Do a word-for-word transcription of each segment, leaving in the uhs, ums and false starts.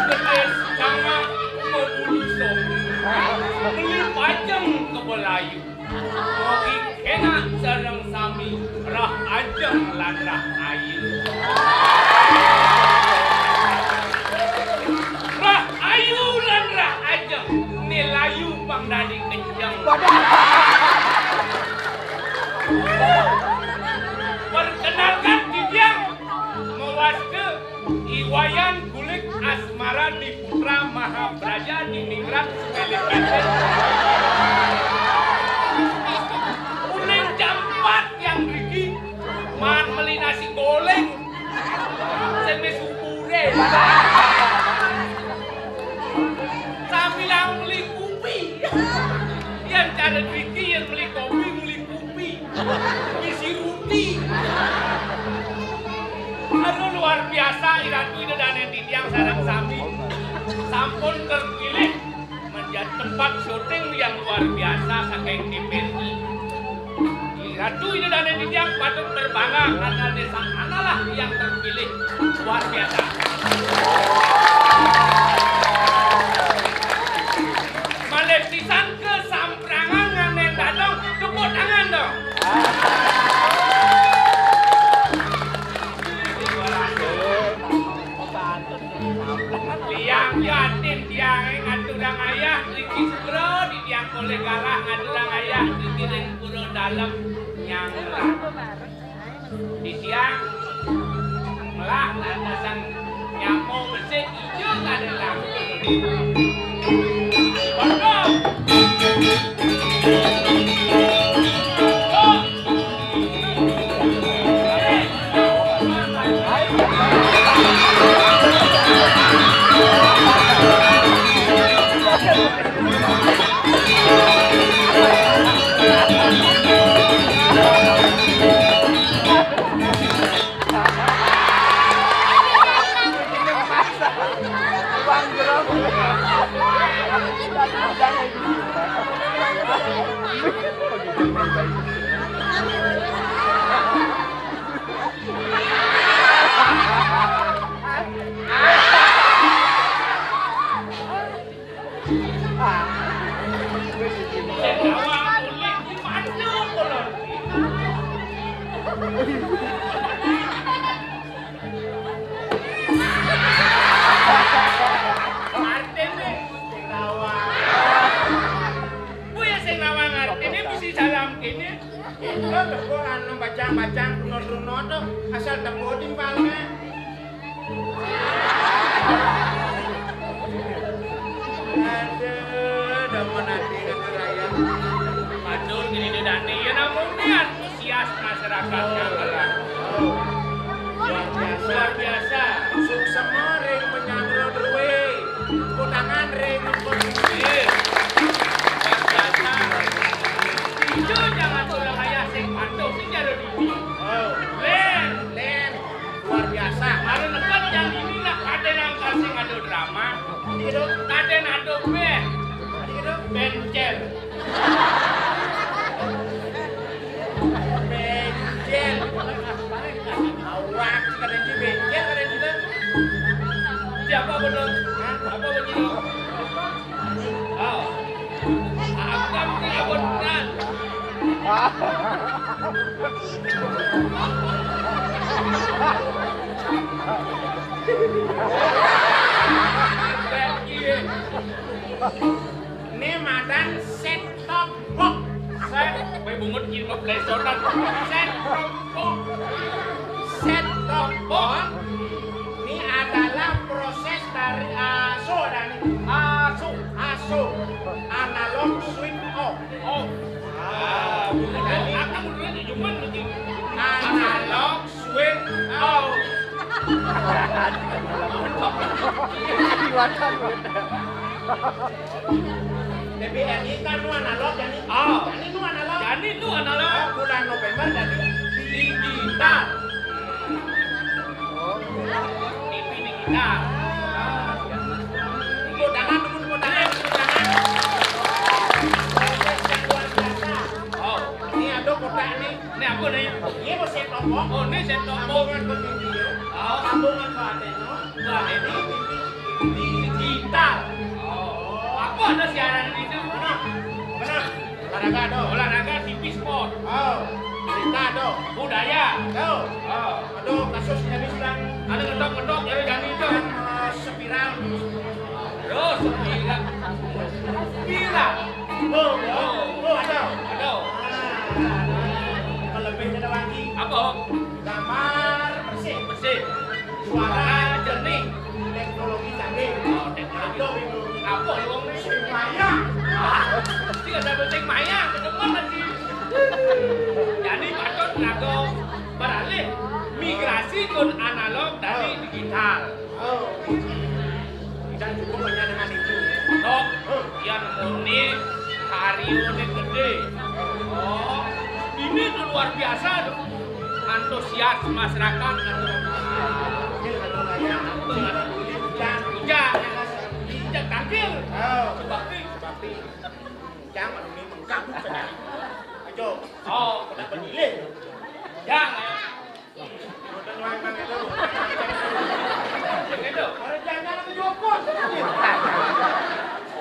Betis cangak, bebulu sombong, beli pajeng ke Belayu. Mogi kenak sareng sami, rah ajeng lan rah ayu. Rah ayu lan rah ajeng, né layu pang dadi kenceng. Perkenalkan, titiang mawasta I Wayan Kulit Asmara Diputra Mahapraja Diningrat Sumélé Kénten. Uling jam empat tiang mriki maan meli nasi goreng sing wis ubure. Sambilang meli kupi. Yén cara mriki, yén meli kopi, meli kupi. Isi ruti. Aduh, luar biasa, I Ratu Ida Dané titiang sareng sami sampun terpilih menjadi tempat syuting yang luar biasa saking T V R I. I Ratu Ida Dané titiang patut berbangga karena desa analah yang terpilih. Luar biasa. Malih pisan kesamprangan nganén dadong, tepuk tangan dong. Tiang yatin tiangé ngaturang ayah, riki sugra, titiang polih galah ngaturang ayah, riki ring pura dalem nyanggra. Titiang melah lantasan nyama besik ijo kadén langkung. Pondok. Artiné sing nawang. Kuwi sing nawang artiné mesti salam kéné. Kok teko anu bacang-bacang runut-runut to, asal teko timpalné. Aduh, demen ati kata raya. Matur gini dedane, ya namung niat antusias masyarakat Nyamelan. Luar biasa. Luar biasa. Suksema ring penyanggra duwe. Kutangan ring pemikir. Luar biasa. Ijo jangan sudah kaya sing patuh, sing jero dini. Oh. Len. Len. Luar biasa. Mara neked yang ini nak kadén angkal sing ada drama. Gitu. Kadén ada band. Gitu. Band Cel. Band Cel. Awak, kadén di band Cel, kadén di. Siapa bener? Hah? Apa begitu? Oh. Aku kan punya beneran. Ini madan set top box. Set, kowe bungut iki kok blesonan. Set top box. Set top box ini adalah proses dari aso dan aso, aso, analog switch off. Off. Aku mulai di cuman lagi analog, swing, out. Iwatan. Tapi ini kan nu analog, jadi, oh, jadi nu analog. Jadi nu analog. Ah, bulan November jadi digital. Oh. T V digital. Tepuk tangan, tepuk tangan, tepuk tangan. Proses yang luar biasa. Oh, ini ada kotak nih. Ini apa nih? Ini mau set top box. Oh, ini set top box. Sambungan ke T V ya. Oh. Sambungan ke antena. Wah, ini T V digital. Oh. Apa ada siaran itu? Mana? Mana? Olahraga ada. Olahraga, T V sport. Oh. Berita ada. Budaya. Ada. Oh. Ada kasus yang sedang, ada ngetok-ngetok, ya, jadi itu. Yang, eh, spiral. Terus spiral. Spiral. Oh, oh, oh, ada. Ada. Ah, lebih ada lagi. Apa? Gambar bersih. Bersih. Suara jernih. Teknologi canggih. Oh, teknologi. Ada itu. Apa, wong ini? Sing maya. Mesti ada sing maya, kedepan lagi. Jadi patut nganggo beralih, migrasi ke analog dari digital. Oh. Tidak cukup hanya dengan itu. Tok, yang muni karyone gede. Oh, ini tuh luar biasa tuh. Antusias masyarakat. Hujan, hujan, hujan tangkil. Oh. Sebab ini, sebab ini. Jangan ini mengganggu saya. Ayo. Oh, kena penilai. Jangan.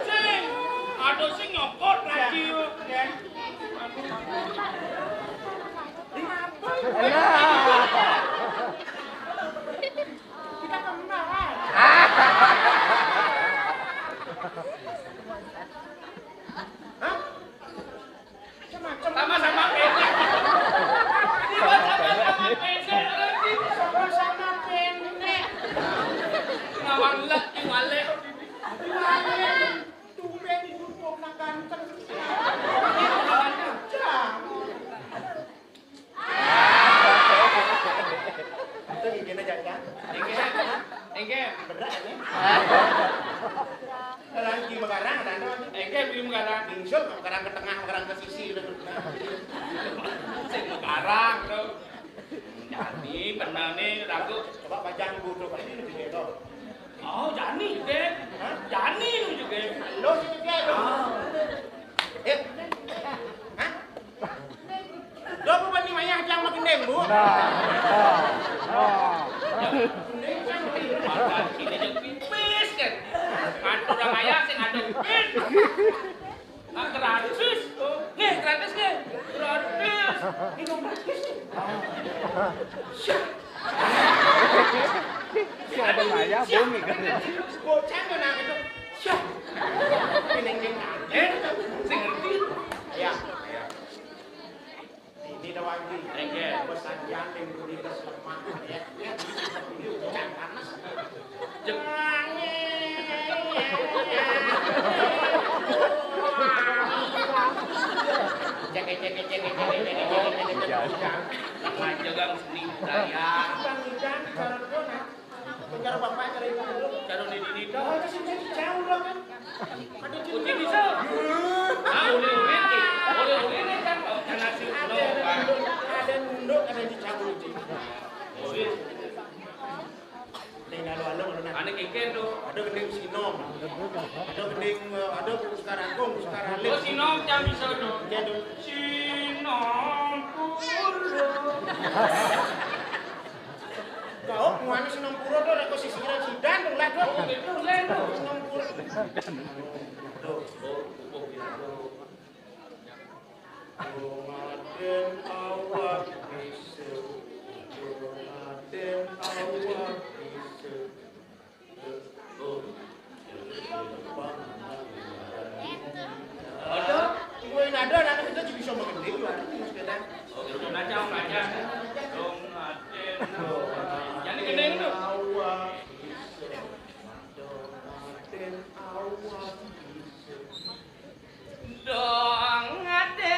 Sing, ada sing nyokot lagi. Alah. Kita kembar. Hah? Sama-sama pendek. Sama-sama pendek. Sama-sama pendek. Ngawang lek, ngawang lek. Ngawang lek. Tumben ibu kok nak ganteng. Jam. Itu gini aja, ya. Enggak. Enggak. Bener aja. Lagi megarang, ada, ada. Enggak, belum megarang. Bingsul, megarang ke tengah, megarang ke sisi, gitu. Sing megarang, tuh. Jadi, bener nih, lagu. Coba pajang dulu, tuh. Ini lebih beda. Oh, jani, Dek. Hah? Jani lu juga. Lu sih juga, lu. Ah. Eh. Hah? Lo apa nih, Maya, yang makin dembu? Nah, nah, nah. Ini yang pipis, kan? Mantu orang kaya sing ada pipis. Nah, gratis. Nih, gratis, nih. Gratis. Minum gratis, nih. Syah. Si ada ngaya, bumi kan. Bocah tuh, nah, itu. Syah. Ini, ini, nah. Eh, sing ngerti. Ya, ya. Ini doang, Ji. Enggak. Pesan yang timbul di atas lemah, ya. Ya. Ini udah panas. Jeng. Cek, cek, cek, cek, cek, cek, cek, cek, cek. Iya. Aja, Gang, seni budaya. Bang Idan, cara kemana? Penjara bapak, cara ibu. Cara di, di, di. Oh, itu sih jadi jauh lah, kan? Ada, Ji. Uji bisa. Ah, uli-uli, Ji. Uli-uli ini kan, oh, kena si ada, ada nunduk, ada nunduk, ada dicabut, Ji. Uli. Ning alo-alo ngono, nah. Ane kengken to. Ada gending sinom. Ada gending, eh, ada sekarang kong, sekarang. Oh, sinom jam bisa to. Iya, to. Sinom puluh. Kau muane sing nang pura to, lek sisiran sidan to, lah, to. Oh, betul, lah, to. Sing nang pura. To, to, to, to. Dongaden awak bisa. Dongaden awak bisa. Ada, kowe nado anak kita juga bisa mengending, Mas Ketan. Oh, gitu. Macam, macam. Dong, ate. Jadi gini itu. Dong, ate.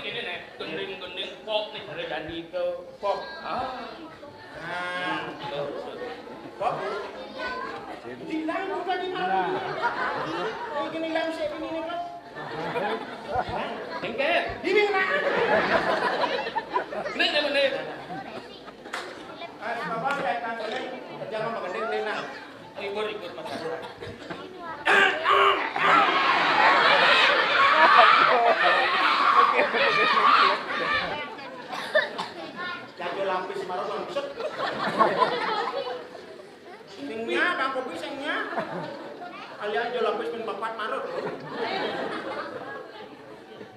kene nek gending-gending pop nek jare jani to pop. Ah. Nah. Pop. Dibilang bukan di mana? Ini gini lang saya ini nih, Pak. Engke. Ini nak. Nek nek nek. Ah, bapak saya kan nek kerja sama gending nih nah. Libur-libur masyarakat. Jago lapis marah langsung. Sing nya, Bang Kopi, sing nya. Alias jo lapis pin papat marut.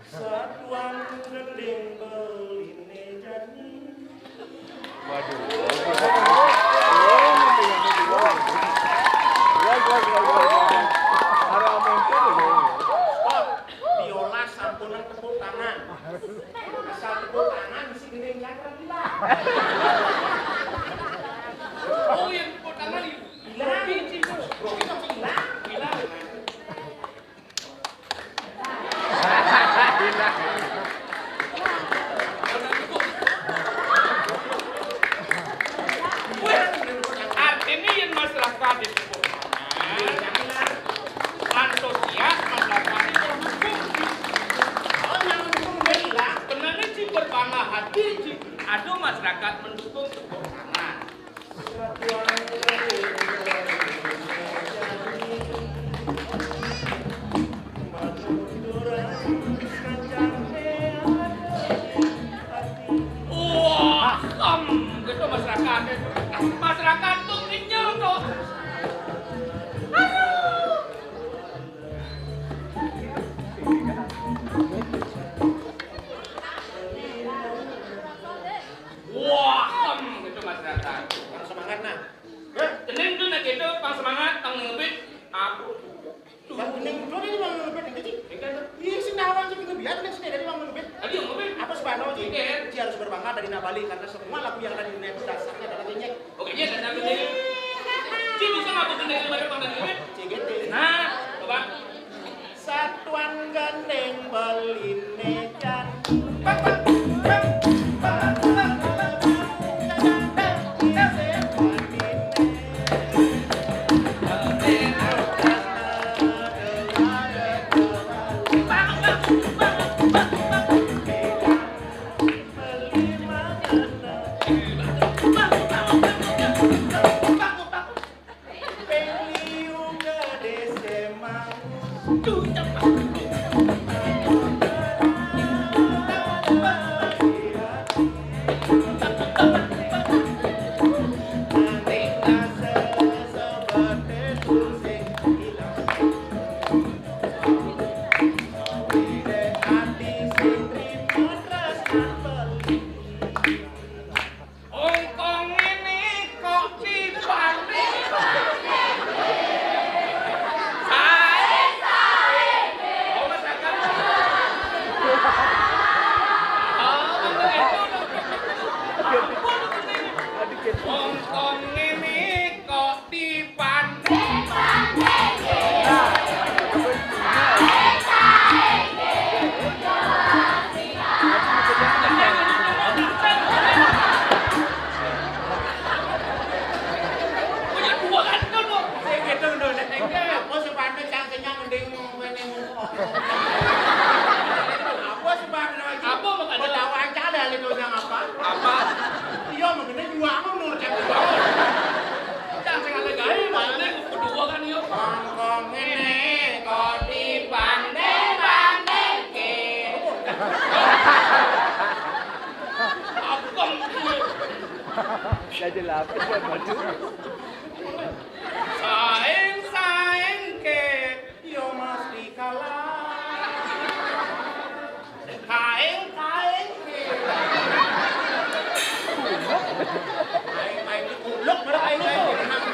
Satuan gending beline jani. Waduh. Stop. Diolah sampunan tepuk tangan. Asal tepuk tangan, si gending jangkrik gila. Oh, yang tepuk tangan itu. Gila. Biji itu. Biji itu gila. Gila. Weh, artine yen masyarakat di tepuk tangan, antusias masyarakat itu mendukung. Oh, yang mendukung dia hilang. Benarnya sih berbangga hati sih. Aduh, masyarakat mendukung tepuk tangan. Wah, em, gitu masyarakat. Masyarakat tuh kenyal tuh. Aduh. Wah, em, gitu masyarakat. Semangat nah. Hah? Tenang tuh nak gitu, pang semangat, pang ngebit. Aku. Bang Kuning, lu ini Bang Lubet ini, Ci? Iya, sih, nah, Bang, Ci, Kuning, biar, Ci, dari Bang Lubet. Tadi yang Lubet. Apa sebab, Ci? Iya. Ci harus berbangga dari Nabali, karena semua lagu yang ada di dunia itu dasarnya adalah ngenyek. Oke, iya, dan Nabali. Ci, bisa nggak bikin dari mana Bang Lubet? C G T. Nah, coba. Satuan gandeng beline jan. Saing-saing ké, yo mesti kalah. Kaing-kaing ké. Kaing-kaing di kuluk, malah kaing-kaing di renang.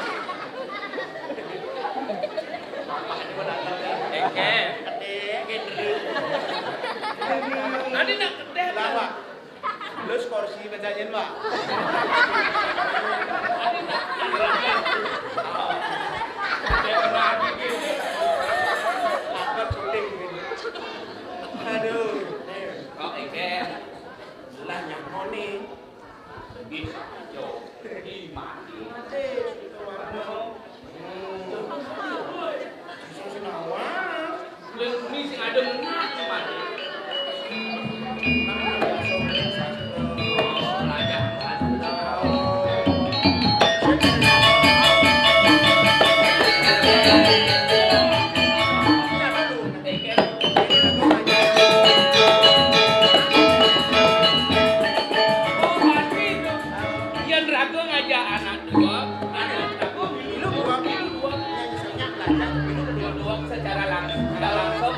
Éh, éh. Tadi nak kedéh. Lah, Wak. Lus korsi pecah yén, Wak. Aduh. Kok iki lah nyamoni. Iki sajo. Iki mati. Mati. Sing senawang. Lha, kuwi sing adem nang mati. Yen raga ngajak anak dua, anak raga milu dua, milu dua. Dua secara langsung, tidak langsung.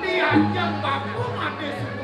Diajeng baku mati.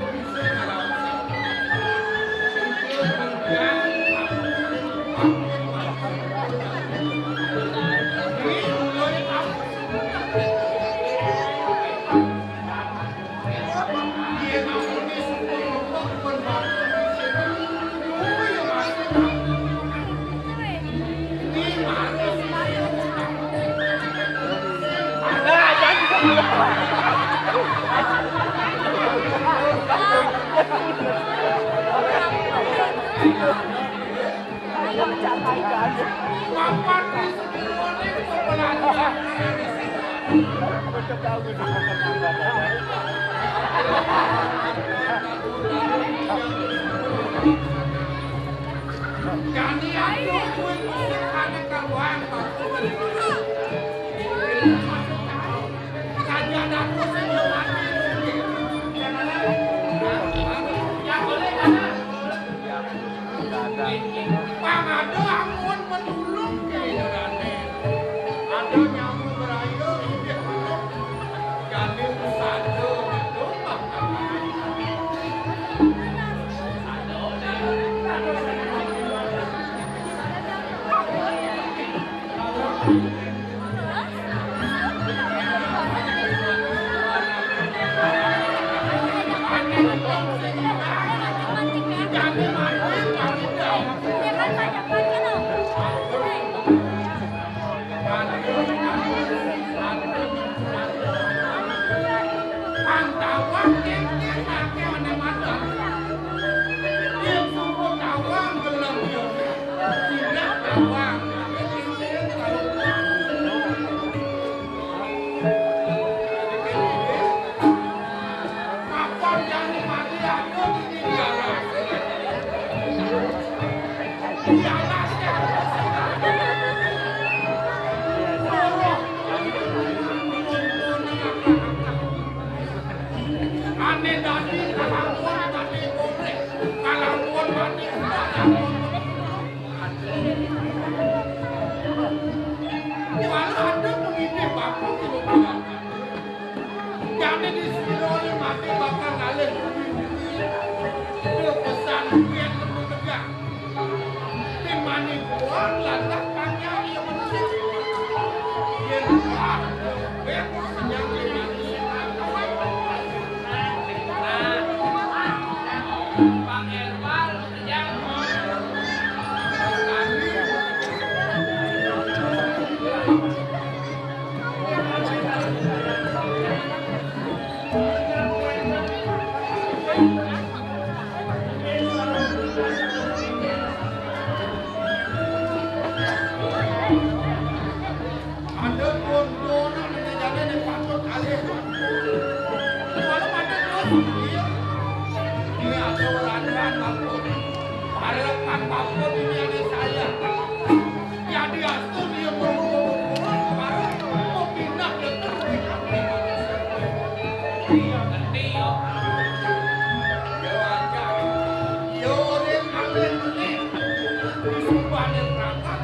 Pang ada amun menulung ke jane. Ada nyamu berayo indik menulung. Jane pesada menulung. Ane dadi kalampun, dadi boleh. Kalampun mati, kalampun. Walau ada pengidih bapak kilo bilang. Jane di sira oleh mati bakal ngalih bumi. Pesan kuwi yang tegak. Timane kuat lantas panjang ya mesti. Yen kuat, yen senyang yen Pang Erwal. Ada pun-punan ini jadi ini patut alih. Kalau ada terus, iya. Ini ada orang-orang mampu. Harapan mampu ini ada saya. Jadi atur dia berhubung-hubungan, baru mau pindah ke Iya, ngerti, yo. Yo, aja. Yo, orang alih ini. Disumpah yang berangkat.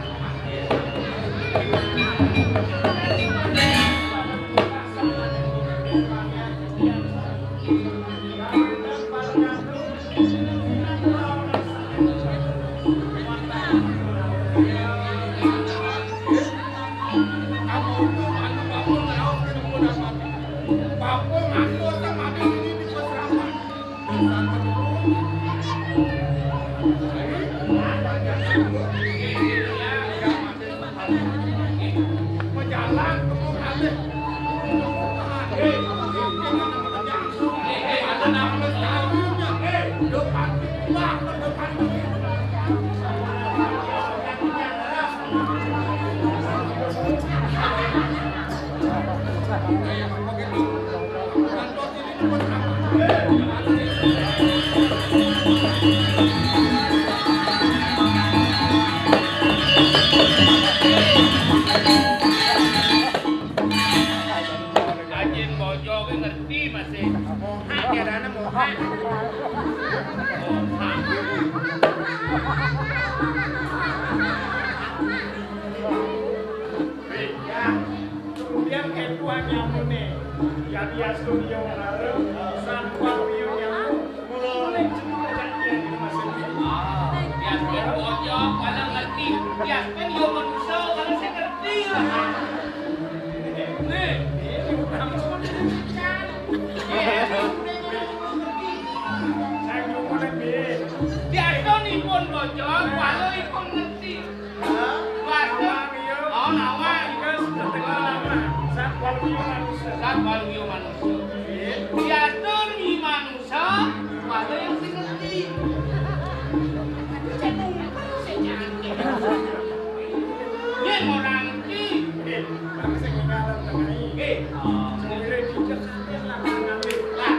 Ajin bojo ki ngerti masih. Mohak ya, dana mohak. Mohak. Kemudian ketua nyamune, jadi Astudio Ngarep, Satwa Uyu nyamu, mula oleh cerita janjian di masing. Bias pun bocor, kalau ngerti. Bias pun yo manusia, kalau saya ngerti lah. Nih, ini bukan cuma cerita. Saya belum mulai, Bin. Bias pun ipun bocor, kalau ipun ngerti. Waduh. Oh, nawang. Satwa Uyu manusia. Baru yo manusia. Diatur di manusia, pada yang sing ngerti. Cek numpang sing cantik. Yen ora ngerti. Eh, tapi sing dalam tengah iki. Eh, ah, sing kira dijak sampeyan lah, Kang Amir. Lah,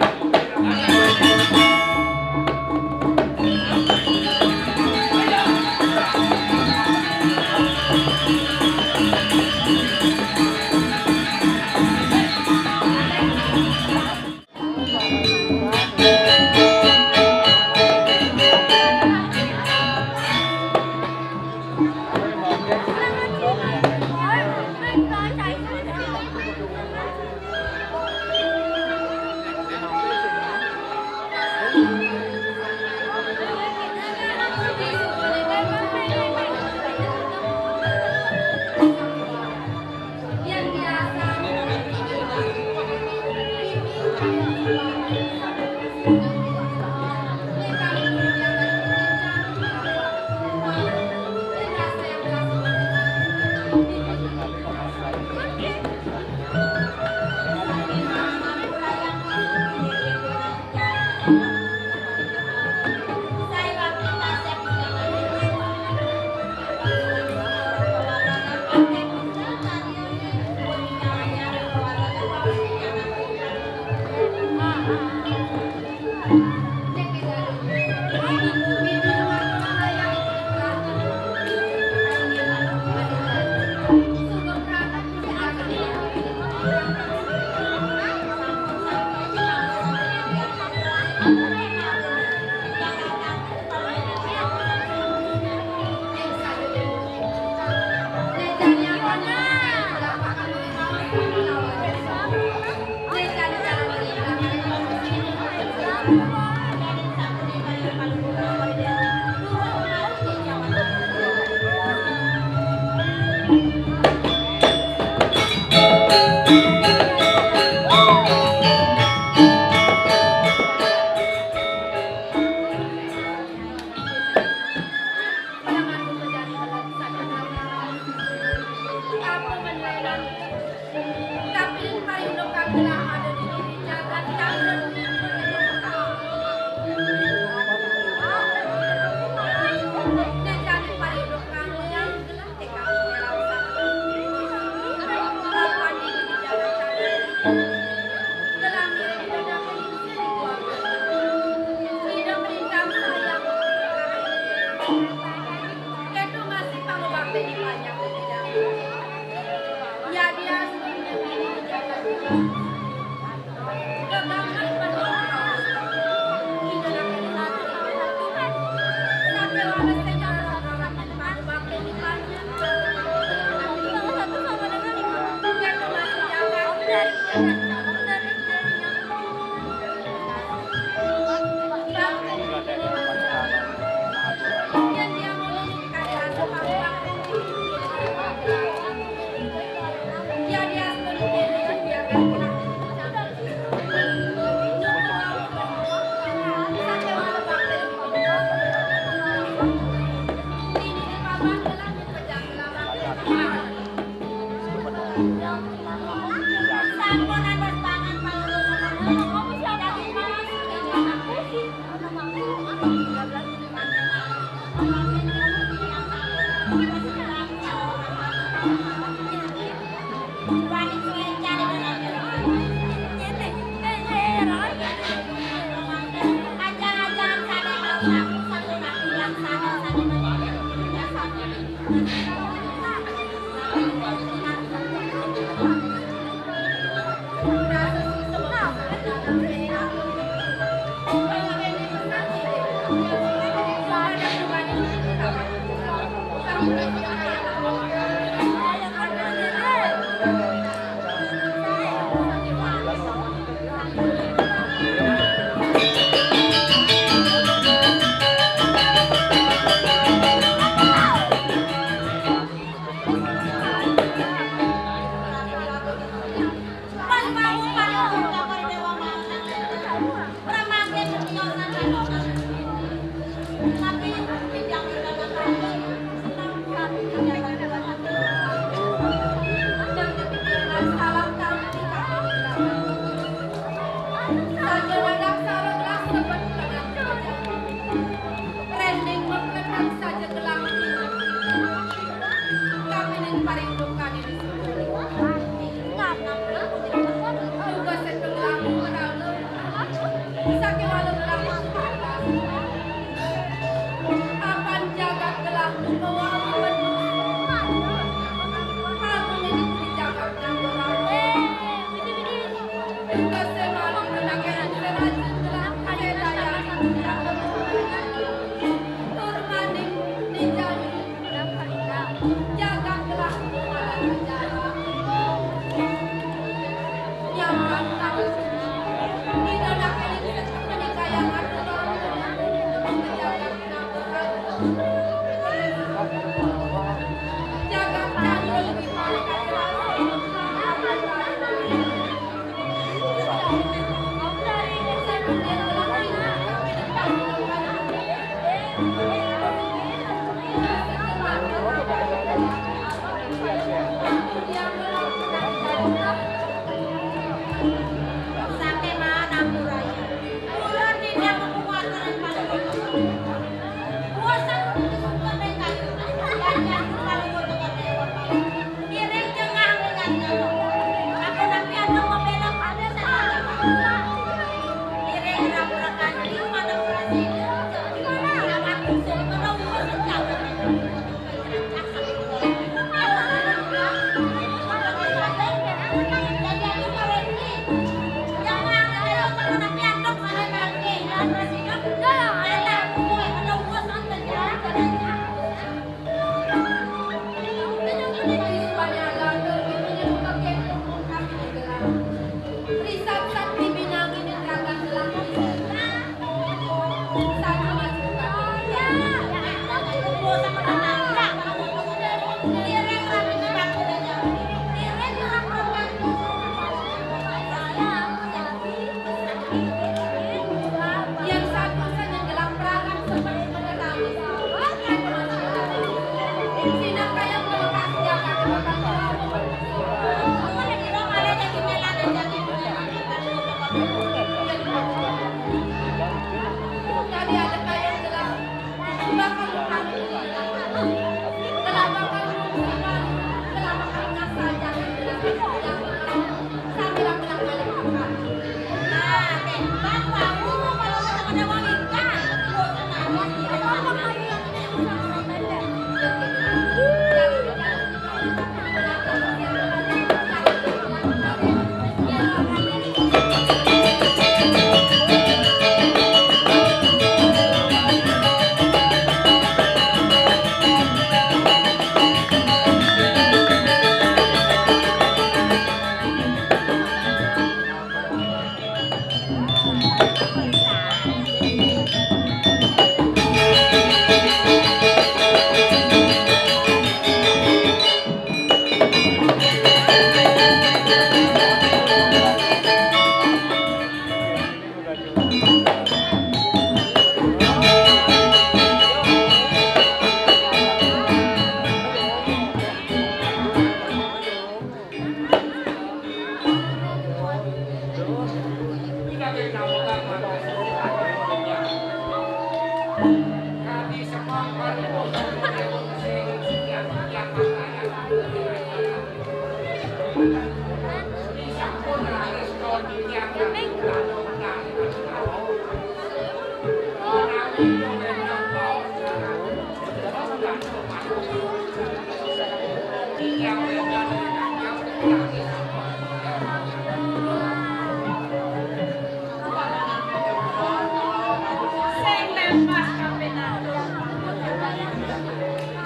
Sing lepas kapinan.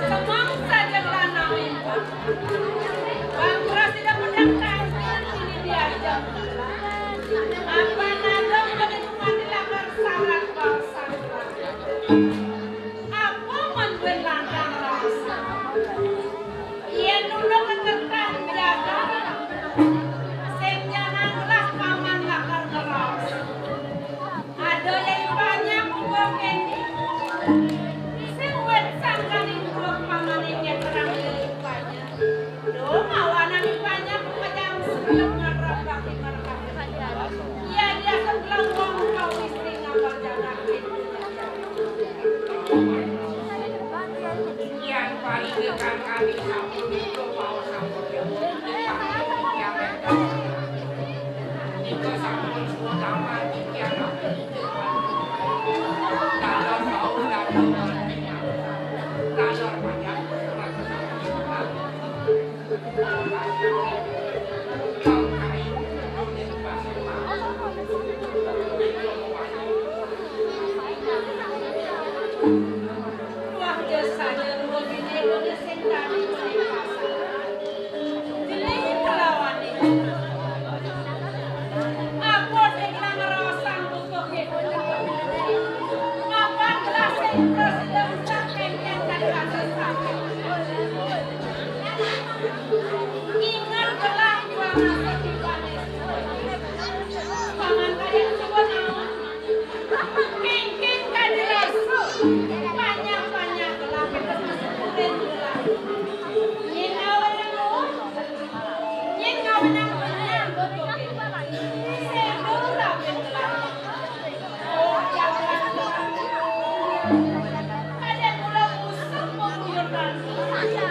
Semong saja lanang impun. Bang Pras tidak pedang tangkil ini diajak. Apa nadong pada mati lakar sarat bangsa. Apa manduin landang rasa. Yen nunduk kekertan jaga, sing jangan gelas paman lakar ngeros. Ada yai banyak buka kene. Sing wet sangkani buka paman ingin terang yai banyak. Duh, mawanan banyak pejam sebelum ngarap bakti markah. Iya, dia sebelah wong kau istri ngabal jaga. Wah, jasanya dua bini ini sing tadi beli pasar. Jelek kelawan ini. Apa sing nang ngerosang butuh itu? Apa gelas sing terus tidak usah kengkeng dan kasih sakit? Ingat gelah gua masuk di panis. Paman kaya sebut naon? Mingkin ka jelas. Banyak-banyak lah kita masuk kuring lah. Nyin ngawenang, nyin ngawenang benar betul. Sedo rabin lah. Oh, jangan. Ada mula pusat mau buyuran. Raja.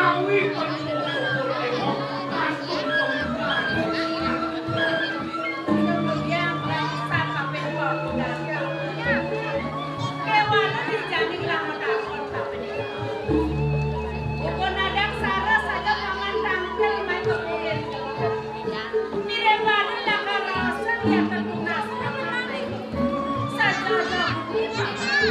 Awi perlu kantun pembukaan. Kemudian berasa kaping pembukaan. Kewana dijani nglamet takon kaping. Bukan ada sara saja paman tangkil main kemudian. Mireng badan lakar rasa diatur tunas. Saja ada bukti paman.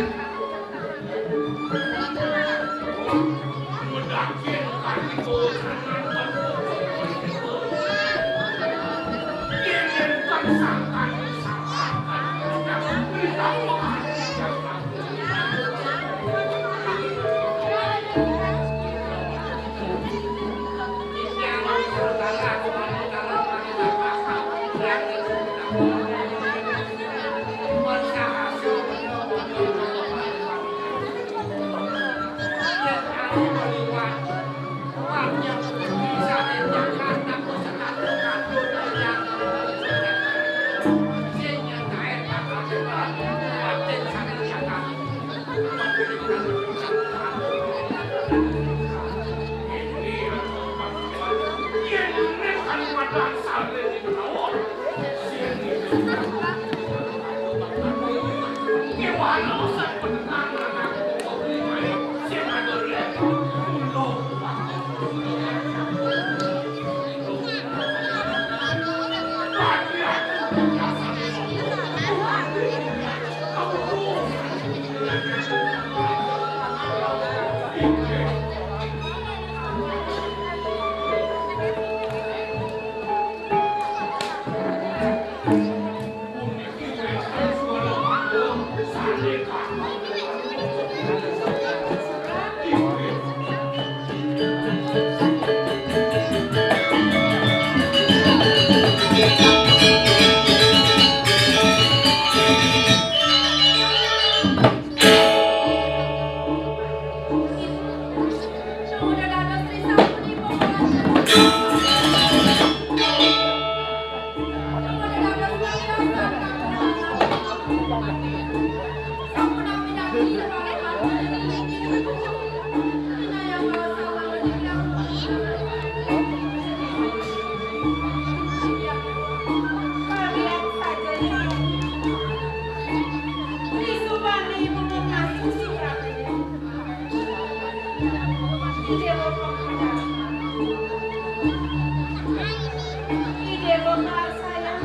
Ide Bokar sayang,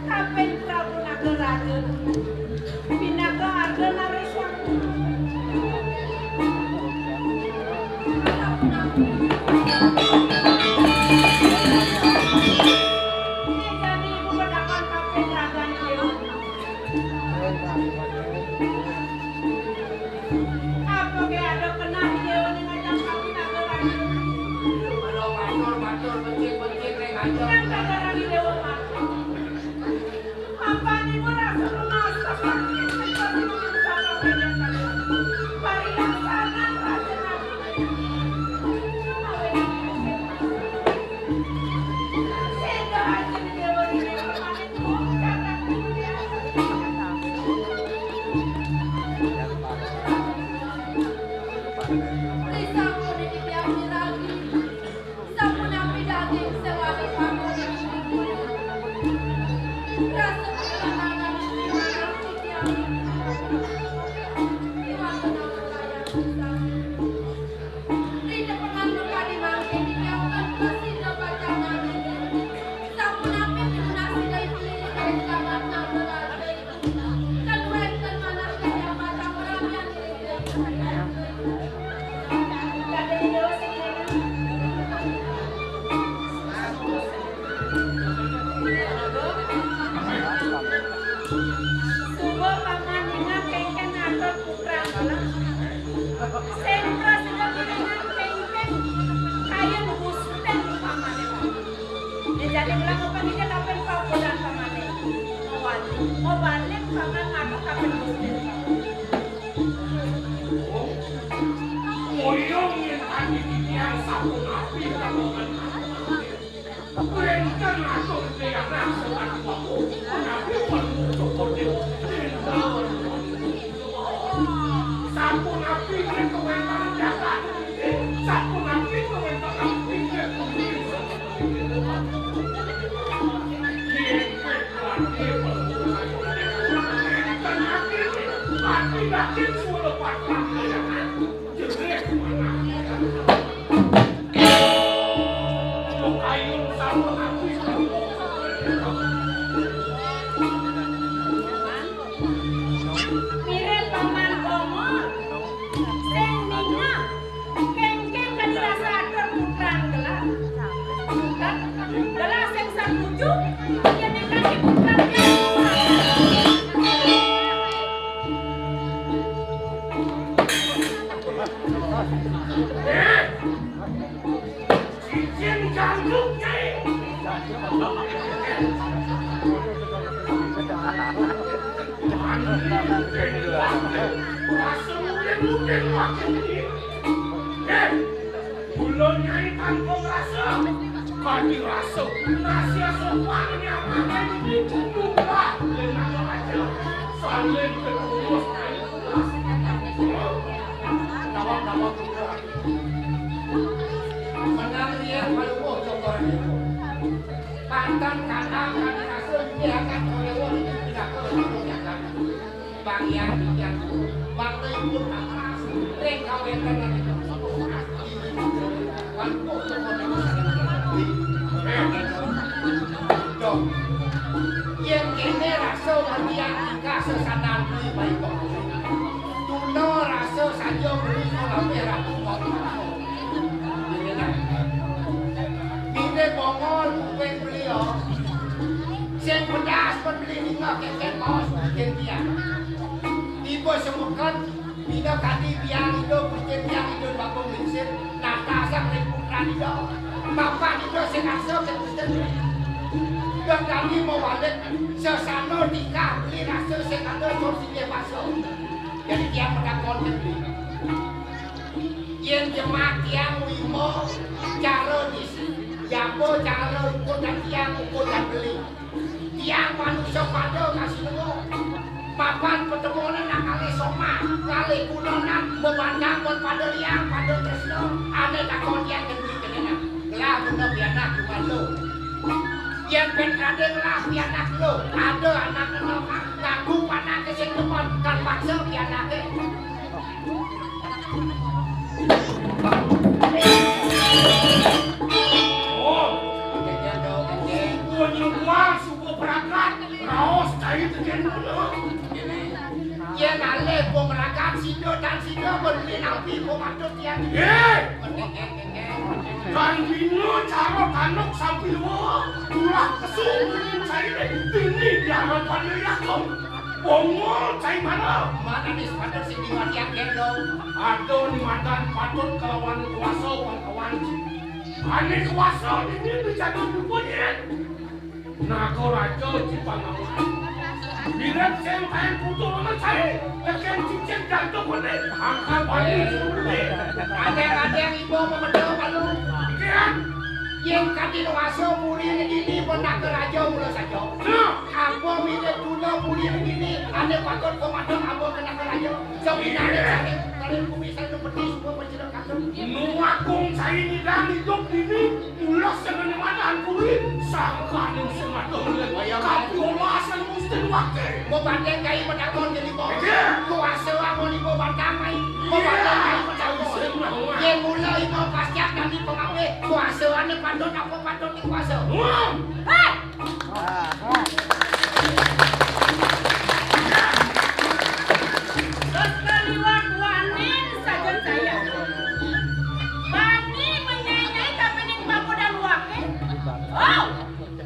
kaping Prabu Nagaraja, pinaka harga narisang. Jani ibu bedakan kaping ragan dewa. Apa ke ada kenal dia ni ngajak aku nak ke raja? Kalau matur, matur, bencin, bencin, ring aja. Yang tak ada di dewa mati. Apa ni merasa rumah sakit, sakit, sakit, sakit, sakit. Parilaksana raja nanti. Sehingga raja di dewa ini. Suba pamandingan kengken atur putra. Sing prasida pirengang kengken kayun gusten upamane. Yen jani mula kapanggih kapen pabulan pamane. Mawali, mawali paman matur kapen gusten. Oyong yen tadi titiang sapunapi kagungan. Wénten atur tiang rasa katiwaku, menawi perlu cokot. Sapunapi yen kawéntenan jagat. Eh, cincin gantung, Nyai. Rasa mungkin-mungkin wakil ini. Eh, Kula Nyai tanpa rasa. Kadi rasa. Nasi sopan nyamane iki jumlah. Lena aja. Saling terus. Tawang-tawang juga. Menang dia kalau mau coba dia. Pantan kanak kadi rasa dia akan oleh orang itu tidak tahu yang akan. Bang Yan, Yan, Bang Rey pun tak keras. Rey kawin dengan itu. Dong. Yen kene rasa mati tingkah sesanan kuwi baik kok. Tuna rasa saja beli kok kabeh ratu kok. Mine bongol kuping beli yo. Sing pedas pun beli ninga keket bos bikin dia. Ibu semekat Bina kadi biang idup, mesti biang idup bakung lingsir, nata sang ring putran idup. Bapak idup sing asuh sing mesti beli. Dan kami mau balik, sesano nikah beli rasa sing ada sur sing dia basuh. Jadi dia menakon beli. Yen jemaat tiang wimo, cara disi, jaba cara ukur dan tiang ukur dan beli. Tiang manusa pada kasih nemu. Papan pertemuan nak kali somah, kali kunonan, bebantang pun pada liang, pada tresna. Ane takon tiang kendi kenena. Lah guna pianak cuma lo. Yen pen kade lah pianak lo, ada anak kena ngaku panak ke sing temon, kan paksa pianak ke. Oh, suku nyukuan, suku perakat, raos cai tejen dulu. Yen alih pemerakat sida dan sida beli nampi pematut tiang. Eh! Dan bina cara tanduk sambil wawa, tulah kesu bunyi cai dini di hadapan yakum. Bongol cai mana? Mana ni sepatut sing diwatian gendong? Aduh, ni madan patut kelawan kuasa kawan-kawan. Ane kuasa ini dijaga dukunye. Naga Raja Cipangawan. Bilet sing kain putu ana cai, teken cicit jantung mene, angkat bani sumber. Kadang-kadang ibu memedha malu. Kian. Yen kadin wasa puri ini pun Naga Raja mula saja. Nah. Apa milik tuna puri ini, ane patut komandan apa ke Naga Raja? Sawinane saking paling kumisan peti semua penjara kandung. Nuwakung cai nidang idup dini, ulas senene madan puri, sangkaning sing adoh. Kaya kapiolas lan mustin wake. Mau banding kai medakon jadi bos. Iya. Kuasa amon ibu batang mai. Mau banding kai medakon. Iya. Yen mula ibu pasti akan dipengabih. Kuasa ane patut apa patut dikuasa. Wah. Hei! Seseliwan wanin saja saya. Bani menyanyi kapining bakudan wake. Oh,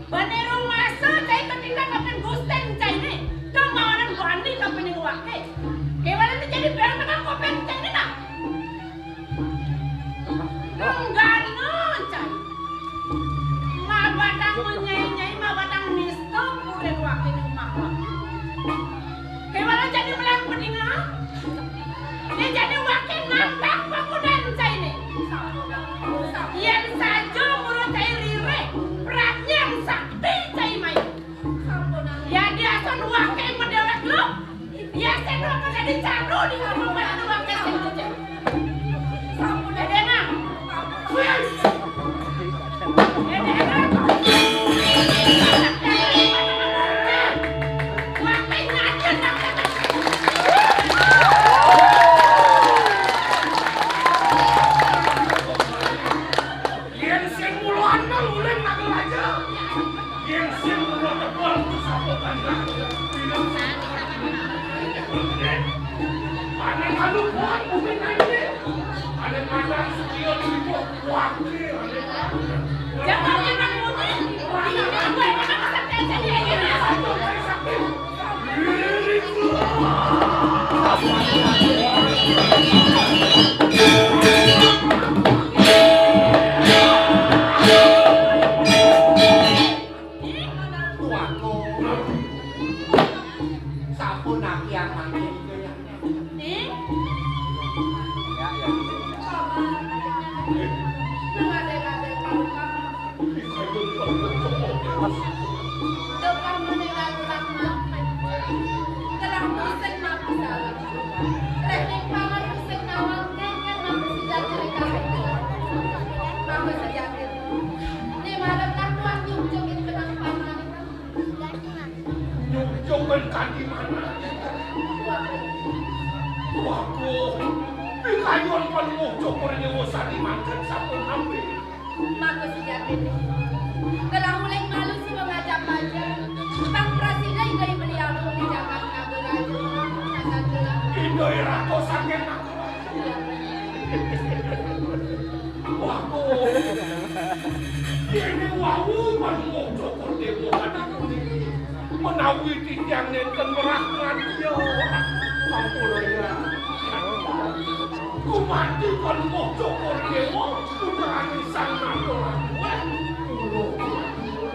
bani rumasa cai ketika kapin gusteng cai ni. Kemarin bani kapining wake. Kewalan jadi berang dengan kopeng cai ni nah. Nunggana, cai. Mabatang menyai-nyai, mabatang nista, kuda dua kene umah. Kewala jadi melang pedinga. Dia jadi wakil nantang pakudan cai ni. Yen saja murut cai ririh, prajang sakti cai mai. Yadi asan wake medewek lo. Ya seno kena dicaru di rumah wake seno. Sampun ada nang. Wis. Ada nang. Wake ngajen nang. Yen sing mula andel ulih nagel aja. Yen sing mula tebel sapa bandar. Ane kalu buat bumi naik. Ane madan setia di bawah kuat. Jangan enak bumi. Ini gue enak sampai aja nih akhirnya. Diri kuat. Ngadeg-ngadeg malu ka. Depan meninggal ulang mati. Telah pusing mati salah. Reh ning paman pusing nawang, kengken mati sejati reka. Maka sejati. Ni malam lah tuan nyungcungin benang paman. Nyungcung ben kanti mana? Waduh, pikayun Palungguh Cokor Dewa sami mangkat sampun nampil. Maka sejatine, gelah uling malu sira ngajak-ajak. Pang prasida Ida Hyang Beli Agung di jagat Nagaraja, jagat gelah. Ida Ratu saking Nagaraja. Waduh. Dene wau Palungguh Cokor Dewa kata puniki. Menawi titiang nenten merah ngati ya. Ampun ya. Gumanti Palungguh Cokor Dewa, putrane Sang Nata Ratu. Kula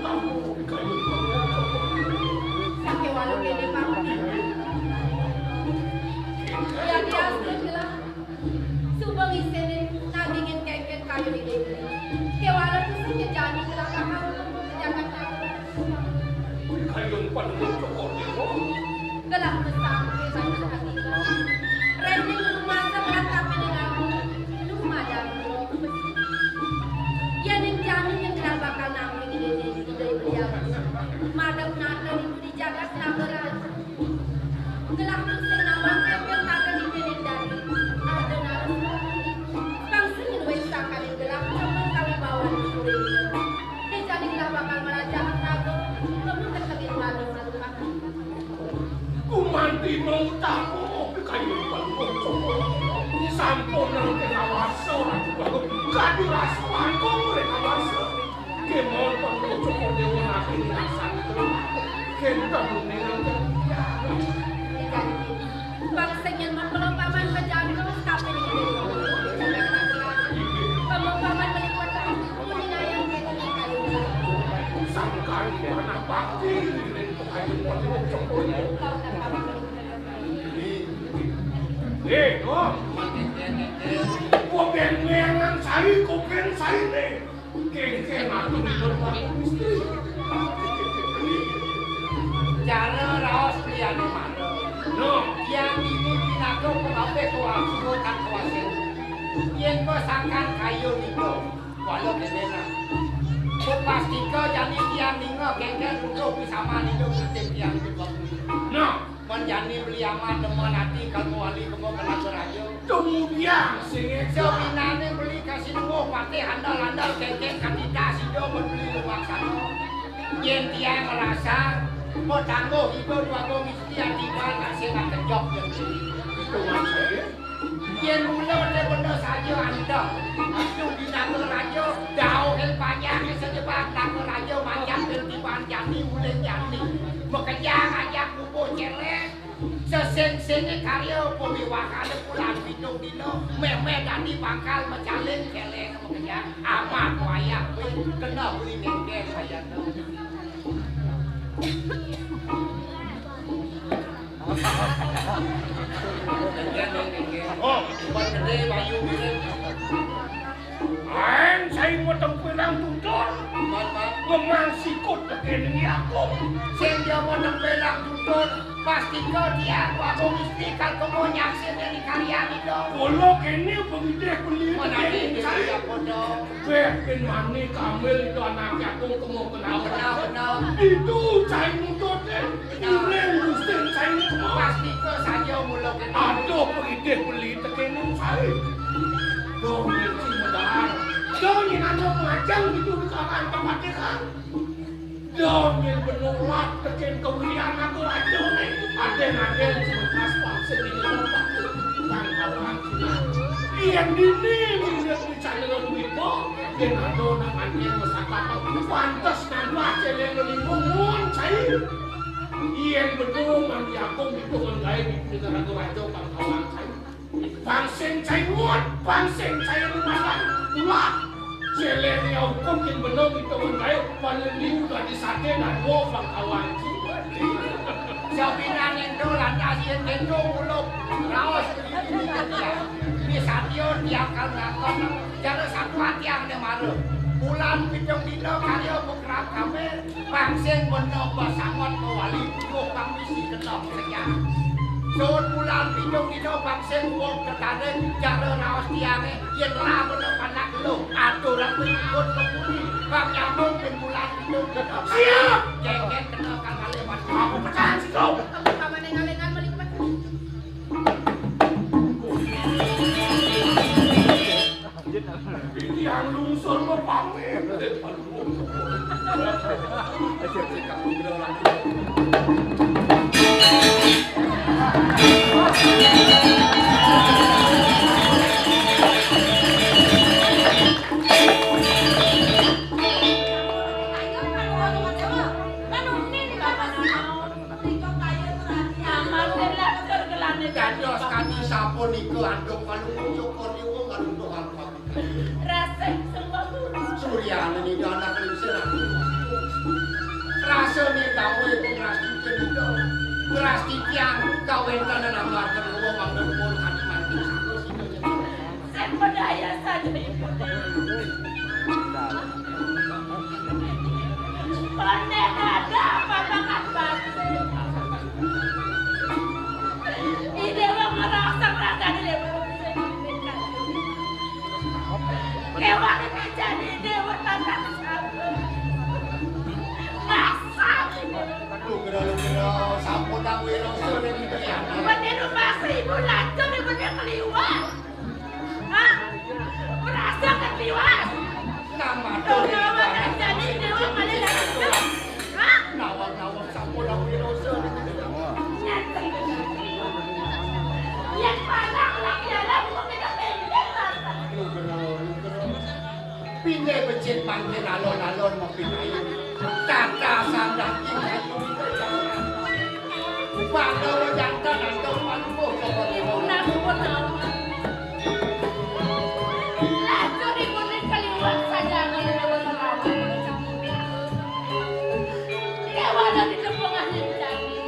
ampun kayun Palungguh Cokor Dewa. Sakéwala kene pamit. Ya diastun gelah. Suba ngisinin nagingin kengken kayu ini. Kéwala tusing jejani gelah bakal nemu ke Jakarta. Kayun Palungguh Cokor Dewa. Gelah mesang ke banyak hati. Rene rumasa gelah tapi dengan aku. Lu madang lu. Ya ning jani yang gelah bakal nangkring ini di beliau. Madang nata di jagat Nagaraja. Gelah sing nawang kengken kagem dipilih dadi. Ada naraswara. Pang sing luwih sangkaning gelah temen kawibawan kuwi. Dicani gelah bakal merajah raga, kamu ketengin malu-malu. Gumanti mau utama, kayu pun sampun nang kena wasa, kadu rasa langkung kena wasa. Kemon pembujuk dewa nabi ngasat. Kentang dengan Bang sing yen mengkelo paman pejago, tapi pemupaman meliwat kuning ayam kita di kayu. Sangkan anak bakti. Eh, kok? Gua beng-bengan sari, kopen sari nih. Kengkeng atuh ribet waktu istri. Cara raos liyane manuk. No. Yang ini pinaka pengabeh kuasa kang kuasa. Yen kok sangkan kayu niku, walau kebenar. Kok pastika jani tiang ninga kengkeng utuh pisaman hidup setiap tiang hidup. No. Menjani beli amat demen ati kamu wali kemo kena raja. Kemudian sing ngecek. Sewinane beli kasih nunggu patih andal-andal kengkeng katita sida membeli rumah sana. Yen tiang ngerasa mau tangguh ibu dua go mesti ati bal kasih nak kejok yen beli. Itu maksudnya. Yen mula te benda saja anda. Itu di Nagaraja, dauh yang panjang yang sejebat Nagaraja macam kentiban jani, ulih jani. Mekejang ajak kubuh celek. Sesing-singe karya pawiwakane pulan pitung dina, meh-meh dadi bakal mecaling keleng makejang amat wayah kuwi kena beli mengke sayana. Oh, ban gede bayu mirip. Aeng sai matempelang tutur. Memang sikut tekening aku. Sing dia matempelang tutur, pastika tiang wagung istri kal kemo nyaksin yang dikaryan itu. Kula kene pengidih beli tekening sai. Beh, pin mani kamil itu anak aku kemo kenal. Benar, benar. Itu sai mutut, eh. Iring Gusti sai kemo. Pastika saja mula kene. Aduh, pengidih beli tekening sai. Dong, Gusti medar. Dong, yang ada macam itu di kalangan tempat dia kan. Dong, yang menolak teken kewirian aku aja nih. Aden-aden sebekas paksa di tempat. Tangkawan. Yang dini, melihat di channel Wibo, yang ada nang aden masyarakat. Pantes nambah channel Wibo, mun sai. Yen bener Mang Jagung itu menggawe di negara raja Bangkawan sai. Bang sing sai nguat, bang sing sai rumahan. Ulah. Selene hukum yen bener itu menggawe paling liu dadi sate dan wo Bangkawan. Sabinan ento lantas yen ento muluk raos ini dia. Ini satya diakal ngakon. Jare Patiang ne mara. Bulan pitung dina karya bekerap kabeh, bang sing bena basangot mawali pujuk bang bisi kenok sekian. Sun bulan pitung dina bang sing uwong tetarik cara raos tiange, yen lah bena panak lu, aturan pun ikut kemudi, bang nyambung bin bulan pitung dina. Siap! Jengket kena kang kalih batu. Aku pecah situ. Aku kamane ngalengan meli kuat. Tiang lungsur mepamit. Dados kadi sapunika anduk palungguh syukur niku ngalunduh alfa. Rasa sembah. Suryane nida anak lingsir aku. Rasa nida we pengrastiti nida. Berastiti anu kawentanan amarga dewa mangda pun kadi mati satu sida. Saya berdaya saja ibu. Pandai ada apa banget batu. Ide lo ngerasa rasanya dia baru bisa. Kewan ini jadi dewa tanah sabar. Asal. Aduh, kena, kena, sampun dak wira sore iki ya. Meniru Mas Ibu lacur ibu dia keliwat. Hah? Merasa ketiwas. Nama tuh. Kawan jadi dewa pada datang. Hah? Nawang-nawang sampun dak wira sore. Nyata. Yang panak lagi dalam kok kita pendek. Pinggir becik mangkin alon-alon mapinayu. Tata sandaking ayu. Bangga jantan antuk panukuh coba dewa. Lacur ibu ni keliwat saja kalau dewa selamat. Dewa dari depengan yang jadi.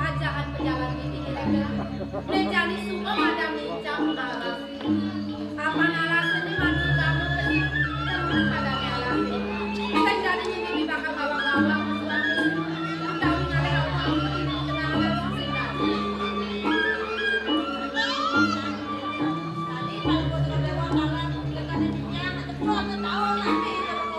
Ajahan pejalan gigi. Né jani suba madan ngincang alas. Apan alasé né madu gama temu, temu padané alasé. Sing dadi nyenggipi bakal bawang-bawang suami. Utawi ngalih apa-apa di tengah alas sing dadi. Tadi kalau buat lewat alas, lekane dinya, ada dua tahun nanti, kalau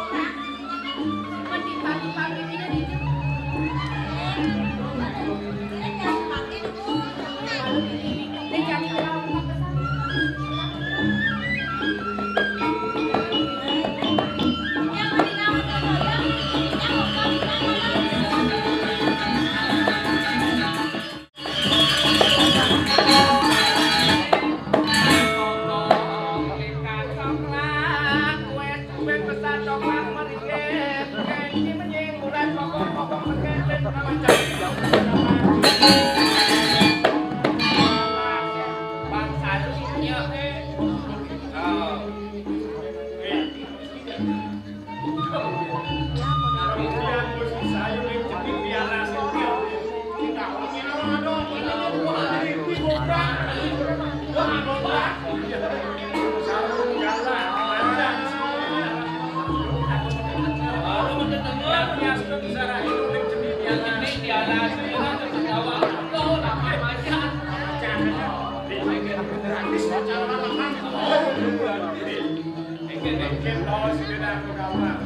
orang.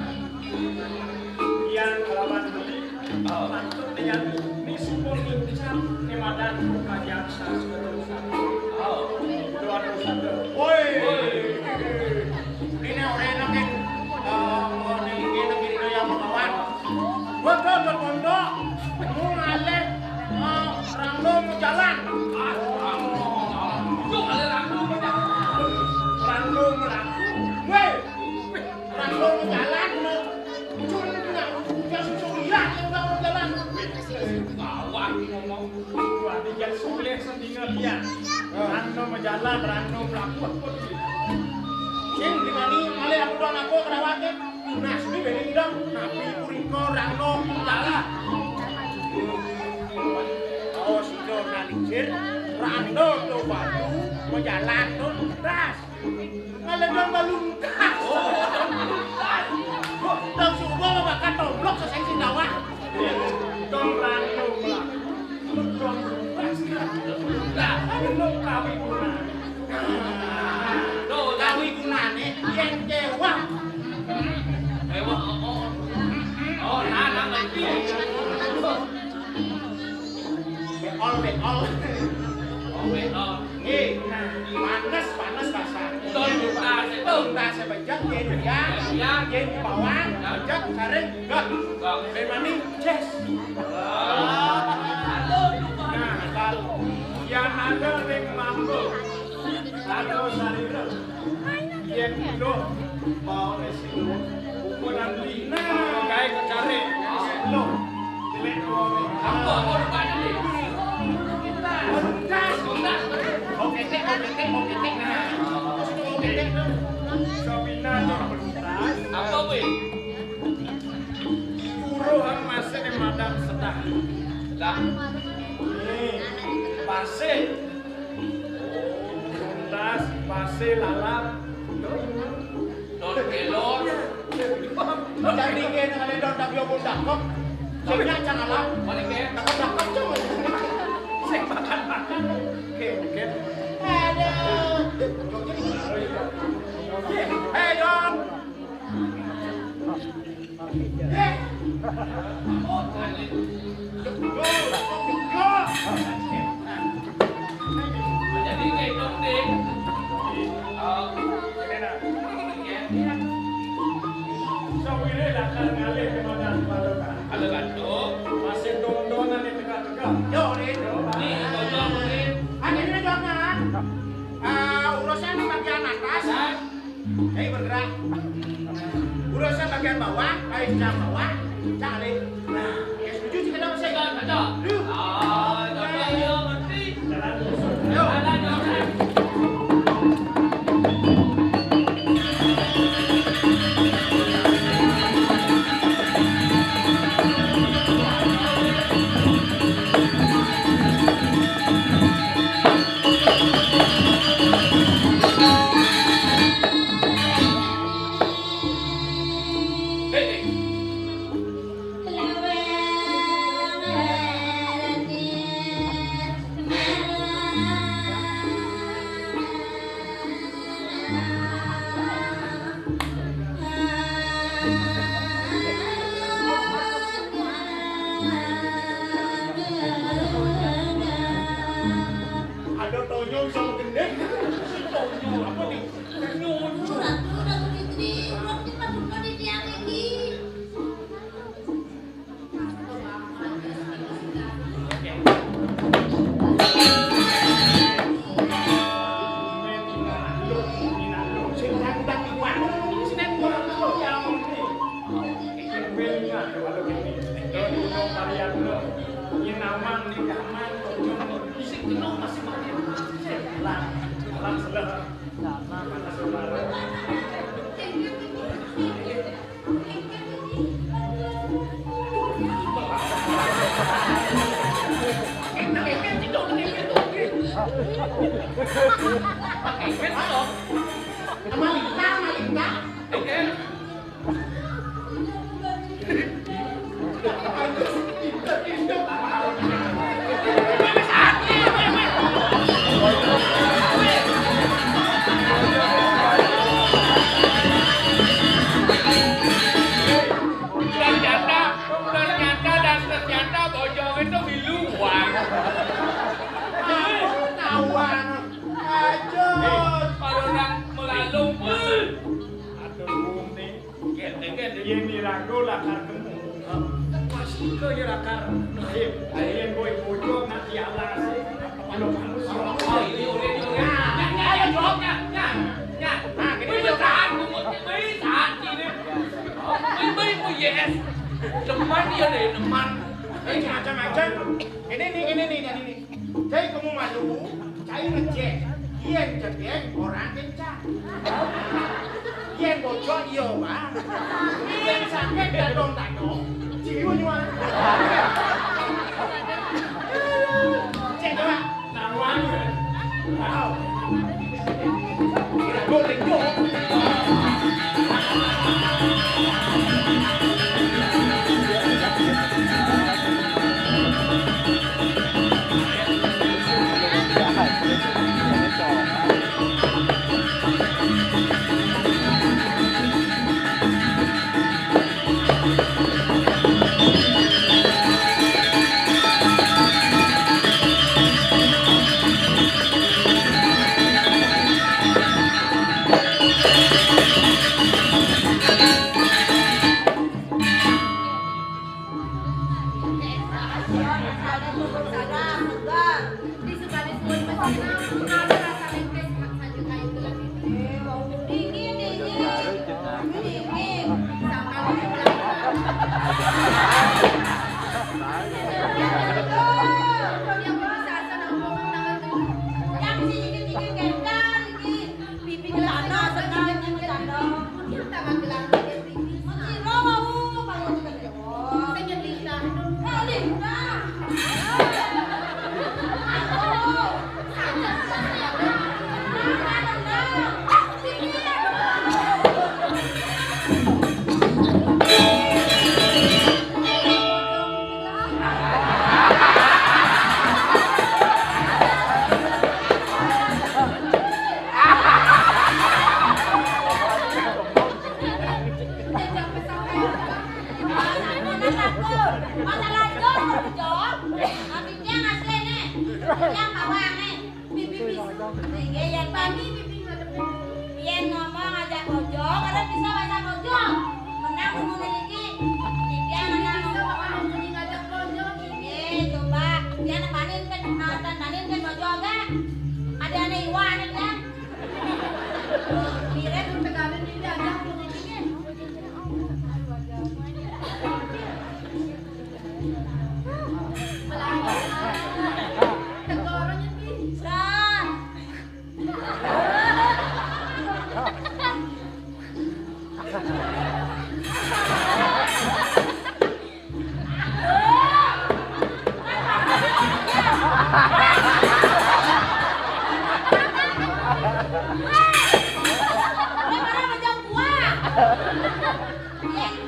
Yan kalawan beli, pantun yan, ning sipun ngincang, ning madan buka jasa. Woi. Ini orang enak, eh. Eh, ini enak, ini yang mau kawan. Waduh, do pondok. Mu ngalih, eh, rangno mau jalan. Ah, rangno mau jalan. Yo, ngalih rangno mau jalan. Rangno melaku. Weh, rangno mau jalan. Cun, nak, ujar susu iya, yang mau jalan. Weh, gawat ngomong. Wah, dia sulit sendiri dia. Rangno mau jalan, rangno melaku. Sing dingani malih aku dong aku kerawake. Nah, sini bene dong. Nabi puriko rangno jalan. Oh, sudah nalincir. Rangno to baru mau jalan to das. Ngalendang balung tas. Dong subuh bakal tomblok seseng sing gawah. Dong rangno melaku. Dong lupas. Lah, anu kawi guna. Lho, kawi gunane yen kewah. Kewah, oh, oh. Oh, nah, nah, ngerti. Beol, beol. Oh, beol. Nggih, nah, panes, panes basah. Tuntas, tuntas bejek yen ya, ya, yen bawang, bejek sareng gak. Gak. Memani, ces. Nah, kalau yang ada ring mambu. Aduh, sarira. Yen kula mau isi ukuran lina. Kae kecare. Lho. Jelek wong. Apa, apa rupanya nih? Tuntas, tuntas. Oke, tek, oke, tek, oke, tek. Nah, terus itu oke, tek. Sabina tuntas. Apa kuwi? Buruhan masih madang sedah. Lah. Nih, pasir. Tuntas, pasir, lalap. Don kelor. Jadi kene ngene don tapi opo dakok. Sing nyak jangan lah. Paling kayak dakok-dakok, Cuk. Sing makan-makan. Oke, oke. Aduh. Hei, Don. Jadi kayak dong, Ding. Oh, ini nah. Iya, iya. Sawire dakar ngalih ke mana pada kan? Ada kan, Dok? Masih dong-dongan di tengah-tengah. Yo, Rin. Nih, Dok, Dok, Rin. Ada ini, Dok, nah. Ah, urusan di bagian atas. Nah. Ayo bergerak. Urusan bagian bawah, ayo jam bawah, cari. Nah, ya setuju sih, kenapa sih? Betul, betul. Duh. Ah, betul, ya, ngerti. Yo. Jalan, jalan. Ada Tonyo sama gendeng. Si Tonyo apa nih? Nyucur. Ratu, Ratu Fitri, wong iki padha tiang iki. Malingka, malingka. Ternyata, ternyata dan ternyata bojong itu milu. Wah. Tawang. Aduh. Pada orang melalung. Aduh, Umi. Yen iraga lakar kemu. Kok ya ra kar. Ayo, ayo, boy, bojo nak diawasi. Anu kamu sih. Oh, iya, iya, iya, iya. Ya, ya, ya, jawab, ya, ya, ya. Nah, gini, wih, jawab. Tahan, bungut, wih, tahan, gini. Wih, wih, wih, yes. Demen ya deh, demen. Ini macam-macam. Ini nih, ini nih, ini nih. Jadi kamu malu, cai ngecek. Iya, ngecek, orang kencang. Yen bocor iya, Bang. Yen sakit dadong-dadong, cium nyuan. Cek coba. Taruhan. Wow. Kira gue linjo. Pipi celana, celana, celana. Mesira wau, bangun. Oh, sing nyelita. Kok lintah? Masalah jol, jol. Tapi dia ngasih nih. Dia bawa nih. Pipi bisa. Iya, yang tadi pipi ngadep. Yen ngomong aja bojo, karena bisa bahasa bojo. Menang umur iki. Dia menang. Bisa bakal ngomong ngajak bojo. Iya, coba. Dia nempanin kan, eh, tantanin kan bojo agak. Ada aneh iwan kan. Mirip tegalin ini aja ngomong iki.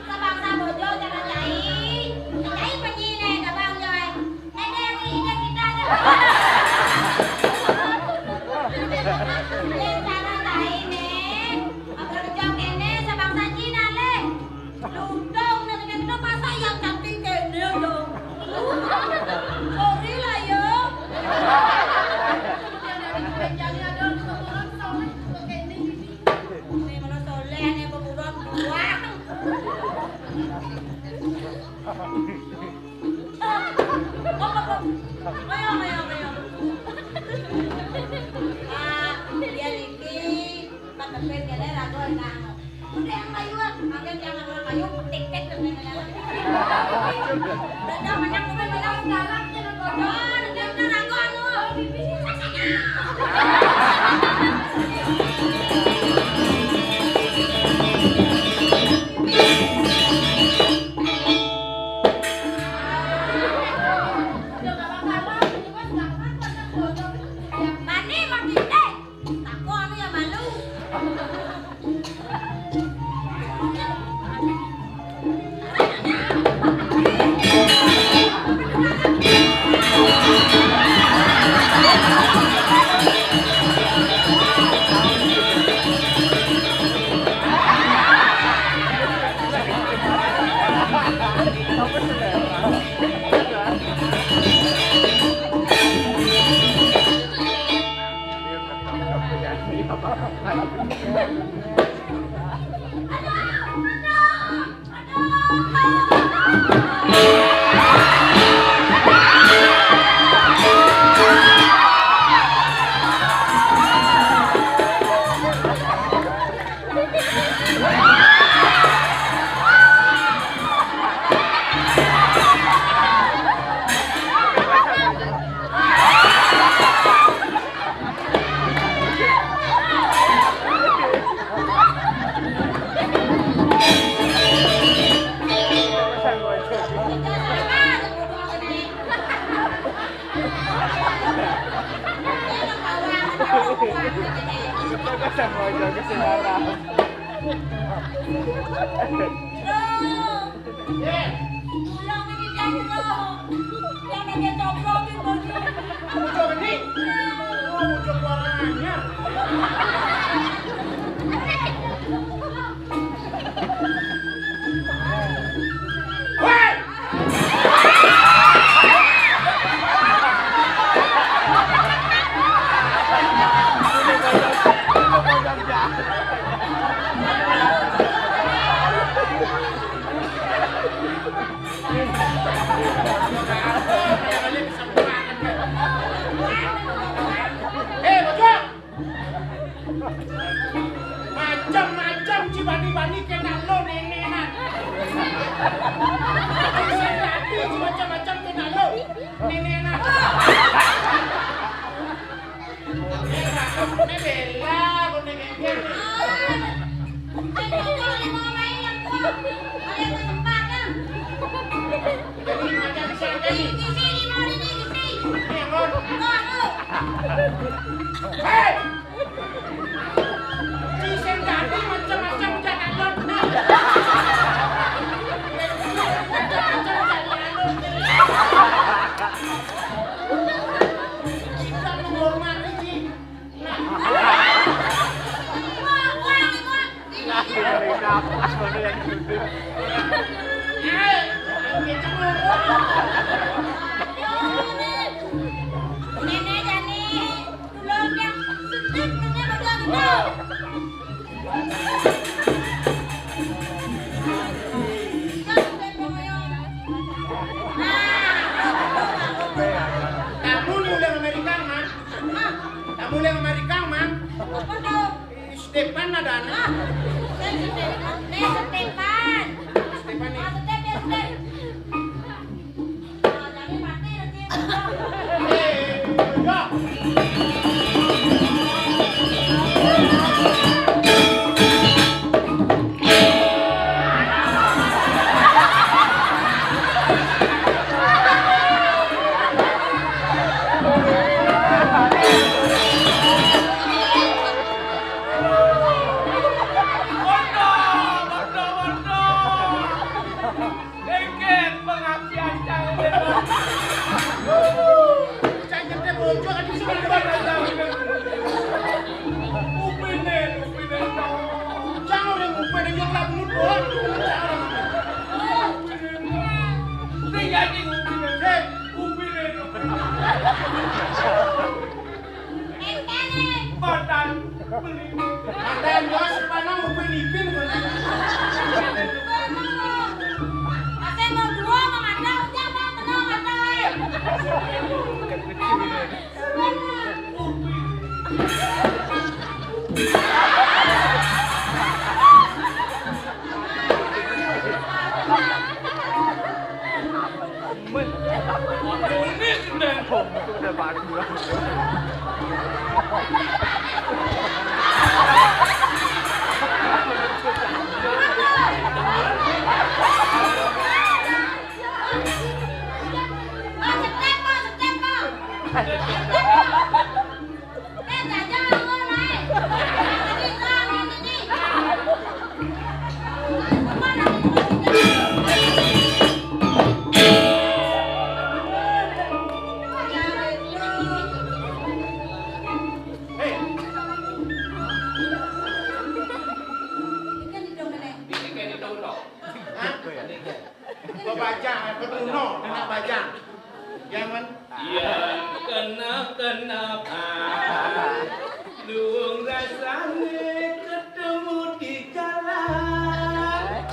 Sebangsa bojo cara cai, cai penyine gabang joy. Ene yang ini kita aja. Cara cai ne, agar jam ene sebangsa Cina le. Lundung ne kene masa yang cantik kene dong. Sorry lah yo. Ini mana soleh ne beburon buang. Ayo, ayo, ayo. Ah, dia niki, Pak Kepit, dia ragu, nah. Udah yang kayu, ah. Angkat yang kayu, petik-petik, dan lain-lain. Udah, udah, banyak, udah, udah, sekarang, jangan bodoh, udah, udah, ragu, anu. Mane maksudnya? Takon ya malu. Jaga sama, jaga sing aran. Tulung iki, Cak, tulung. Yen ada coplok iki, Bos. Bojo geni. Oh, bojo kuarangan. Woi! Eh, bocah! Macem-macem ci bani-bani kena lo nenenan. Sing dadi ci macem-macem kena lo nenenan. Ini bela, kok nenenan. Hei! Sing dadi macem-macem jangan lho. Macem-macem jangan lho. Kita menghormati, Ci. Nah. Nah, dari napas mana yang duduk? Nenek jani tulung yang sedih, nenek bakal gitu. Tamu ni ulang Amerika, Mang. Tamu ulang Amerika, Mang. Apa tuh? Stefan ada anak. Ah, Stefan. Nih, Stefan. Stefan nih. Ah, Stef, ya, Stef. Ah, jadi mati rezeki. Eh, ya. Waduh, waduh, waduh. Engken pengabdian cang. Cang nyete bojo kan iso. Upine, upine. Cang ora upine, yo lak bungut doang. Cang ora. Sing dadi upine. Sing. Upine. Mantan bos panang upin ipin. Ate mau dua, mau ada, udah, mau tenang, ada. Hah? Kok bajang, apa tuno, anak bajang. Jangan. Yang kena-kena, ah, luung rasane ketemu di jalan.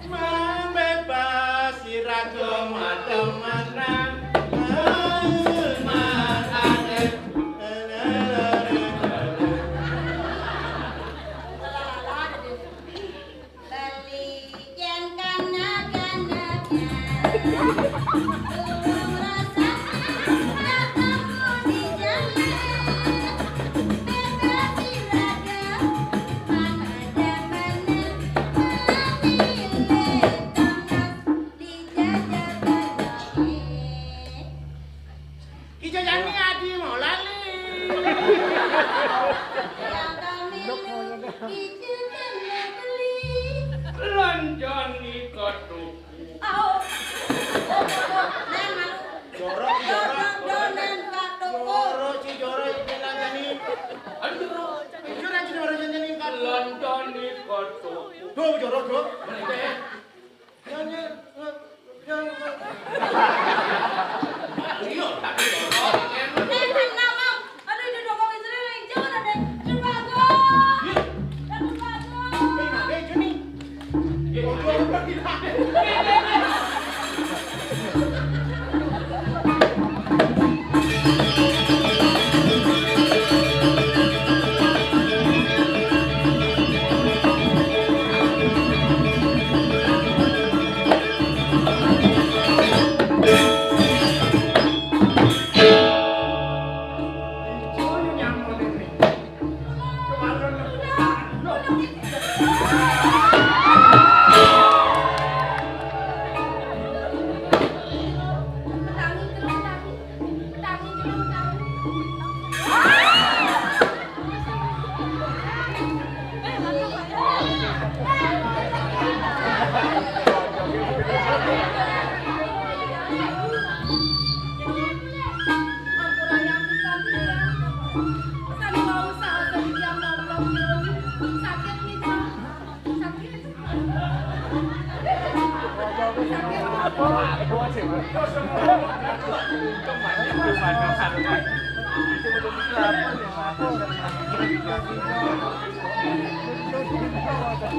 Mang bebas ira kemana-mana. Mang ade. Bali yen kanak-kanak. Tulung rasa ketemu di jalan. Bebas iraga, mana demen. Mami le tonas, dijajah Iya, tapi loro iki. Eh, tenang, Mang. Aduh, itu dongeng istri yang jauh, ada. Aduh, bagus. Aduh, bagus. Eh, nah, eh, Juni. Eh, ojo, ojo, tidak.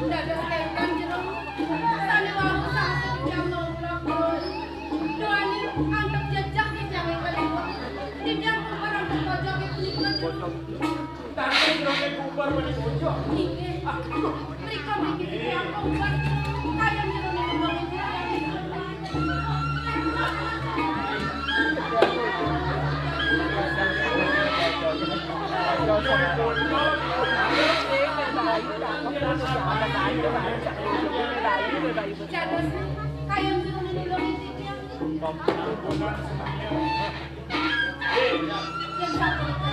Dados lintang jero. Sane wau sasih jam nomplok. Doani antuk jejak ing jame kaliwat. Titiang kumpul antuk pojok ing punika jero. Tapi jero ing kumpul pada pojok. Inggih. Aduh. Mriko mriki titiang kumpul. Kaya jero ning kumpul ing jero. Dados kayun sira nulungi titiang. Yen sapunika,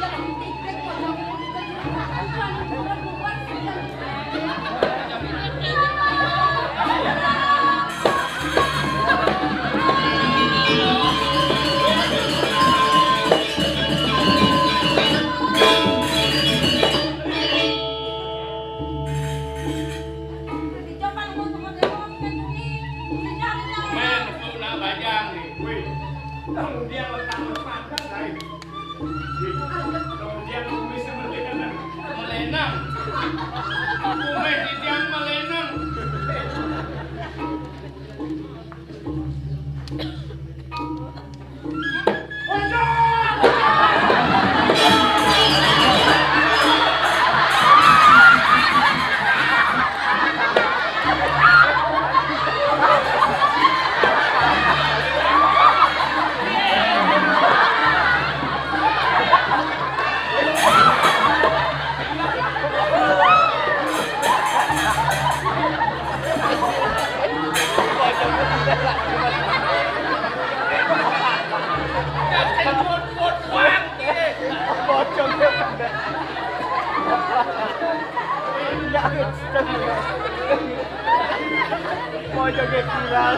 yen titik pojok ing punika jero, tuan bubar sing Men, kok nak bajang nih? Wih, kemudian letak pandang lain. Kemudian kumis seperti ini. Melenang. Kumis titiang melenang. Pojok viral.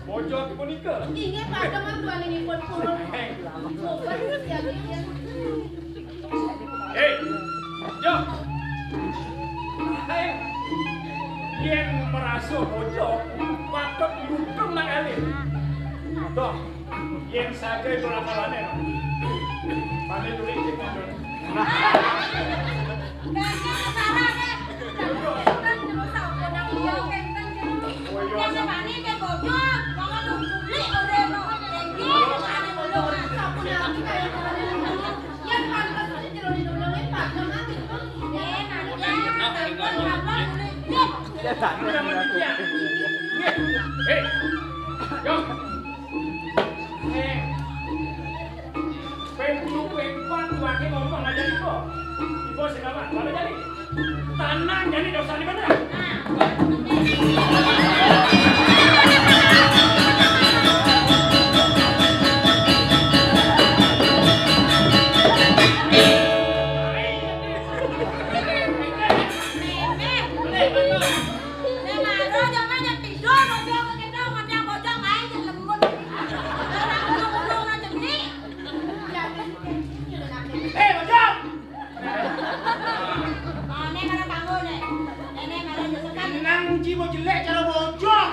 Pojok punika. Inggih, pademan tuaninipun purun. Hei, yo. Hei. Yen merasa pojok, patut ngukung nang alit. Toh, yen saja itu lakalane, no. Pane tuli cek ngono. Ganjil sekarang, eh. Kan terus aku nang iya, kan, kan, kan. Oh, iya, Yang sama. Sepani ke bojok, monggo nunggu beli, ora, no. Ganjil, sepani bojok, sampun aku kayak gimana. Yang pantas itu jero di dulu, eh, Pak, Bang, gitu. Eh, nanti ya. Hei, yo. Eh, ping telu, ping pat, waké ngomong aja iku. Ibu sing apa? Mana jadi? Tanang jadi dosa di mana? Eh, Bojong! Nang jiwa jelek cara bojong.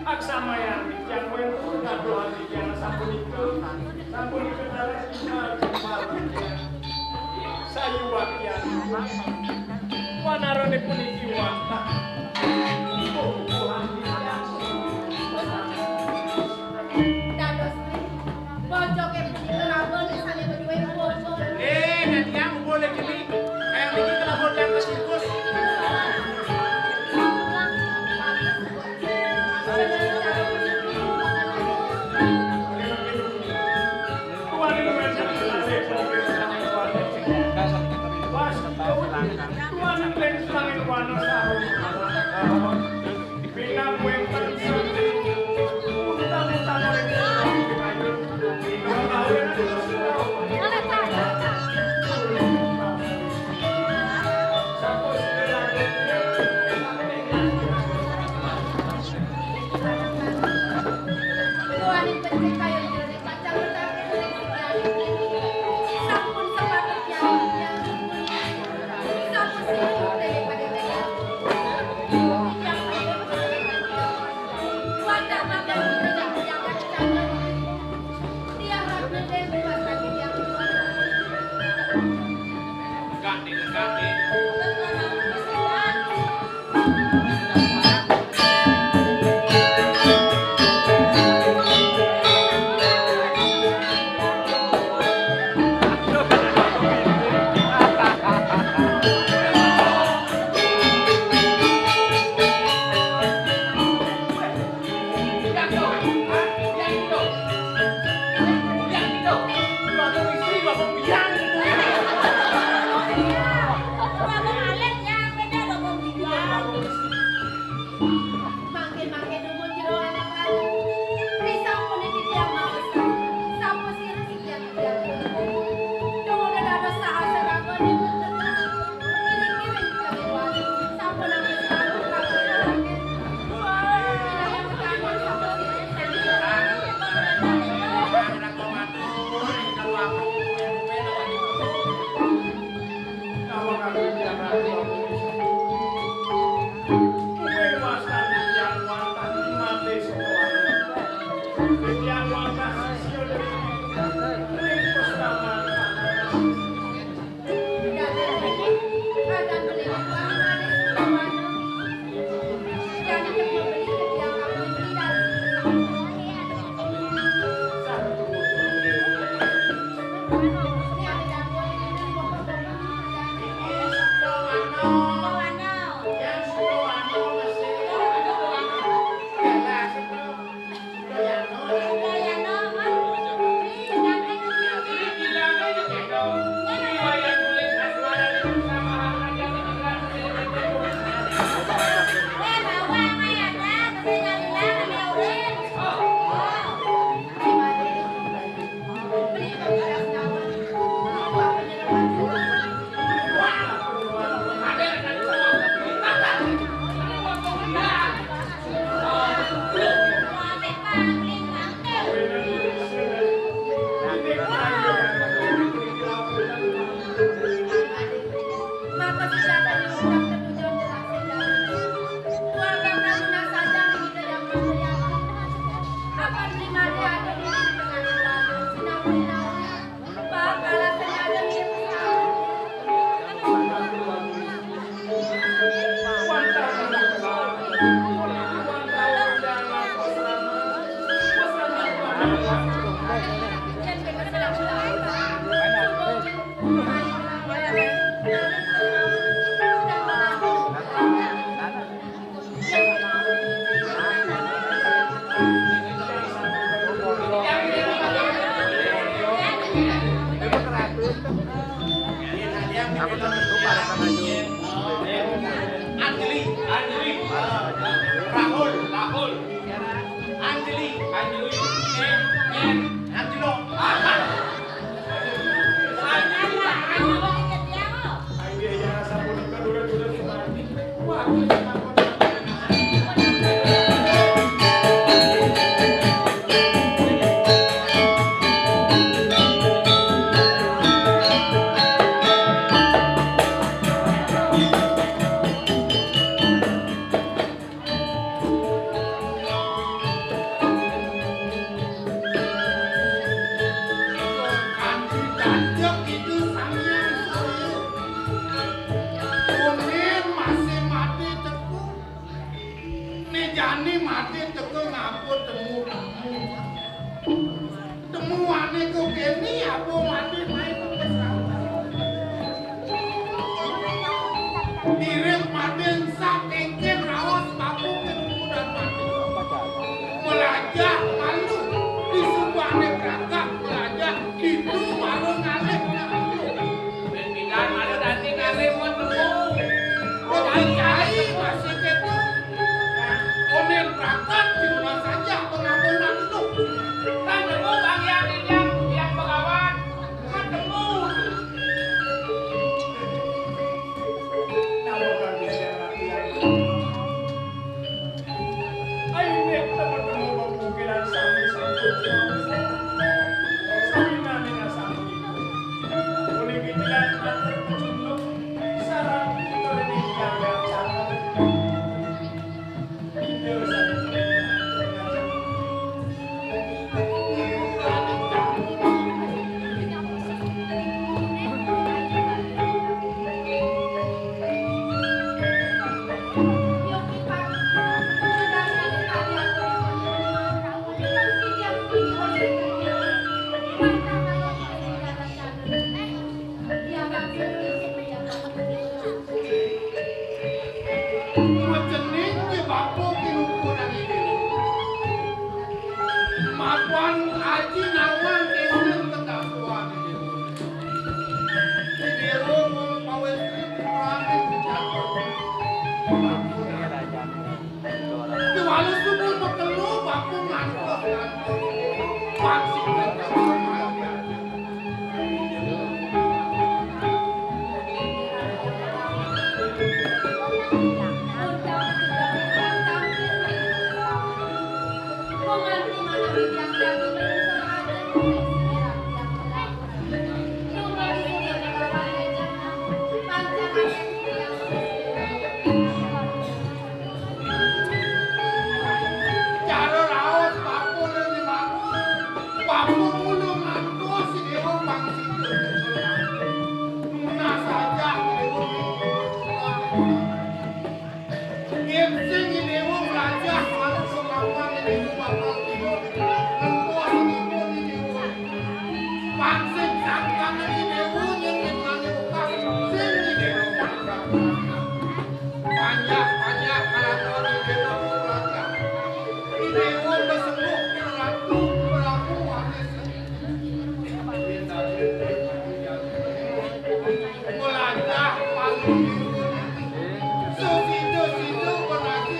Aksamayang titiang wénten kadohan titiang sapunika, sapunika dados timpal-timpal titiang. Sayuwaktian wanarané puniki wantah pupuhan titiang. Dados Bojoké punika raban sané madué bobot. Eh, dadiang ubul iki. Kaya niki kelebur yang kesingkus. Mangkin-mangkin dumun jero anak lanang. Risampune titiang mawesen. Sampun sira titiang titiang. Dumun dados saha seragon. Iring-iring kami wali. Sampun angin selalu kabur. Wilayah petani sampun sira titiang. Anjali, Anjali, Rahul, Rahul, Anjali, Anjali, Anjali, Anjali, Anjali. Kanthi tanjung itu Sang Hyang Surya. Kunin masih mati teko. Né jani mati teko ngapun temu-temu. Temuane kok kene apa mati main pesawat. Mirip mati sak kengken raos babu kene mudan mati. Melajah malu di subane beragak melajah itu baru ngalih. Pindah malu dadi ngalih mau temu. Kok cai masih ketu? Onen berangkat di rumah saja pengabulan itu. Kan temu Bang Yang, Yang, Yang Begawan. Kan temu. Ayo, nek ketemu pemungkiran sami sampun sami nani sami. Puniki jalan matur pecunduk sareng kerening gagang sareng. Indah sareng kerening. Macening ya bapa pinukuran ini. Mapan aji nawang kenging ketakuan ini. Dewa wong pawestri kurangin jatuh. Diwales suku petelu bapa ngantos ngantos. Pangsikan Cara raos paku lan dimaku, paku mulu ngantos si Déwa pangsiga. Nunas saja Déwa. Yén sing Déwa mlajah manungsa mapan Déwa bakal tiba ngentos ipun Déwa. Pan sing sangkan Déwa yén ngenani ukas sing Déwa. Panjak-panjak kalakon Déwa Purwaka. Déwa besembuh Ratu Prabu Wanis. Melajah paling sesida-sida berarti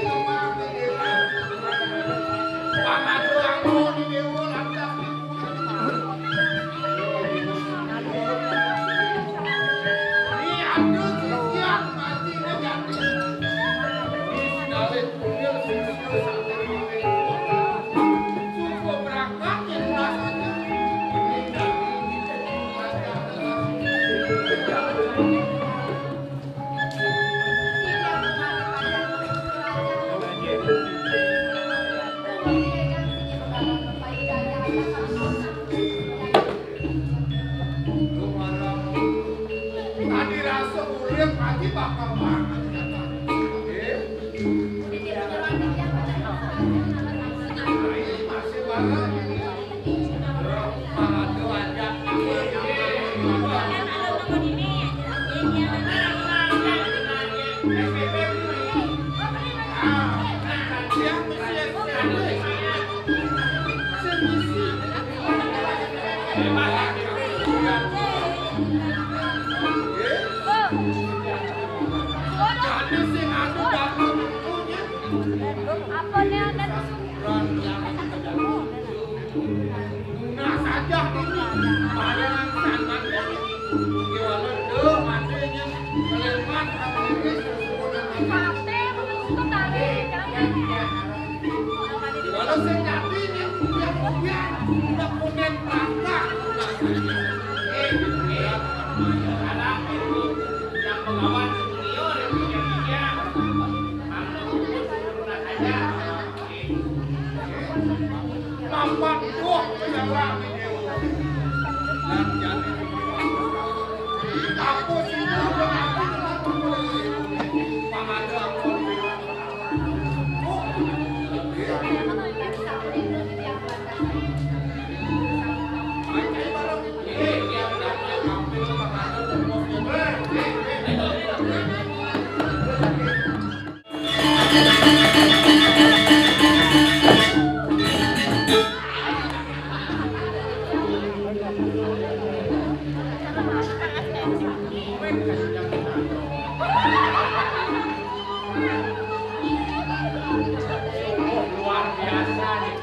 Luar biasa nih.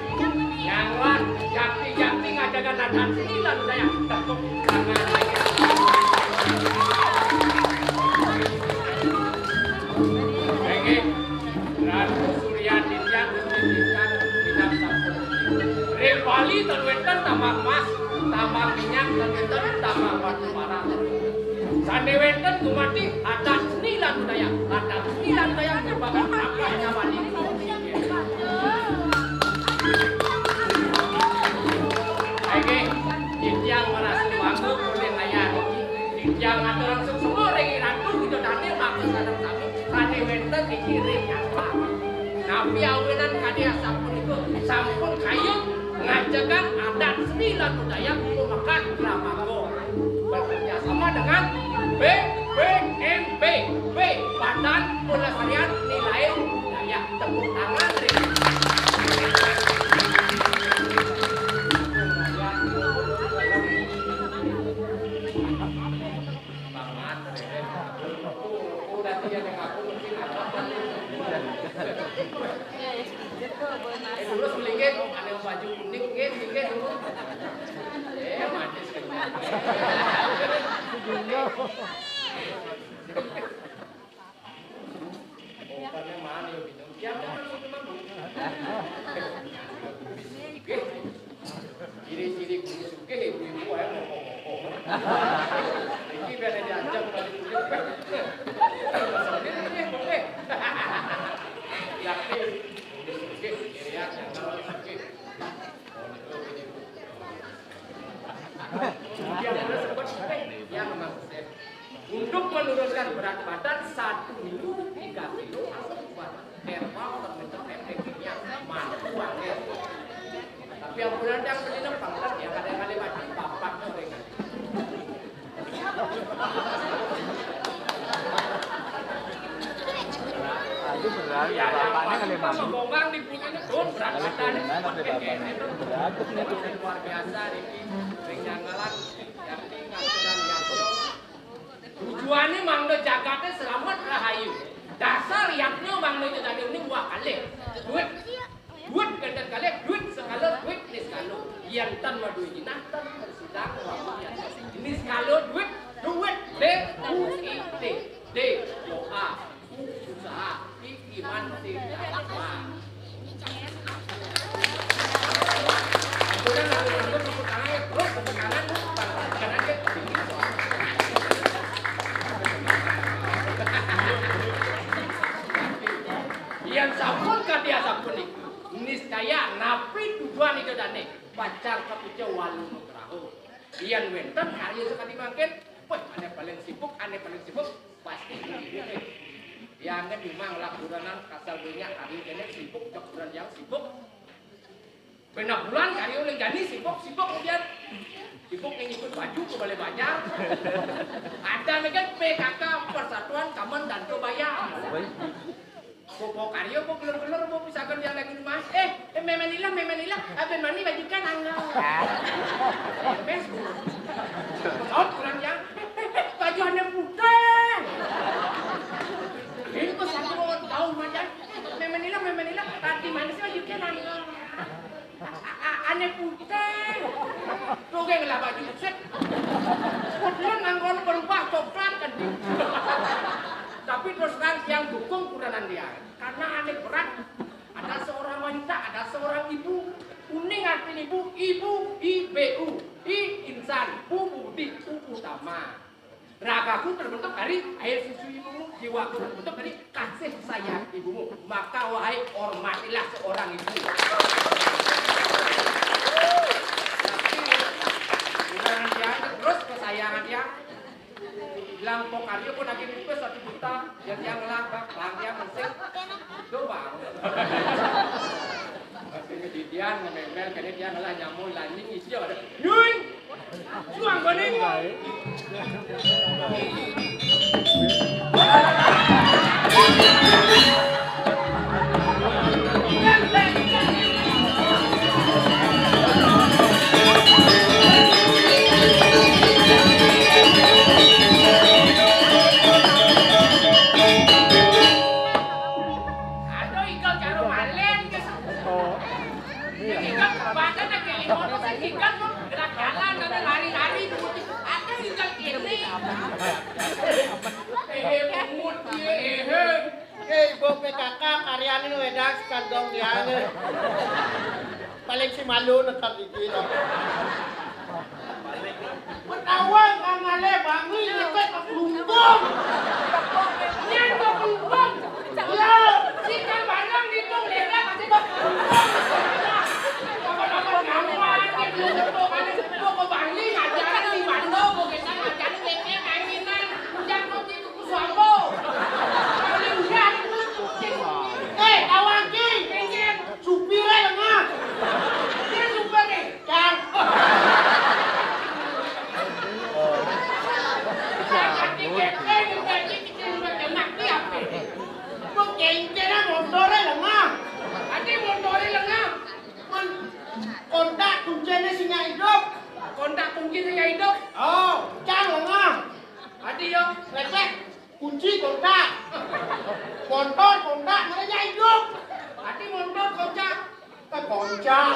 Yang luar, jakti-jakti ngajaga nadaan seni lan budaya. Tepuk tangan lagi. Oke. Ratu Surya Nindya Gusti Bintang Bintang Sampun. Ring Bali ten wénten tambang emas, tambang minyak, ten wénten tambang batu bara. Sané wénten gumanti adat seni lan budaya. Adat seni lan budaya merupakan akar nyawaning. Nggih, titiang marasa mangguk ulih ayah niki. Titiang ngaturang suksma ring Ratu Widodané mangda sareng sami sané wénten niki ring nyangkla. Napi awinan kadi asapunika sampun kayun ngajegang adat seni lan budaya pamekat Dramaga. Bekerja sama dengan B P M B, B, Badan Pelestarian Nilai Budaya. Tepuk tangan, Ri. Udah tiga yang aku mungkin ada. Eh, dulu sedikit, ada yang baju kuning, nggih, nggih, dulu. Eh, manis kenyal. Bukannya mana ya, Bintang? Siapa yang suka mabuk? Ciri-ciri guru sugih, ibu-ibu ae ngomong-ngomong. Iki biar diajak baju kuning. Sendiri nih, boleh. Yakin. Guru sugih, irian, yang kalau sugih. Untuk menurunkan berat badan satu minggu tiga kilo atau dua herbal terbentuk efeknya mampu banget. Tapi ampunan yang beli nempang kan ya kadang kali mati bapak tuh dengan. Aduh, berat. Ya, bapaknya kali mati. Gombang di bumi ini, tuh, berat badan. Luar biasa, Riki. Ring Janggalan, yakti ngaturan yatna. Tujuané mangda jagaté slamet rahayu. Dasar yatna mangda jagaté uning dua kalih. Duit. Duit kénten kalih, duit sekala, duit niskala. Yén tan madué jinah, tan bersidang, niskala duit, duit, D U I T, D O A. Usaha, iman, titiang. Yén sampun kadi asapunika, niscaya napi tujuan Ida Dané pacang kapica walu nugraha. Yén wénten karya sakadi mangkin, wéh, ané paling sibuk, ané paling sibuk, pasti. Yang kan memang lah kurenan kasal banyak hari ini sibuk, cek kurenan yang sibuk. Benak bulan hari uling jani sibuk, sibuk kemudian sibuk yang ikut baju ke balai banjar. Ada lagi P K K, Persatuan Kamen Danto Bayar. Bo, bo karya, bo gelur-gelur, bo pisakan yang lagi rumah. Eh, eh, Meme Nila, Meme Nila, abin mani baju kan angga. Mes, saut kurang yang, eh, eh, eh, baju anak muda. Ini kok satu orang tahu macam, Meme Nila, Meme Nila, tadi mana sih baju kan angga? Ini putih. Tuh kayak ngelaba juset. Putih nganggo berubah coklat kan. Tapi terus terang yang dukung kuranan dia. Karena aneh berat. Ada seorang wanita, ada seorang ibu. Uning artinya ibu, ibu, I B U. I insan, U budi, U utama. Ragaku terbentuk dari air susu ibumu, jiwaku terbentuk dari kasih sayang ibumu. Maka wahai hormatilah seorang ibu. Tapi, bukan dia aja, terus kesayangan dia. Bilang pok karyo pun lagi rupa satu juta, ya dia ngelah, bang, bang, dia mesing. Itu bang. Tapi kejadian ngememel, kayaknya dia ngelah nyamuk, lanying, isi ada. Nyuy! Suang bening. Aduh, igal karo malen, guys. Oh. Iya. Igal kebaca dah kayak lima ratus igal tuh gerak jalan, ada lari-lari, begitu. Ada igal ini. Eh, pungut dia, eh. Eh, ibu P K K, karyane wedang sekandong diange. Paling si malu nonton iki to. Ketahuan kang ale bangi nyepet ke kelumpung. Nyen ke kelumpung. Ya, si kang barang ditung lega kasih ke kelumpung. Kapan-kapan nyaman gitu, gitu, kan. Gua ke Bali ngajarin di Mando, gua kita ngajarin ngepet, mainan. Ujang kau gitu. Suambo. Boleh udah, itu kucing. Eh, kawan ki. Kenceng. Supirnya lengah. Dia supir nih. Cang. Kaki kenceng, kaki kecil, kaki mati apa? Kok kencengnya motornya lengah. Tadi motornya lengah. Kon-, kontak kuncinya sinyal hidup. Kontak kunci sinyal hidup. Oh, cang lengah. Tadi yo. Lecek. Kunci kontak. Motor kontak, mana nyaidup? Ati motor kontak. Eh, kontak.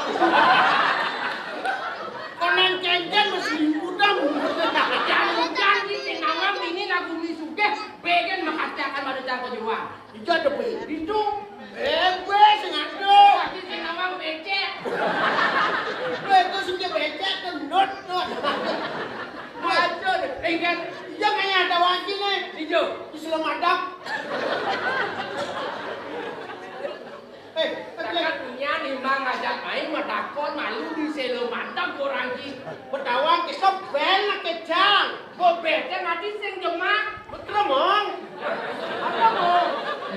Konen kencen masih liputan. Jangan-jangan di sing awam ini lagu mi sugih, begen makasih akan pada jago juang. Iya, tapi. Itu. Eh, gue sing ado. Tapi sing awam becek. Gue itu sing becek, gendut, tuh. Aduh, enggan. Iya, kayak ada wajib nih. Ijo. Islam adab. Eh, tapi Kakak punya nih, Mang, ngajak main, mah takon, malu di selo mantap orang ki. Betawa, kita bel, kejang. Kok bete, nanti sing jemak. Betul, Mang. Apa, Mang?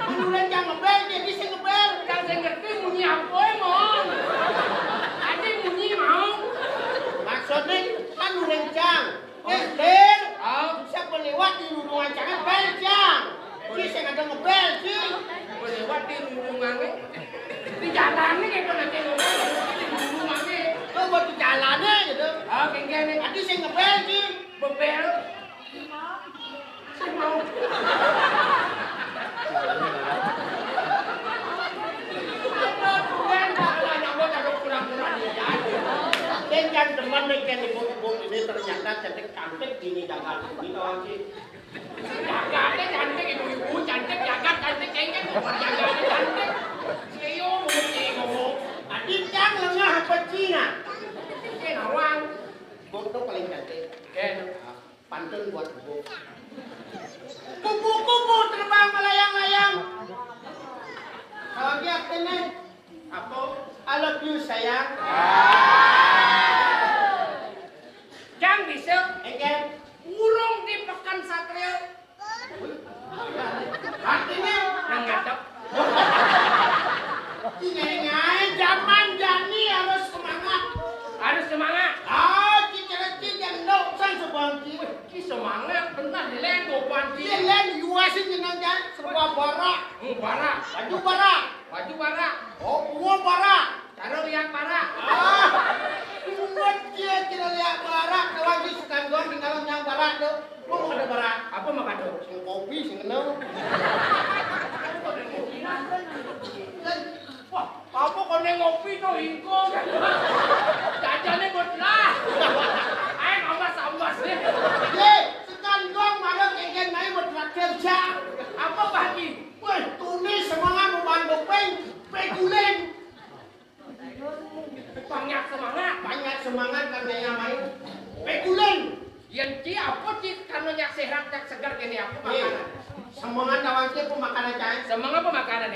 Nulen cang ngebel, jadi sing ngebel. Kan sing ngerti munyi apa, Mang? Nanti munyi mau. Maksudnya, kan nulen cang. Ngelir. Oh. Siapa lewat di rumah jangan bel, Jang. Ci sing ada ngebel, Ci. Siapa lewat di rumah ini? Di jalan ini kayak pernah kayak ngomong, di rumah ini. Lo buat di jalannya gitu. Oh, kayak gini. Tadi sing ngebel, Ci. Bebel. Sing mau. Sing kan demen nih, kan ibu-ibu ini ternyata cantik-cantik gini, dagang. Ini kawan sih. Jagatnya cantik, ibu-ibu cantik, jagat cantik, kengkeng, jagatnya cantik. Sio, ngomong, ngomong. Tadi cang lengah apa Cina? Cina, Wang. Ibu tuh paling cantik. Oke. Pantun buat ibu. Kupu-kupu terbang melayang-layang. Kalau dia kena, apa? I love you, sayang. Jang bisa. Engke. Urung di Pekan Satria. Artinya? Nang ngadep. Ngae-ngae zaman jani harus semangat. Harus semangat. Ah, cicere-cicere ndok sang sebangki. Wih, ki semangat bener, Len, gopan ki. Iya, Len, yuasin jeneng kan, serba barak. Hmm, barak. Baju barak. Baju barak. Oh, gua barak. Karo lihat barak. Ah, buat dia kira lihat barak, kalau di sekarang gua tinggal yang barak tuh. Lu mau ada barak? Apa mau kado? Sing kopi, sing kenal. Wah, apa kau neng ngopi tuh, ingkung?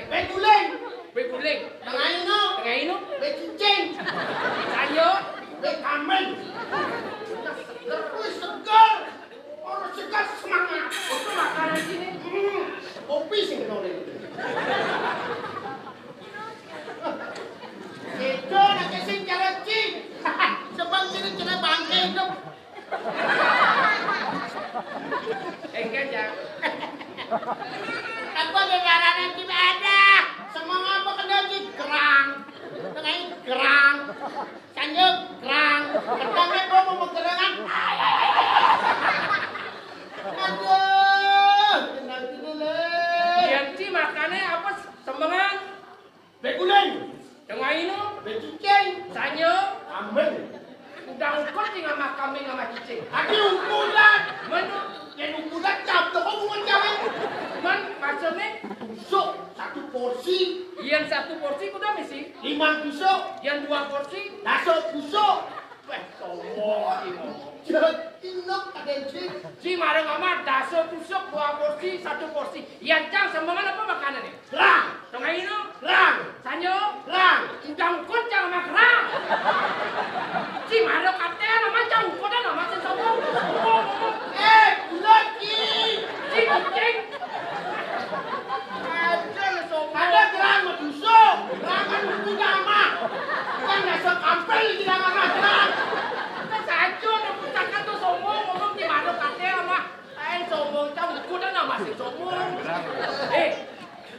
Bé guling. Bé guling. Tengahino. Tengahino. Bé cincin. Sanyo. Bé kamen. Seger. Wih, seger. Orang seger semangat. Itu makanan sini. Hmm. Kopi sing kena oleh. Itu nak sing cara cing. Sebab sini kena bangke itu. Enggak, Jang. Apa gegaranan kita ada? Semua apa kena di gerang? Kena gerang. Sanyo gerang. Pertama gua mau gerangan. Aduh, kenal dulu lah. Yang ci makannya apa? Semengan. Bé guling. Tengahino. Bé cincin. Sanyo. Kambing. Udah ukut sih sama kambing sama cicing. Ati ukuran. Mana? Yang ukuran jam tuh kok bukan jam. Man, maksudnya? Tusuk satu porsi. Yang satu porsi kudu misi. Lima tusuk. Yang dua porsi. Daso tusuk. Weh, sombong sih ngomong. Jadi nok ada sih. Ci marang ama daso tusuk dua porsi, satu porsi. Yang cang semengan apa makanan nih? Gerang. Tengahino. Gerang. Sanyo. Gerang. Udang kucang sama gerang. Ci maro katel sama cang kuda nama sing sombong. Sombong, sombong. Eh, bulat, Ci. Ci kucing. Aja lu sombong. Ada gerang mah busuk. Gerang kan punya ama. Kan dasar kampel di dalam ama gerang. Terus aja udah pucakan tuh sombong, ngomong ci maro katel sama. Eh, sombong, cang kuda nama sing sombong. Eh,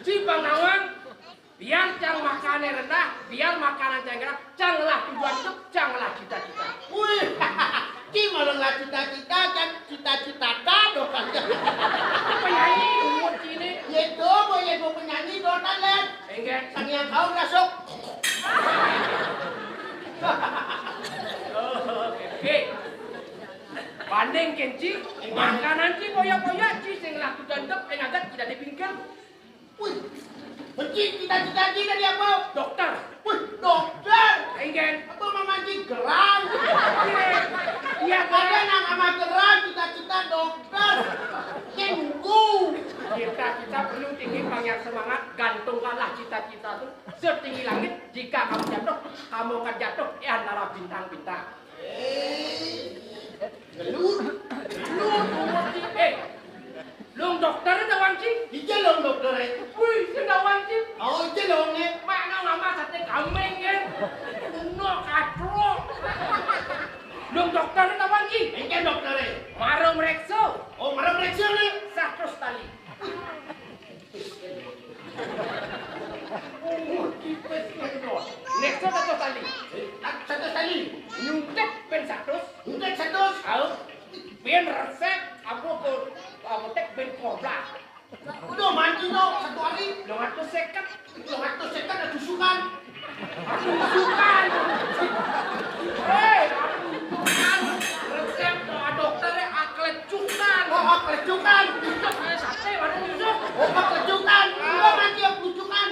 ci bang nawang, biar cang makannya rendah, biar makanan cang rendah, cang lah tujuan hidup, cang lah cita-cita. Wih, ci malah lah cita-cita, kan cita-cita ta dong kan. Penyanyi umur sini. Ya itu, boy, ya gue penyanyi, dotan, Len. Enggak. Sang yang kau masuk. Oke. Banding kenci, makanan ci boya-boya, ci sing laku dandep, engagat tidak dipingkir. Wih, benci cita-cita ci dari apa? Dokter. Wih, dokter. Enggak. Apa mama ci gerang? Iya, ada gerang. Nang ama gerang, cita-cita dokter. Cenggu. Kita, kita perlu tinggi panjang semangat, gantungkanlah cita-cita tuh setinggi langit. Jika kamu jatuh, kamu akan jatuh di antara bintang-bintang. Eh, gelut, gelut, umur ci. Eh, lung dokter itu, Wan Ci? Iya, lung dokter itu. Wih, sing dah, Wan Ci. Oh, iya, lung, eh. Mak, nang nama sate kambing, kan? Uno katro. Lung dokter itu, Wan Ci? Iya, dokter itu. Maro merekso. Oh, maro merekso, nih. Satus tali. Umur tipis kendor. Nek satus tali. Eh, tak satus tali. Nyuntik pen satus. Nyuntik satus. Au. Pen resep apa ko apotek pen korba. Udah mati no satu hari. Dua ratus seket. Dua ratus seket ada tusukan. Tusukan. Hei, tusukan. Resep doa dokternya aklecukan. Oh, aklecukan. Itu kayak sate, baru tusuk. Oh, aklecukan. Udah mati ya, pucukan.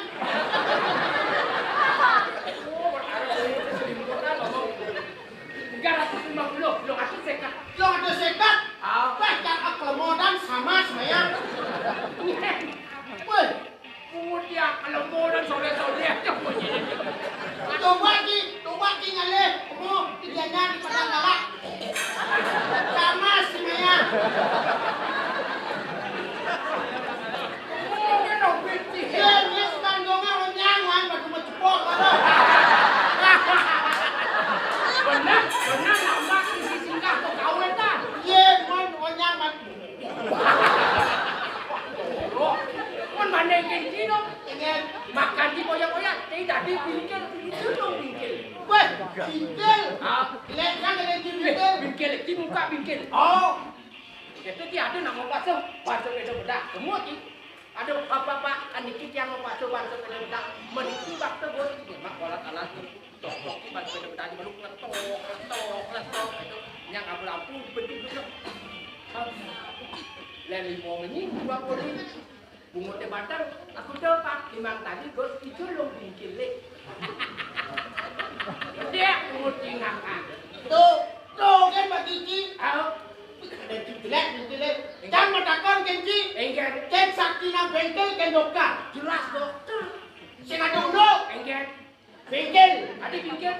Oh, berharap ini keselimputan, ngomong. Tiga ratus lima puluh, dua ratus seket. Dua ratus seket? Ah. Wah, cakep, kelemodan sama semuanya. Weh. Pungut dia, kalau mau dan sore-sore aja bunyi. Coba ki, coba ki ngalih, kamu kerjanya di Padang Galak. Sama semuanya. Mungkin dong, Binti. Iya, iya, sekarang gua mah renyang, Wan, baru mau cepok, baru. Benar, benar, lama isi singgah kok kawin dah. Iya, Wan, renyang, Wan. Mun bandingke ci dong. Makan ci koyak-koyak, ci dadi bingkil, bingkil dong bingkil. Weh, bingkil. Ah. Lek kan ada ci bingkil. Bingkil, ci muka bingkil. Oh. Itu ci ada nang bakso, bakso beda-beda. Semua ci. Aduh, bapak-bapak, kan dikit yang bakso, bakso beda-beda. Meniki bakso bos, mak kolak alas. Tok, tok, ki balik pada tadi baru ngeletok, ngeletok, ngeletok, gitu. Yang abu lampu, betul, betul. Lah limo menit, dua puluh. Bungut teh batang, aku tahu, Pak, limang tadi, Gus, itu lo bingkil, lek. Dia bungut tinggal, Pak. Tuh, tuh, kan, Pak Kiki. Au. Ada jelek, bingkil, lek. Cang matakon kén ci. Éngkén. Kén sakti nang béngkél kén dokter? Jelas dokter. Sing ada unduk. Éngkén. Béngkél. Ada béngkél.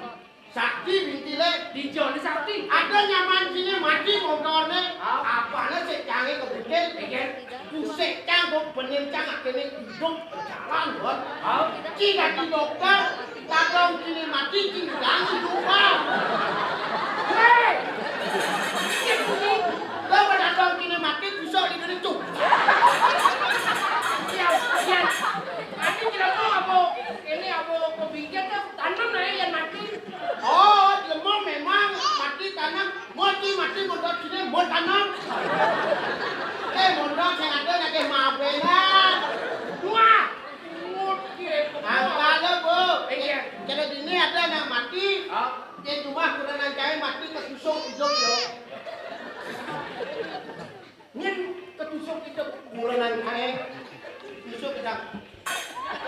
Sakti béngkélé. Di jero sakti. Ada nyaman ciné mati montorné. Ah. Apané sik cangé ka béngkél? Éngkén. Tusik cang kok bener cang akéné idup. Jalan, Bos. Hah? Ci dadi dokter, dadong ciné mati, ci ngidang idup, Bos. Héi! Lo pada dadong ciné mati, bisa di gericu. Iya, iya. Mati jelema apa? Ini apa kepikir tuh? Tanam aja yang mati. Oh, jelema memang mati tanam. Mati, mati, mondok ciné, mon tanam. Eh, mondok sing ada nagih mabénan. Wah, mut, iya. Angkala, Bu. Iya. Kalau dini ada anak mati, hah? Di rumah kurang ancai mati, ketusuk idup, yo. Nyén ketusuk idup. Kurang ancai. Tusuk idup.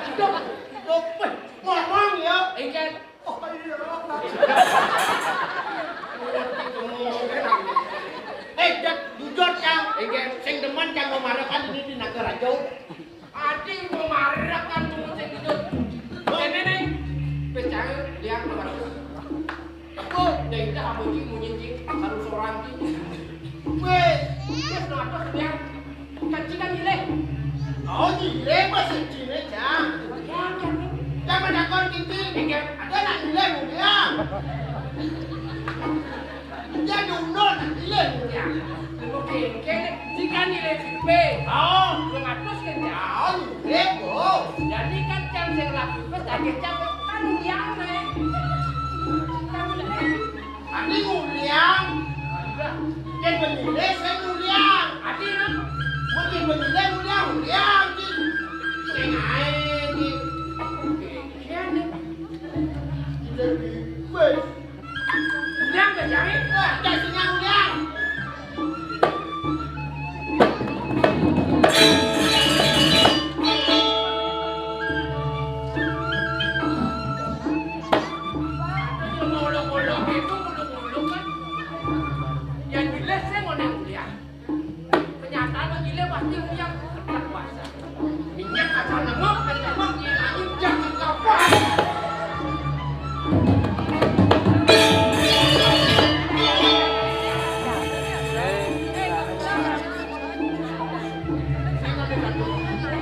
Idup, idup. Wéh, ngomong, yo. Iya. Oh, iya. Eh, Jat, jujur, Cang. Inggih. Sing demen, Cang, mamarekan ini di Nagaraja. Adi mamarekan tuh sing jujur. Ini nih, percaya lihat nomor. Aku, ya itu aku sih munyi sih, harus orang sih. Wéh, wis natos ya. Kan ci kan nyilih. Oh, nyilih pas ciné, Cang. Ya, kan. Cang menakon kinti. Inggih. Ada nak nyilih mulyang. Ya, diundul nak nyilih mulyang. Oke, oke. Ci kan nyilih cipe. Oh. Lu ngatus kan, Cang? Oh, nyilih, Bu. Jadi kan Cang sing laku wis daging Cang kan mulyang, Nek. Kan nyilih. Adi nguliang. Yén benyilih sing nguliang. Adi, nah. Mun yén benyilih nguliang, nguliang, Ci. Sing aé, Ci. Kian, nih. Udah di wis. Nguliang gak, Cai? Wah, gak sing nguliang. Ngolok-ngolok itu, ngolok-ngolok kan. Yang jelas saya mau nang kuliah. Kenyataan lo gila pasti yang terpaksa. Minyak asal nengok, nengok, ngelangin jangan kapan.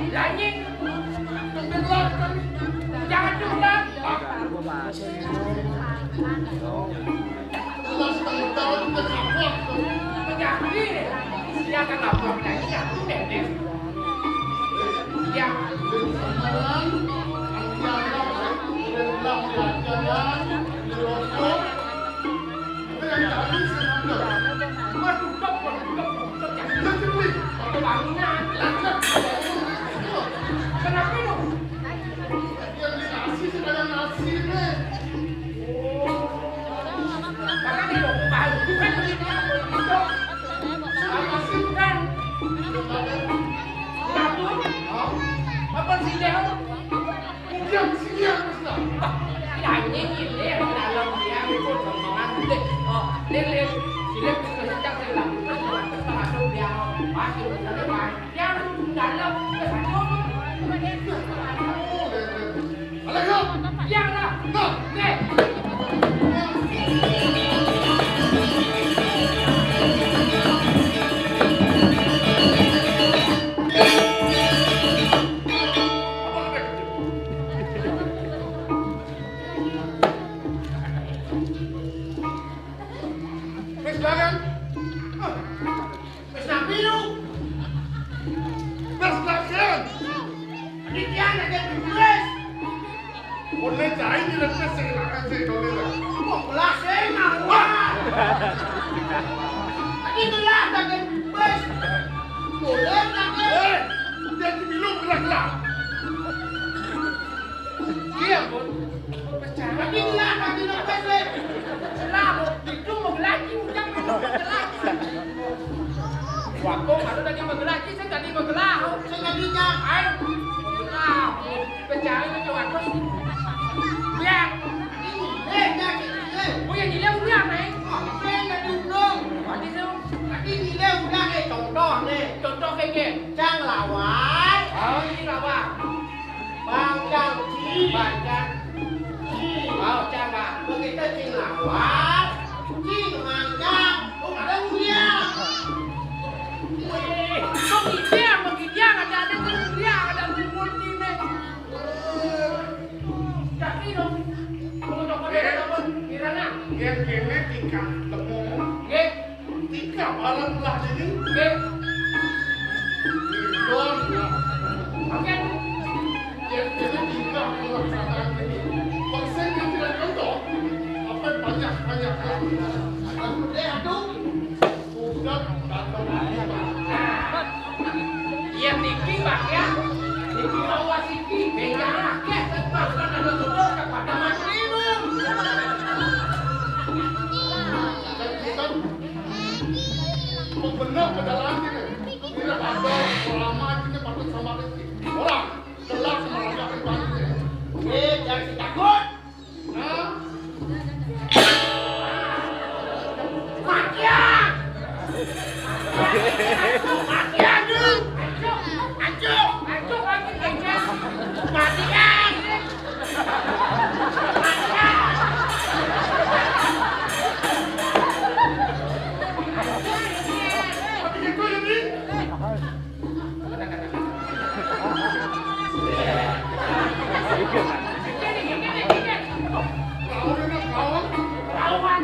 Lanjing. Jangan diulang. Jelas tahu-tahu kita ngapa. Menjadi. Dia akan ngapa lagi, aku nenek. Ya. Samaran, Antiara, Rendah, Jalan, Dirokok. Apa yang tadi saya anda? Waduh, dok, waduh, dok, dok, ya. Dia sendiri. Waktu bangunan. Kenapa lu? Yang dikasih sekarang nasi nih. Oh. Karena dia mau tahu. Bukan begitu. Apa sih, kan? Kenapa? Hah? Apa sih, dia? Diam, diam, Mas. Lah, ini nyilih dalam dia itu rombongan gede. Oh, lilit, silit, terus cak silang. Terus masuk dia, pas, terus ada, pas. Yang dalam ke sana. Ada, yuk. Yang dah. Nah. Nih. Wis dagang. Wis napi lu? Wis dagang. Iki anak wis. Oleh cai di lepas sing makan sing dole lah. Wong belas sing mau. Wah. Iki belas dagang wis. Boleh dagang. Eh, dia di milu beras lah. Iya, Bun. Pecah. Tapi lah, tapi lepas, Lek. Lah, itu mau lagi, ujang mau lagi. Waktu ada tadi mau lagi, saya tadi mau lah. Saya tadi nyampe. Lah, pecah itu waktu. Ya. Ini, eh, nyakit, eh. Oh, yang gila udah, Neng. Oh, saya tadi belum. Tadi saya. Tadi gila udah, eh, contoh, nih. Baca. Mau coba. Begitu cing lawan, cing mangga, oh, ada mulia. Wih, kok gitu ya, begitu ya, ada, ada mulia, ada kumpul sini. Tapi dong, kalau toko dia apa? Kirana. Yang kene tingkah temu. Nggih. Tingkah barang lah ini. Nggih. Don. Oke. Yang kene tingkah pelaksanaan ini. Persen yang tidak contoh. Apa banyak-banyak. Aduh, deh, aduh. Sudah datang. Iya, niki, Pak, ya. Niki lawas iki, beda akeh, bahkan ada tutup kepada Mas Rino. Dan kita pembenar ke dalam ini. Tidak ada selama ini patut sama Rizky. Orang telah sama orang pribadi. Eh, jangan takut. Hah? Matian! Matian, Dul! Ancur! Ancur! Ancur, ancur, ancur! Matian! Matian! Mati itu ya,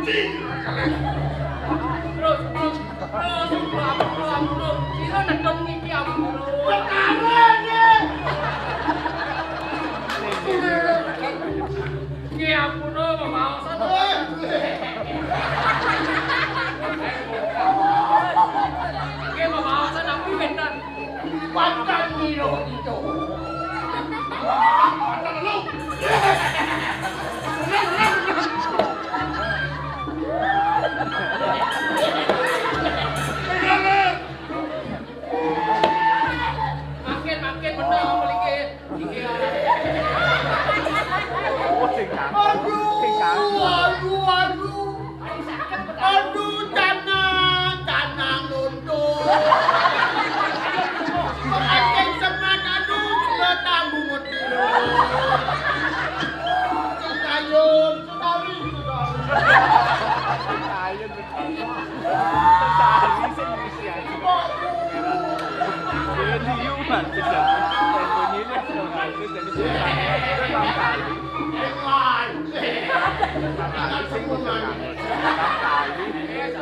Di? Terus, terus, terus, terus, terus. Sira nedon niki, ampun. Perkara ini. Nggih, ampun, oh, pemaosan. Nggih, pemaosan, tapi bener. Pantang ngiruh itu. Pantang lu. Makin, makin bener, makin. Aduh, aduh, aduh. Aduh, canang, canang luntur. Pengantin semat, aduh, sudah tamu mutiro. Citayun, sutari, sutari. Citayun, betul. Sutari, sing ngisi aja. Dia liu, Mas, sejak. Bunyi ini sudah bagus, jadi sutari. Itu Bang Kali. Bang Kali, sing ngisi aja. Bang Kali. Bang Kali, sing ngisi.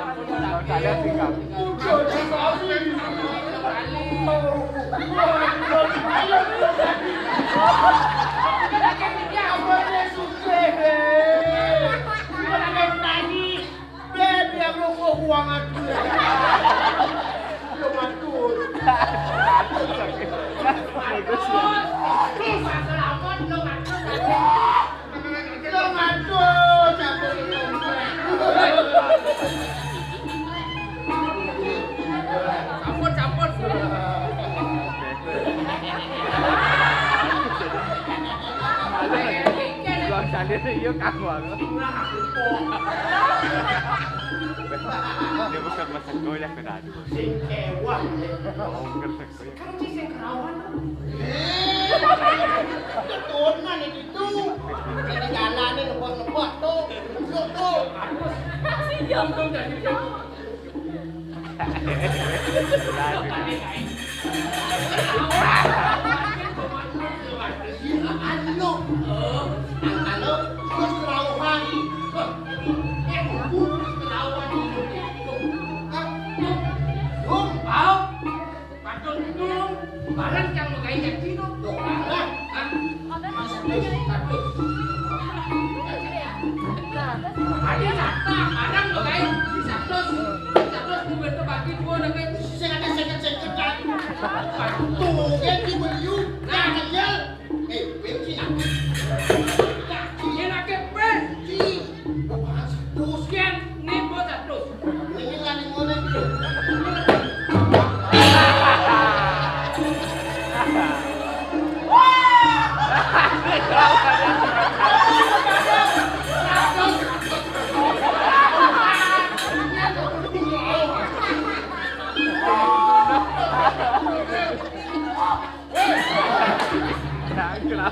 Sampun, sampun. Gua sadar, iya, Kang, gua. Dia bukan masak goyak, kena aduh. Sing kewah. Oh, kertek. Kan ci sing kerawan. Eh, keturunan itu. Ini jalannya ngebot-ngebot tuh. Tuh, tuh. Iya, untung dari jauh. Anu, anu, terus kerauhan. Eh, terus kerauhan. Hah? Hah? Patut untung, barang yang megai janji tu. Tuh, barang. Hah? Seratus, seratus. Ada sata, barang megai seratus. Seratus tu bentuk bagi dua dah kan. Sing ada seket-seket kan. Patut tu kan di beliau. Nah, kecil. Eh, bensin aku. Yen akeh bensin. Wah, satus. Yen nipu satus. Ini kan yang mana?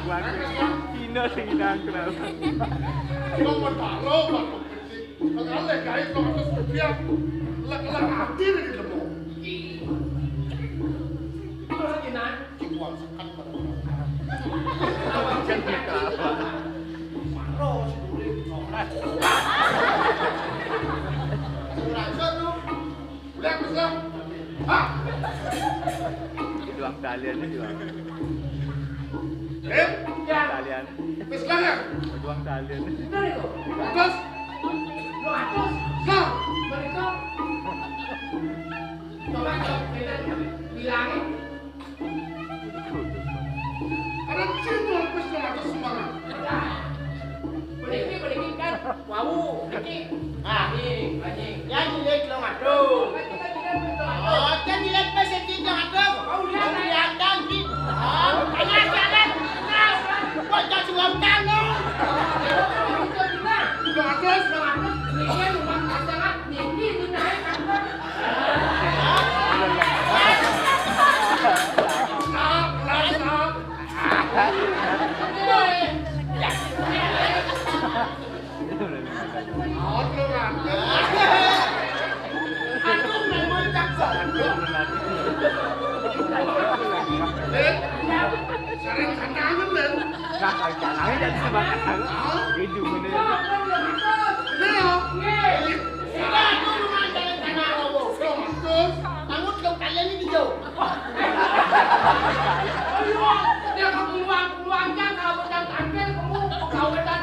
Waduh, Cina sing nangkral. Wong Bentaro, Pak Komisi. Kok alih gawe dua ratus rupiah. Lek-lek ati iki lho. Terus gimana? Iki uang sekat, Pak. Maro si Duri. Langsung lu. Udah, Mas, lah. Ah. Itu uang talian itu, Bang. Eh? Uang talian. Wis lah ya? Itu uang talian. Bener itu? Terus? Lu atus? Lah. Bener itu? Coba kalau kita bilangin. Ada cinta wis dua ratus semangat. Beli ini, beli ini kan. Wau, iki. Ah, iki, iki. Ya, nilai telung atus. Oh, kan nilai pas iki telung atus. Oh, iya, iya. Kelihatan, Ki. Oh, tanya sekarang. Kok jadi uang kamu? Telung atus. Telung atus. Ini rumah pasangan, ini, ini naik apa? Sering tantangan, Bang. Nah, tantangan dan semangat. Hah? Hidup ini. Ini ya? Nggih. Sudah, aku rumah jalan tanah, Robo. Terus? Anggut dong kalian ini, Jo. Ayo, dia kamu luang, luangnya kalau macam tampil, kamu pegawai dan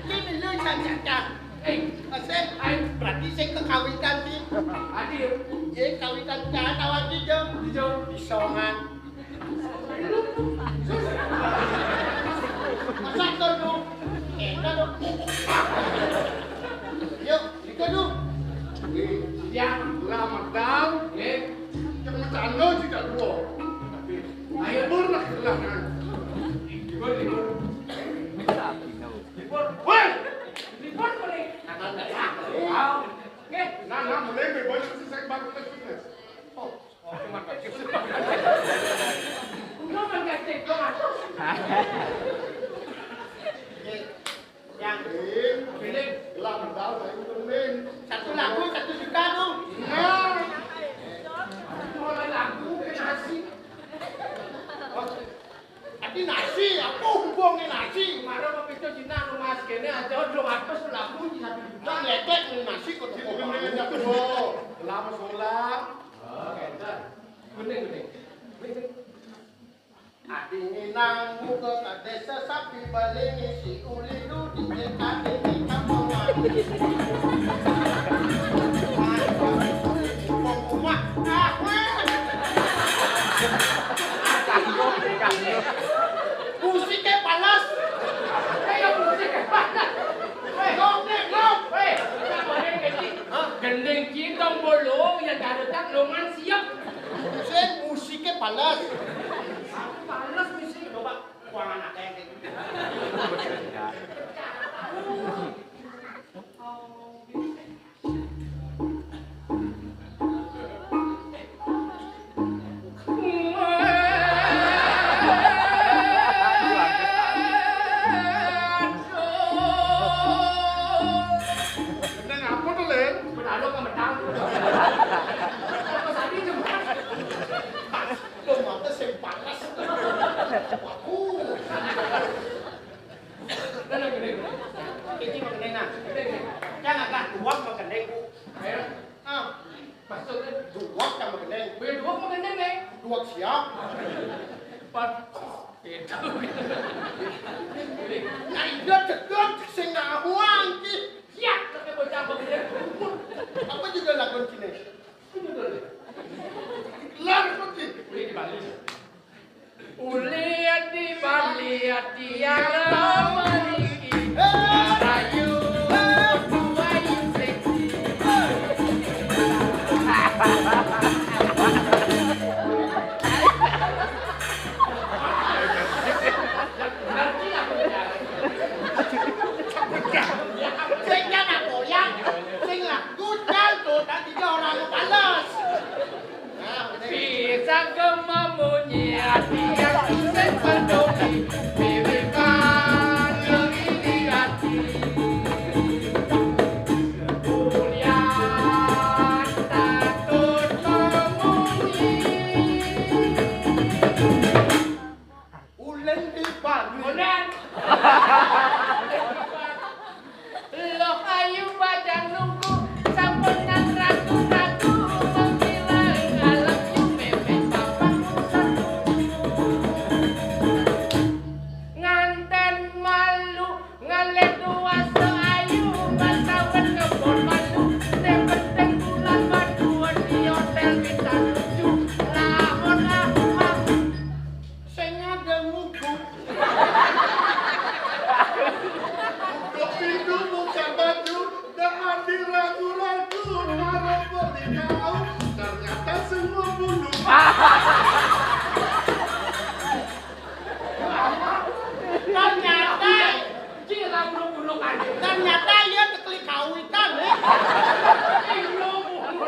ini lu jangan. Eh, Asik, ayo. Berarti saya kekawitan, Ki. Adil. Iya, kawitan kan awak iki, Jo. Iya, Jo. Pisongan. Masa to, Du? Enak, Du. Yuk, itu, Du. Ya, selamat datang. Nggih. Yang macam lo tidak dua. Ayo. Pun lah, lah, nah. Libur, libur. Libur. Woi! Libur, boleh. Nggih. Nah, nah, mulai bebas, saya bangun lagi. Oh. Yang satu lagu, satu juta tuh. Nah. Mulai lagu, nasi. Tapi nasi, apa hubungnya nasi? Mara mau pintu Cina, lu Mas, kene aja udah atas lagu di satu juta. Nah, letek nih nasi kok. Sing bener ya, Bu. Lama sekolah. Oh, kenten. Bener, bener. Ati nginang muka kadesa sapi balingi si uli lu di tekani di kampungan. Rumah. Ah, weh. Musiknya panas. Kayak musiknya panas. Weh, ngop, ngop. Weh, kita boleh ganti. Hah? Gending cintong bolong yang darutan longan siap. Sing musiknya panas. Panas musik. Coba kuangan akeh gitu. Nang apa to, Lin? Medal apa medal? Apa tadi, Jeng? Lho, mata sing panas. Waduh. Nah, nah, gini. Iki mau kena, nah. Jangan agak dua mau kena, Bu. Ayo. Ah. Maksudnya? Duwek sama gendeng. Weh, duwek sama gendeng, nih. Duwek siap. Pan. Itu. Nah, iya, cedot, sing ngahuang, ki. Siap, tapi bocah sama gendeng. Apa juga lagu sini? Itu dulu. Lar, putih. Weh, di Bali. Uli ati bali ati yara mariki. Ayu, ayu seksi. Sing kan aku yang sing lah. Gudal tuh tadi dia orang balas. Bisa gemar munyi. Ulen di bangun. Loh, ayu bajang nunggu, sampenan ragu-ragu, mengkilau ngalem yu mepet papan pusat. Nganten malu, ngalih kuasa ayu, batawen kebon malu, sing penting bulan maduan di hotel bintang tujuh. Lamun ah, ah. Sing ada ngugu. Buka pintu, buka baju, dah adi ragu-ragu, karo beli kau, ternyata semua bulu. Ternyata, cirang bulu-bulu kan. Ternyata iya tekeli kawitan, eh. Iya, Bu.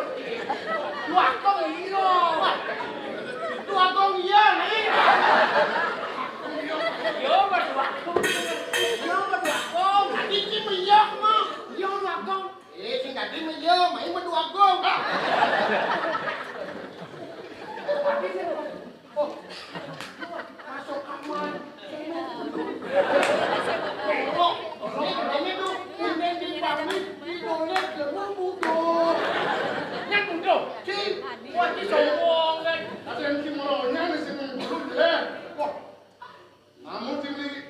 Wakong iya. Wakong iya, nih. Iya, Mas Wakong. Iya, Mas Wakong. Tadi ki meyok, mah. Iya, Wakong. Eh, sing tadi meyok, main Mas Wakong. Tapi sing Oh, masuk kamar. Tengok, ini, ini tuh, ini di pabrik, di dolet, dia mau butuh. Yang butuh? Ki. Wah, ki sombong, kan. Ada yang ki melonya, di sini dulu, ya. Wah, namun sini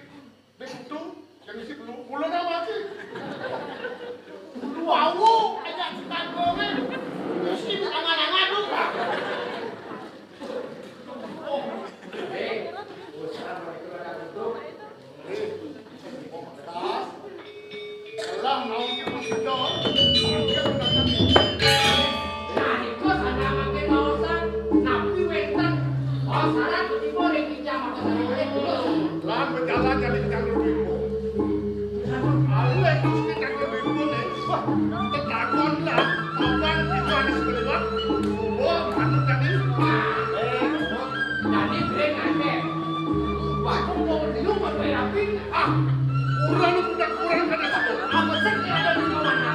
Nek Putu, sing isi bulu, bulu napa iki? Bulu wau, aja sukagome. Mesti angan-angan lu. Oh. Lah, mau iki Putu. Nah, iku sanamake maosan, napi wenten? Oh, salah ketipu ring ijam atau sariwene kudus. Lan berjalan jadi cangkruk ibu. Aku yang terus ke cangkruk ibu nih. Wah, ketakuan lah. Papan itu ada sebelah. Wah, manut tadi. Eh, jadi bring aja. Wah, aku mau minum apa ya, Pi? Ah, kurang udah kurang kada satu. Apa sih ada di mana?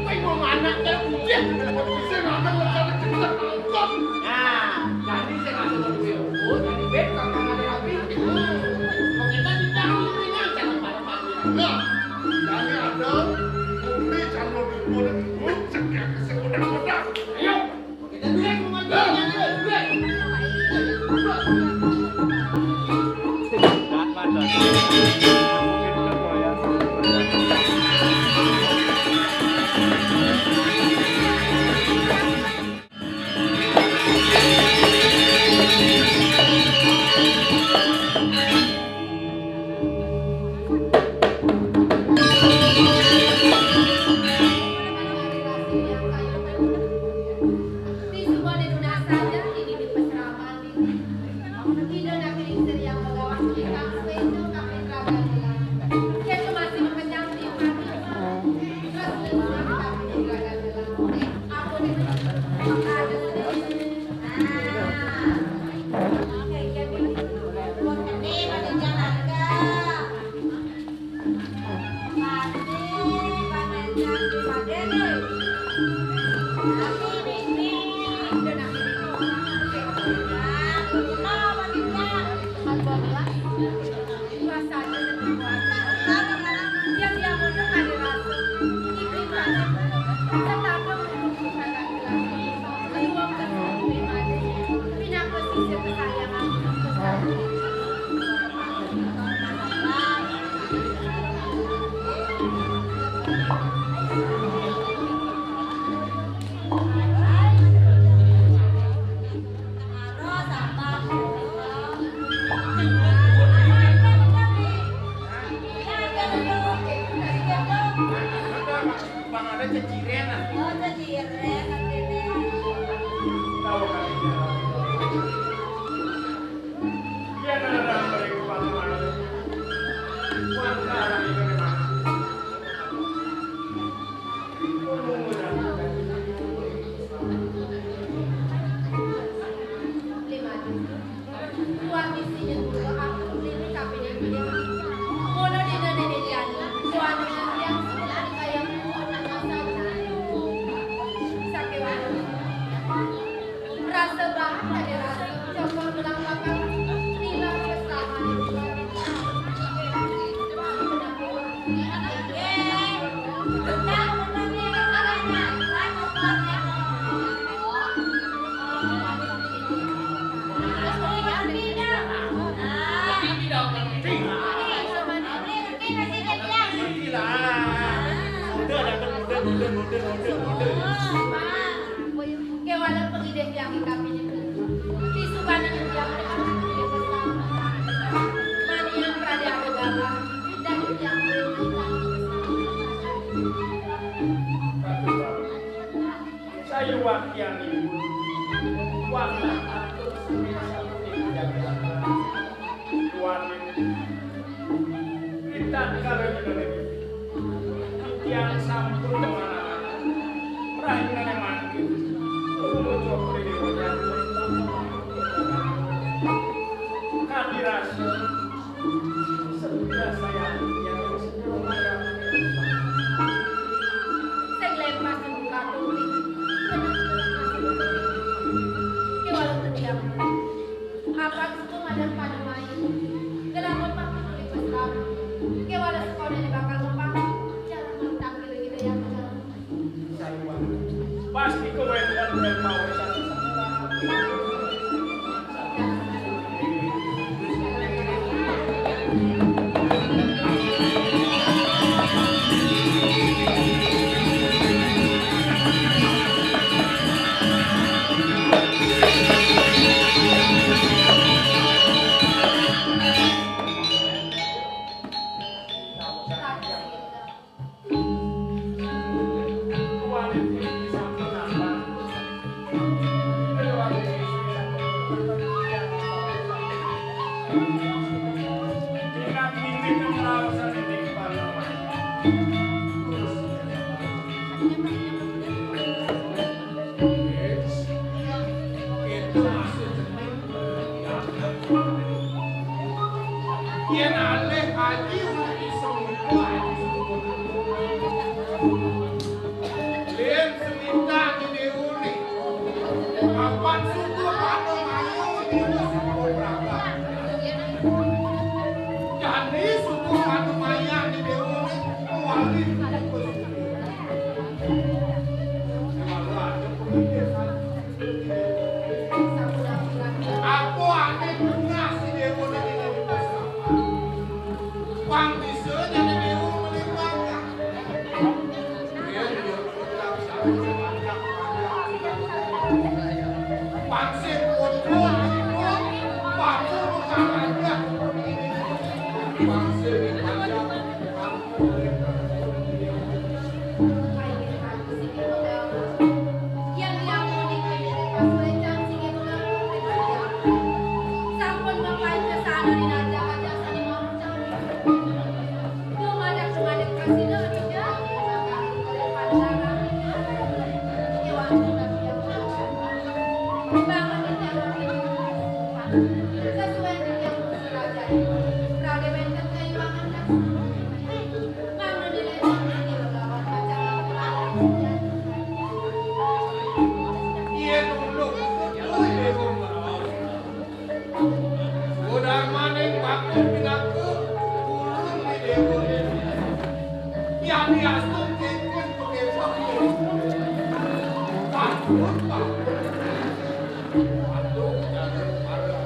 Kowe mau anak ya udah. Bisa ngambil cara cerita angkot. Nah, jadi saya ngambil duit. Oh, jadi bet kakak ada api. Kita tidak ringan cara pada. Nah, jadi ada bukti calon ibu dan ibu cek yang sekolah-kolah. Ayo. Sing lepas di muka tuli, kena-kena masih betul. Ki walau terdiam. Apa suku madan pada main? Kelamun makin tuli besar. Ki walau sekolah di bakal mempang. Jarang mantap gitu-gitu ya. Pasti kowe bukan mau satu-satu. Yén alih haji uli iso ngumpul haji sumur. Lén semita gedé uli. Kapan suku pada mayu sini suku berapa? Jadi suku pada maya gedé uli. Wali. Apa ané bungah si Déwa nang ngene iki? Pang bisa nyane Déwa melimpah. Pang sing kudu, pang sing kudu, pang sing kudu. Sesuai dengan Raja Ibu, Raden Wenten Kaiwangan. Yen uluk, uluk. Udarmaning bakul pinaka ulun di dewa. Yadiastun kengken pakepah. Takut, takut. Aduh, jangan marah.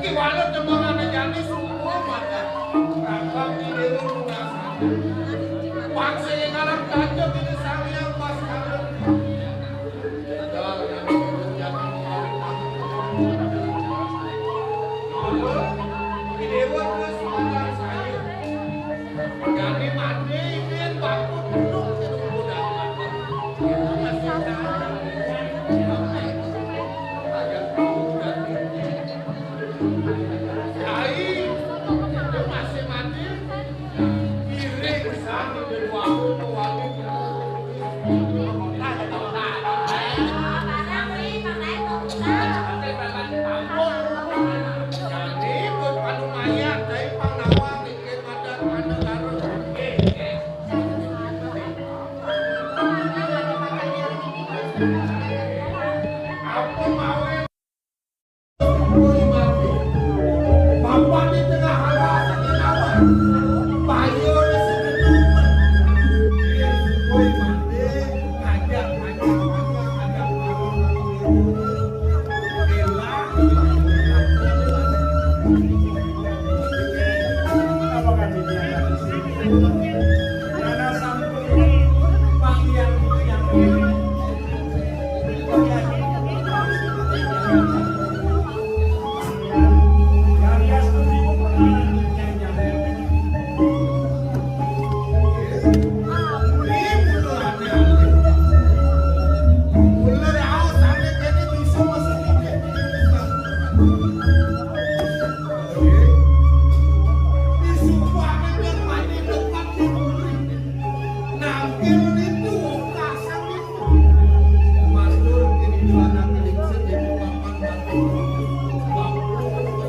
Ki walut tembangan jani suku mata. Rabang di dewa lunas. Pang sing ngaran kancok ini sami pas kancok.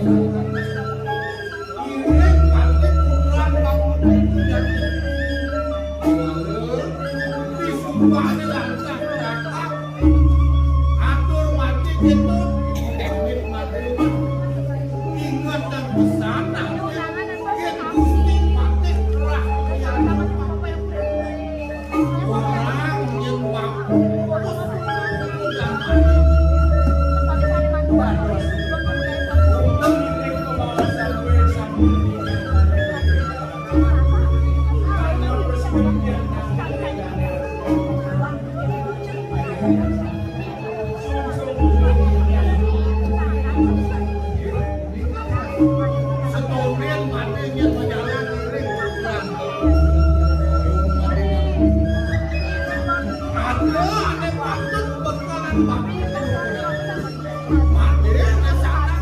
Iring kali pukulan bangun itu jadi. Disumpah di langkah belakang. Atur mati gitu. Amit mati. Ingat dan pesan, Gusti Patih Kerah. Setorin mati dia berjalan iring. Ada, ada patut bekalan batu. Mati dia sana.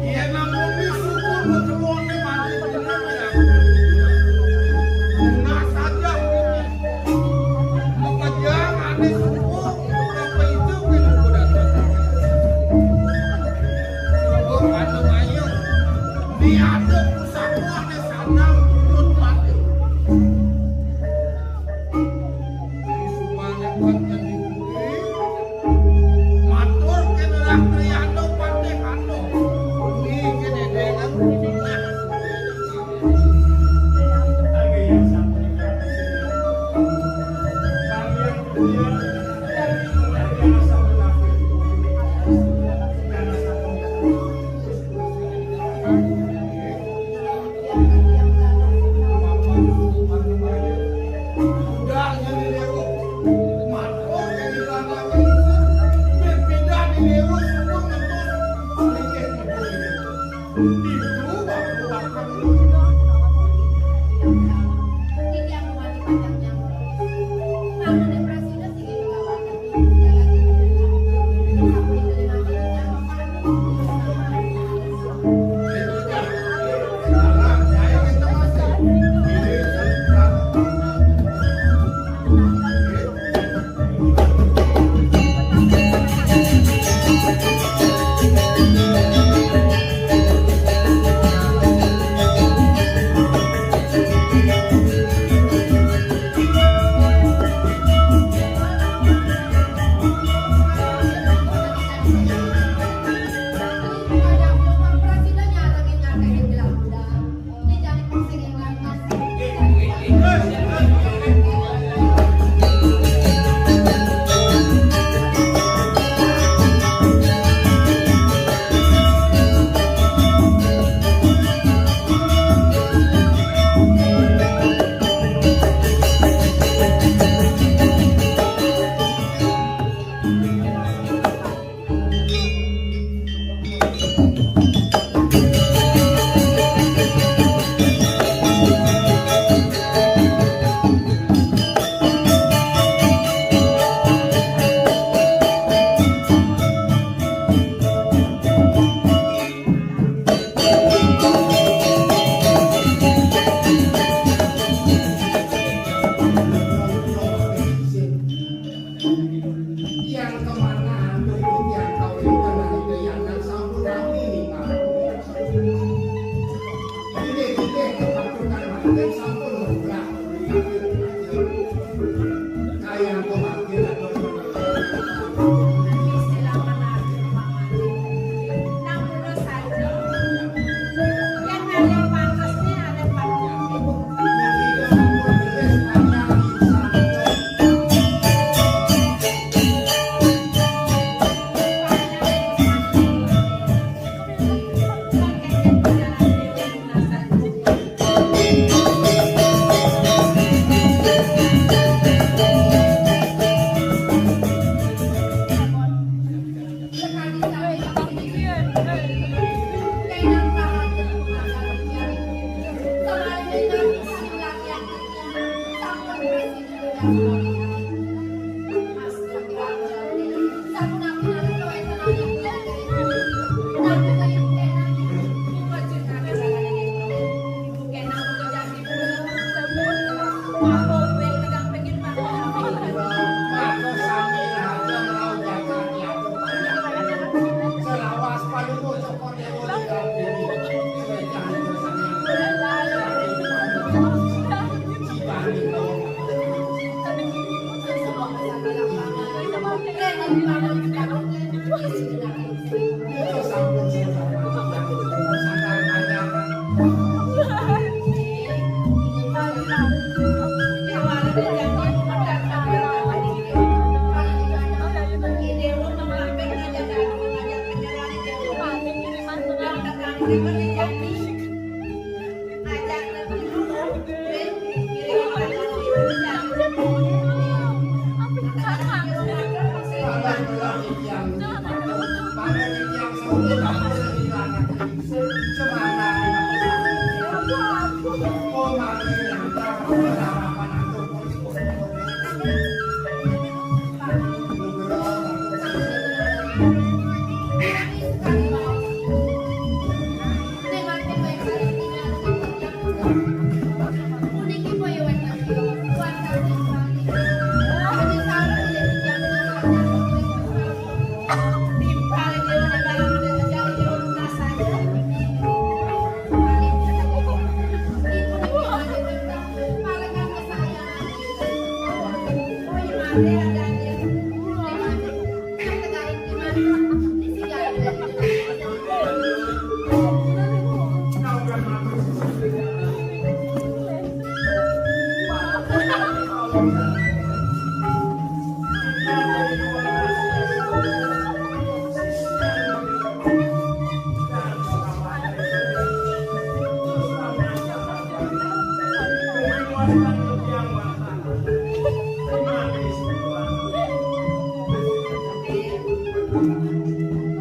Iya, namun ini syukur betuone mati bener ya. Guna saja ini. Mekejang ane syukur, berapa itu pun udah datang. Syukur anu ayo. Ni ada pusako ane sadang turun mati. Sumane kuat ngendi budi, matur ke Nerah Triando Patih Ando. Budi ke Dede kan.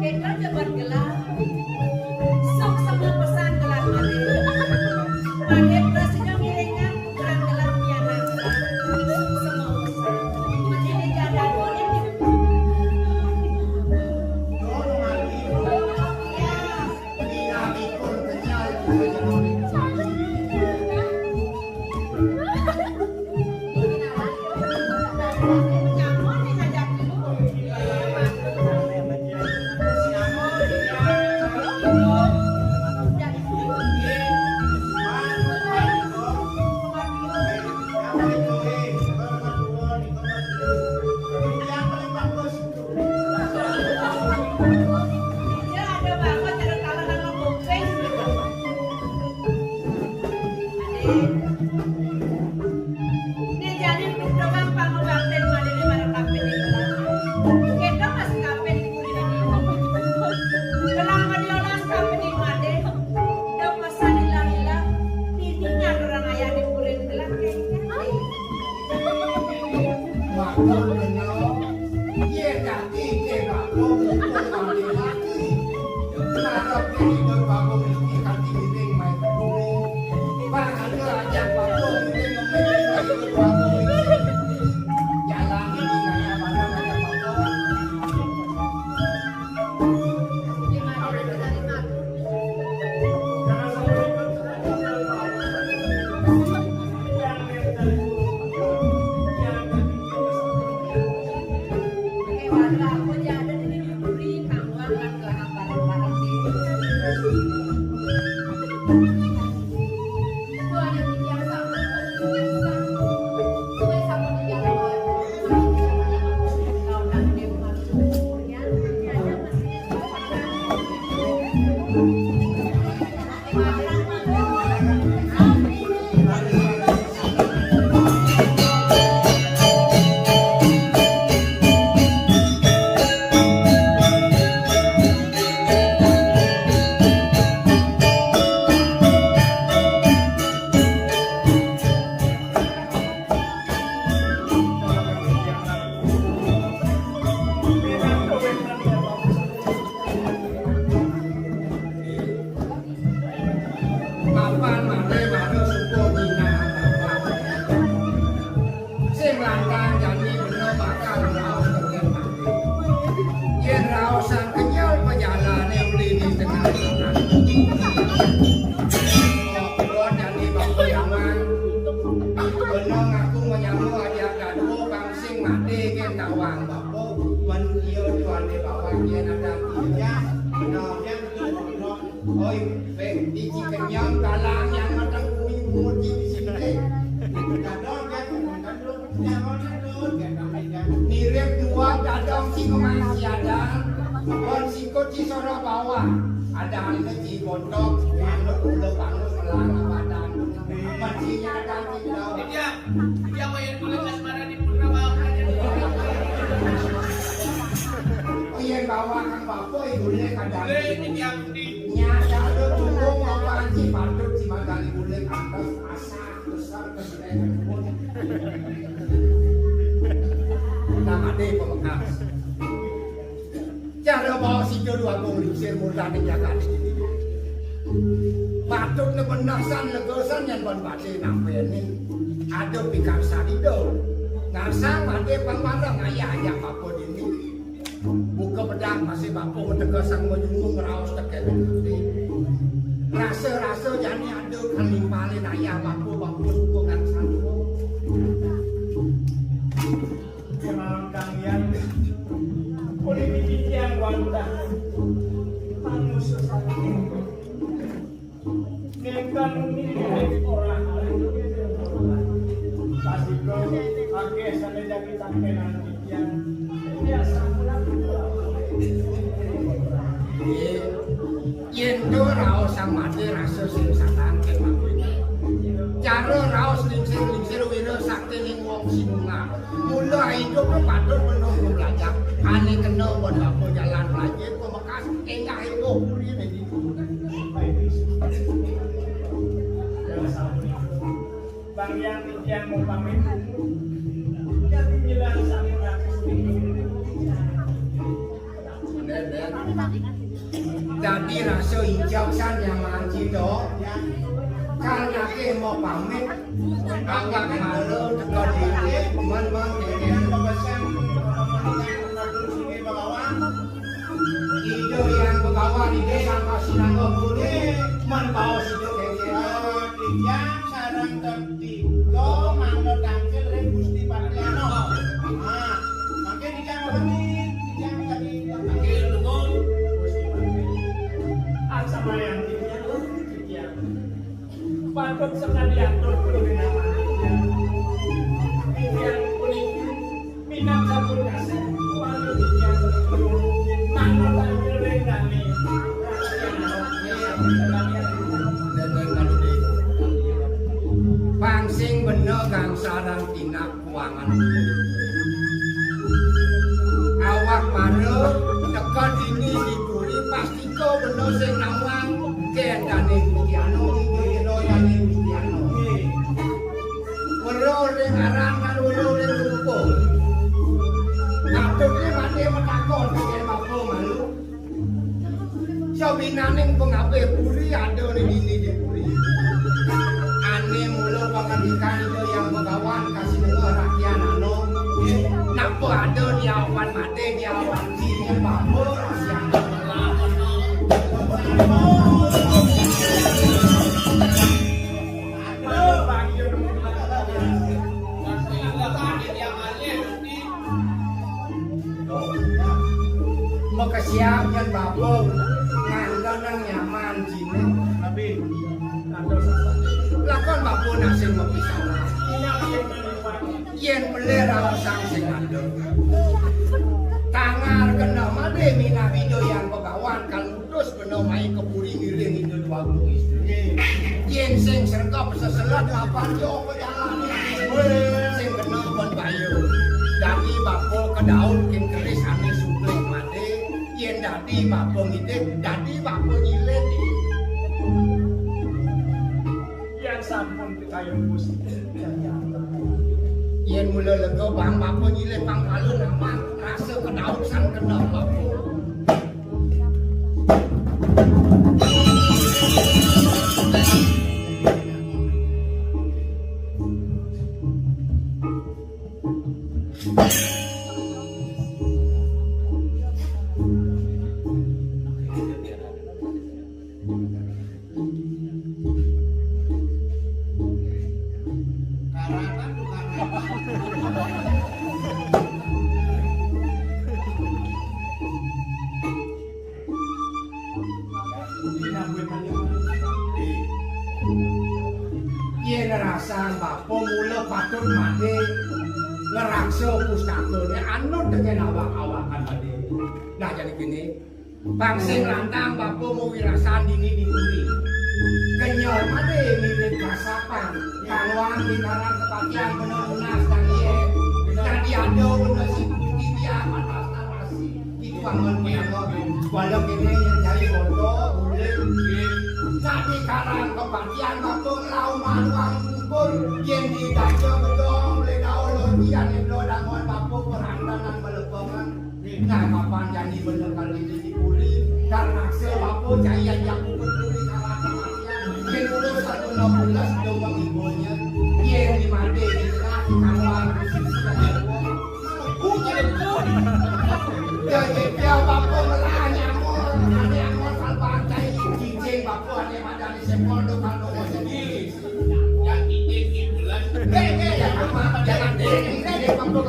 Kita dapat gelar. Sok semua pesan gelar made. Made berhasilnya ngiringan ukuran gelar pianak. Sok semua pesan. Made di jalan boleh di. Ya. Nih, jadi doang pangobapin made ini marang kapining gelah. Kita masih kapin di kulit ini. Gelah madiolas kapining made. Udah pesan ilang-ilang. Ini orang ayah di kulit gelah kayaknya. Matur kena. Yén dadi ké bapa mutung kanthi ati, ngarep ing Ida Bapa Gusti kanthi ngiring main puri. Bang ada ajak bapa ngiring ngemis ing Ida Bapa Gusti. Jalan iki kaya barang ajak bapa. Mapan mate mara suka nyinah apa. Sing lantang jani bena bakal raos kegen mati. Yen raosan kenyel pejalané uli di tengah jalan. Kok kula jani bapa yaman, bena ngaku menyama ajak dadua kang sing mati ken tawang bapa. Men iya tuane bawang yen ada tiga. Nah, yen Oi, Beng, iki kenyang kalang yang matang kuwi muji di sini. Kadang dia kadang lu, jangan lu, jangan lu. Mirip dua kadang si kemang si ada, kon sikut si soro bawah. Ada anu si bontok, anu ulo pangus melang badan. Macinya ada si dau. Iya, iya, bayar dulu kasmaran di Purnama aja. Iya, bawa kang bapak, ibu kadang. Boleh, ini yang di Nyata lu Patut si Magali Guling atas asa besar kesenengan pun. Namane pemekas. Cara bawa sida dua agung lingsir murdaning jagate iki. Patut nebenasan legasan yen ban badhe nampeni. Ada pikarsan ida. Ngarsang badhe pang marang ayah-ayah bapa dini. Buka pedang masih bapa teka sang majungu ngraos teken ati. Rasa-rasa jani ada kang nimpalin ayah bapa, bapa suka ngarsang. Kemalam kang yang boleh titiang wantah manusa sakit. Nengkang mirip orang. Pasiko akeh sane jagi tangkenan titiang. Biasa pulang. Yen to raos sang mati rasa sing satang kemawon. Cara raos lingsir-lingsir wira sakti ning wong sinunga. Mula idup patut menunggu belajar. Ane kena buat apa jalan belajar pemekas enggak ibu puri ning ibu. Bang Yang titiang mau pamit. Jadi bilang sampun aku sedikit. Dadi rasa ijab san nyaman cita. Kang ake mau pamit. Anggap malu teka diri. Man-man diri. Ida yang begawan ida sangka sinangga puri. Man baos ida kengkeng. Titiang sareng Tiga mangda tangkil ring Gusti Patriano. Ah, mangke titiang pamit, titiang tadi tangkil nuwun Gusti Patriano. Asamayan titiang, titiang. Patut sekali atur pun titiang. Titiang puniki Minangka pun kasih, waduh, titiang. Mangda tangkil ring dane. Pang sing bena gangsaran tindak kuangan. Awak para teka dini di puri pastika bena sing nawang kendane Gustiano, ida ira dane Gustiano. Weruh ring aran lan weruh ring rupa. Patutne mati matakon, yen bapa malu. Sabinaning pangabih puri ada ning dini di puri. Ane mula pangandikan Ida Hyang Begawan kasinengah rakyat anu. Napa ada di awan mati, di awan dini bapa rakyat. Makesiab yen bapa nganggo nang nyaman jine. Tapi lakon bapa nasing mapisalah. Yen pelih raosang sing mandeg. Tangar kena malih minab Ida Hyang Begawan kang utus bena mai ka puri ngiring Ida Dwagung Istri. Yen sing sregep seselet mapan yo pejalan. Sing kena pun bayu. Dadi bapa kedaun kin keris ane suplih mati. Yen dadi bapa ngidih, dadi bapa nyilih. Yen sampun pikayun Gusti. Yen mula lega bang bapa nyilih pang kalu nambah rasa kedaun sang kena bapa. Karatan bukan karatan. Yen rasang bapa mula patut mati ngraksa pustakane anut dengan awak-awakan tadi. Nah, jadi gini, Pang sing lantang bapa mawirasan dini di puri. Kenyel made miwit kasapan, kang wang di karang kepatihan bener nunas dan iye. Dadi ada bener si putih dia patas narasi. Itu angon penyangon. Walau kene yang cari foto, ulir, ulir. Dadi karang Kepatian bapa ngelawan manuang kumpul, yén digaja gedong, beli daun loti, ané belo dangon bapa perhantanan melepengan. Nah, kapan jani bener kali ini dipuli, dan hasil bapa jaya jamu betul di kalangan kematian. Yén udah satu enam belas, domang ibunya. Yén di mati, di tengah, di kamar, di sisi, di bawah. Jadi dia bapa ngelah nyamur, ané nyamur salbang cai cincin bapa ané madan di sepol do kandung sendiri. Yang cincin cincin. Hei, hei, yang apa? Jangan deh, ini deh bapa.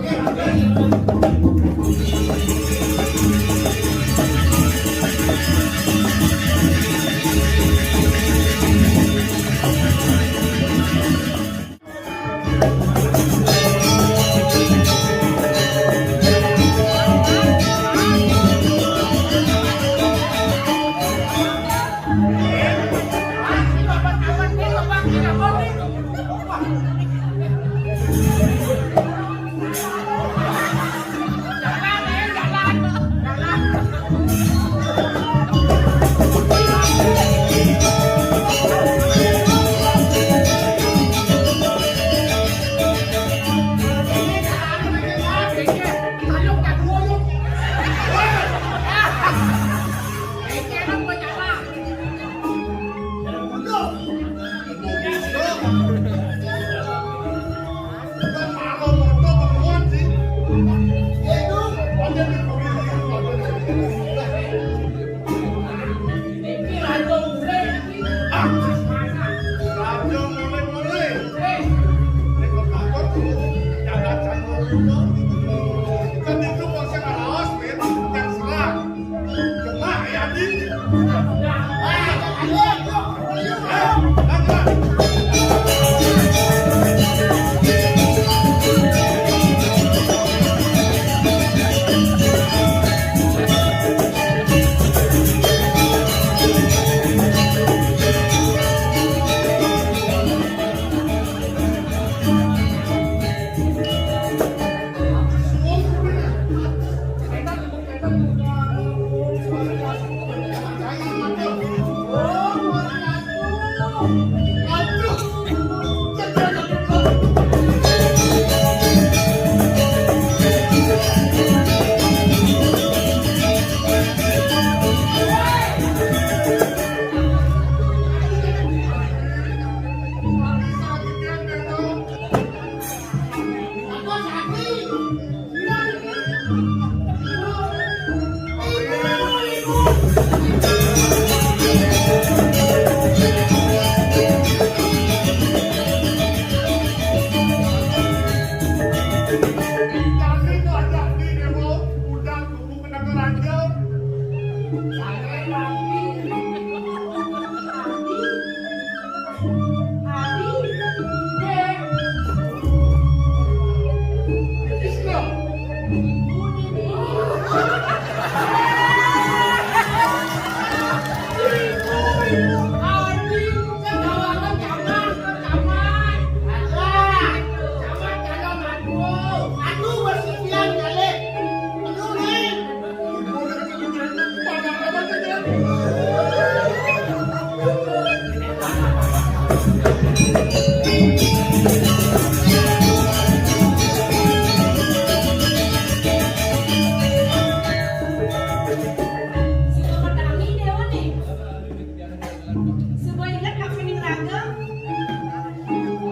Suba inget kak pining raga.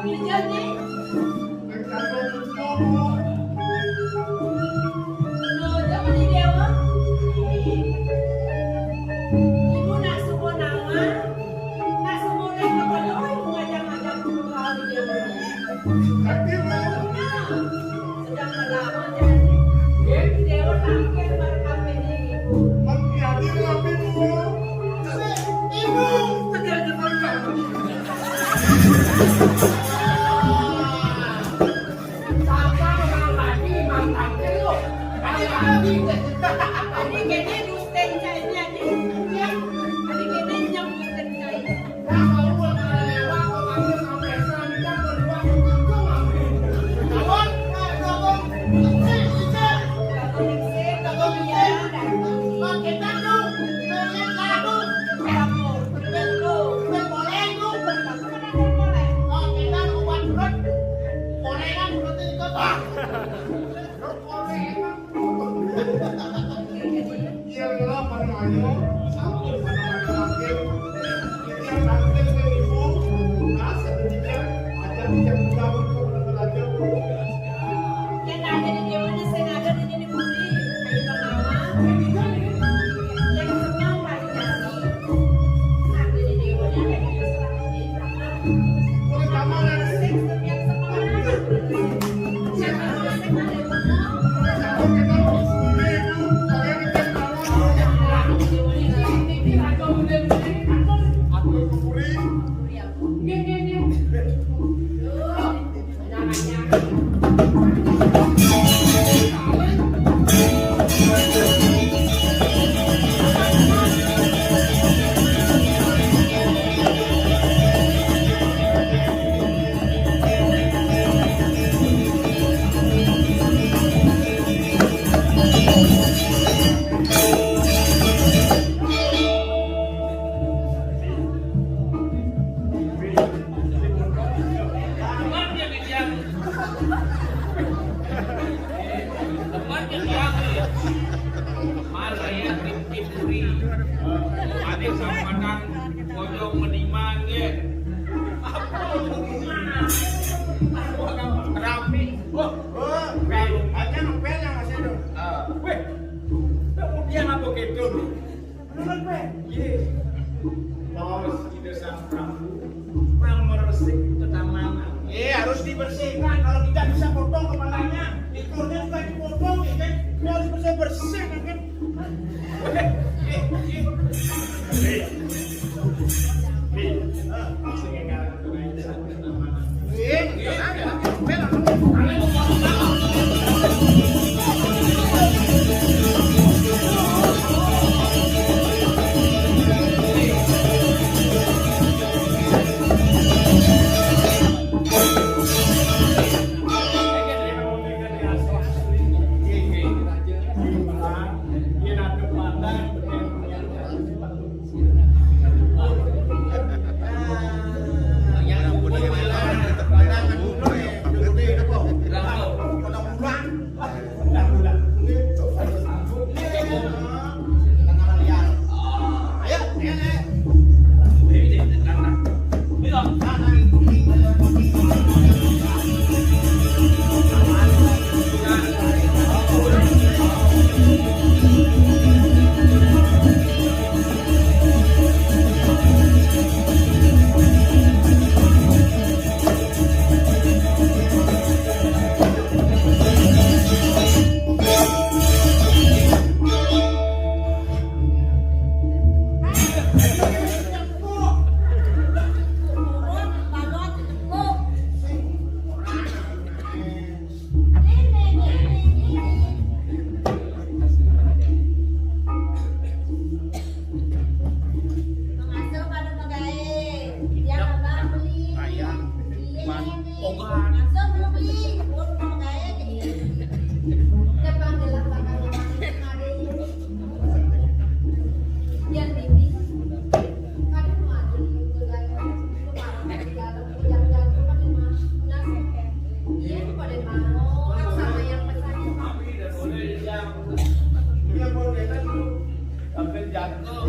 Ijo né. Nuju mani déwa. Ibu nak suba nama, nak suba urang kepenuh, ibu ngajak-ngajak suba kawin déwa. Nah, sedang berlama jadi. Déwa tangkil baru kawin ibu. Mengkiadi rapi dulu. Ibu, tegal depan. Sapa orang lagi mangkangke lu? Ada lagi. Tadi kene dusten cainya, ya. Tadi kene nyam dusten cai. Ya, kalau gua kalau lewat, gua panggil sampai sana, kita berdua, gua ngambil. Kawan, eh, gabung. Isi, isi. Gabung, isi. Gabung, isi. Bang, kita tuh, pengen lagu. Gabung. Betul. Boleh, Ngojong meniman, ya. Apa hubungan? Rame. Wah, wah, rame. Aja ngepel yang masih ada. Ah. Weh, kemudian apa gitu? Menurut gue, iya. Bos, Ida Sang Prabu, mau meresik tetamanan. Iya, harus dibersihkan. Kalau tidak bisa potong kepalanya, likurnya juga dipotong, ya kan? Dia harus bersih-bersih, ya kan? Eh, eh, eh. Nih. Nih. Ah, langsung yang ngarang. Pengasuh pada pegawai. Yang abang beli. Iya, nih. Pengasuh belum beli. Pun pegawai jadi. Depan gelap, belakang gelap. Yang ini. Kadang maju, itu kan. Itu parah, itu kan. Yang jatuh kan cuma nasib. Iya, itu pada mau. Sama yang pesannya. Iya, boleh, kan? Sampai jatuh.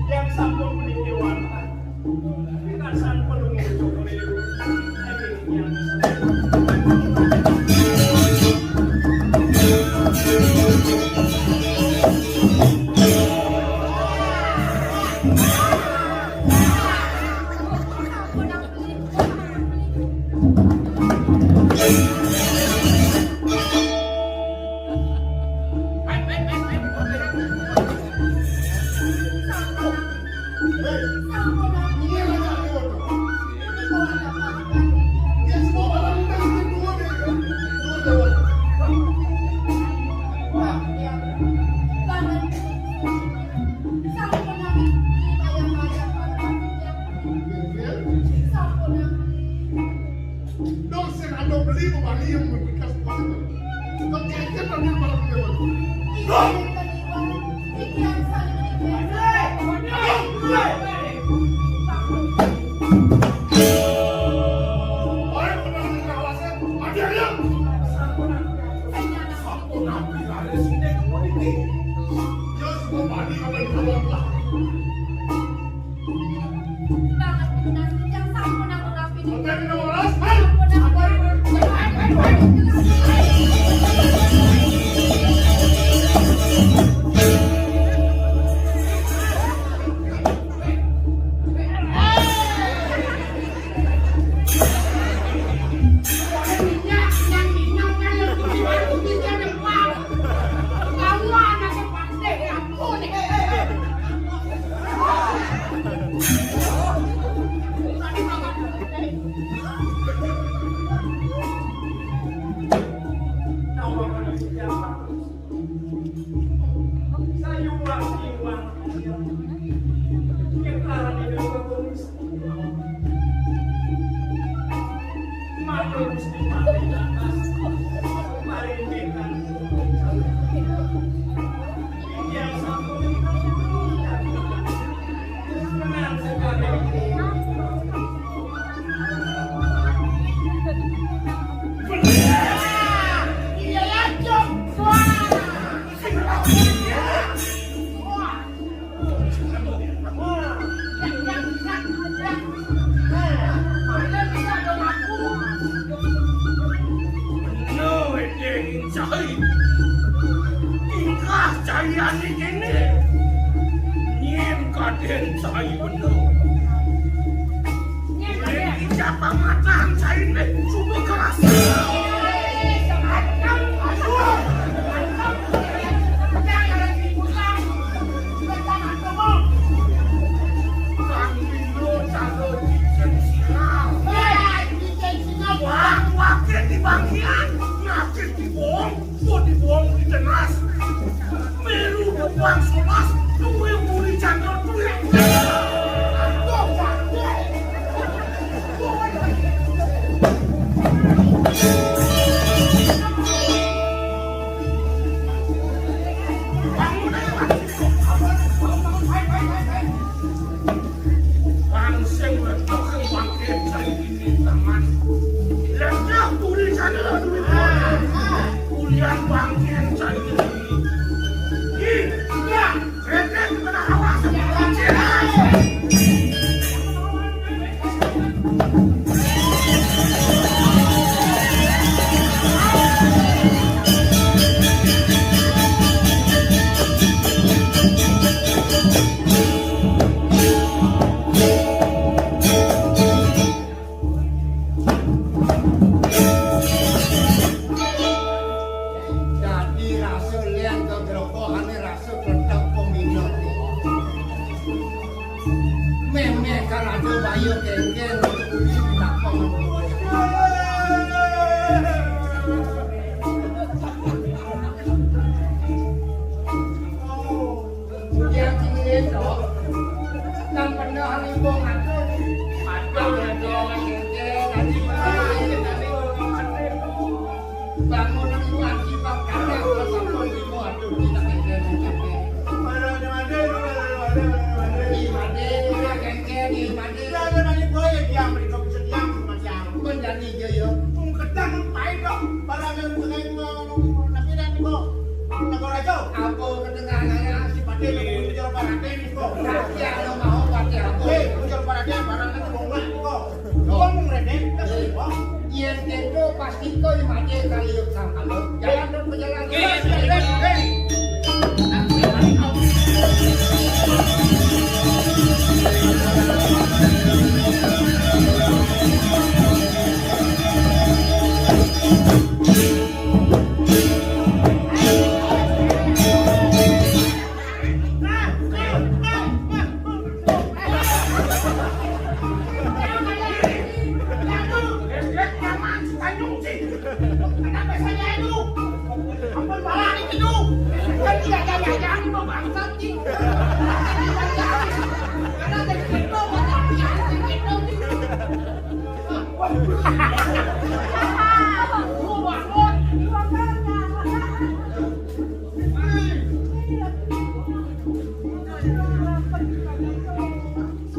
Yang sampun puniki wantah. Pitasan pelungguh. Dong sing ando beli mau bali yang berbekas kau itu. Kau kira-kira dia malah punya waktu. Dong. Orang pernah dengar alasan, ada ya? Satu nabi ada sini kembali. Dia semua bali apa yang kamu lakukan? Bener, Ding Cai. Tingkah Cai ane kene. Nyen kaden Cai bener. Nyen kaden. Ijab pamatan Cai ne suba keras. Kang Lino cara cicing singa. Wah, wakil di bangkian, ngakil di boong, tuh di boong di teras. Milu dupang solas, tuh yang muli candol tuh yang. Tuh, wakil. Bangkeng, bangkeng, bangkeng, cari ini tangan. Lemnya puri sana duit. Kuliah bangkeng, cari ini. Ih, iya. Dadi rasa lian kegrepohane rasa kletek pemina. Memeh kan ada bayu kengkeng untuk uli binatang. Ujian sing ngendok, nang pernah limbung aku. Padahal ada orang kengkeng, tadi main, tadi bangun aku akibat karena aku sampun limbung, aduh, kita kengkeng, kengkeng. Di made, di made, di made. Ada nang boy diam, di kau bisa diam, cuma diam. Menjadi aja ya. Tung kedang pahit dong, barang yang pakai gua, tapi dan gua. Negara aja. Apa kedengarannya si Pati, lu jero parate nih, kok. Rakyat lo mau Pati apa? Eh, lu jero parate, barang itu mau nggak, kok. Kok mau ngeredek, kita beli, kok. Yen kento pasti kau yang mati kali yuk sama lo. Jangan terus berjalan. Iya, iya, iya, iya.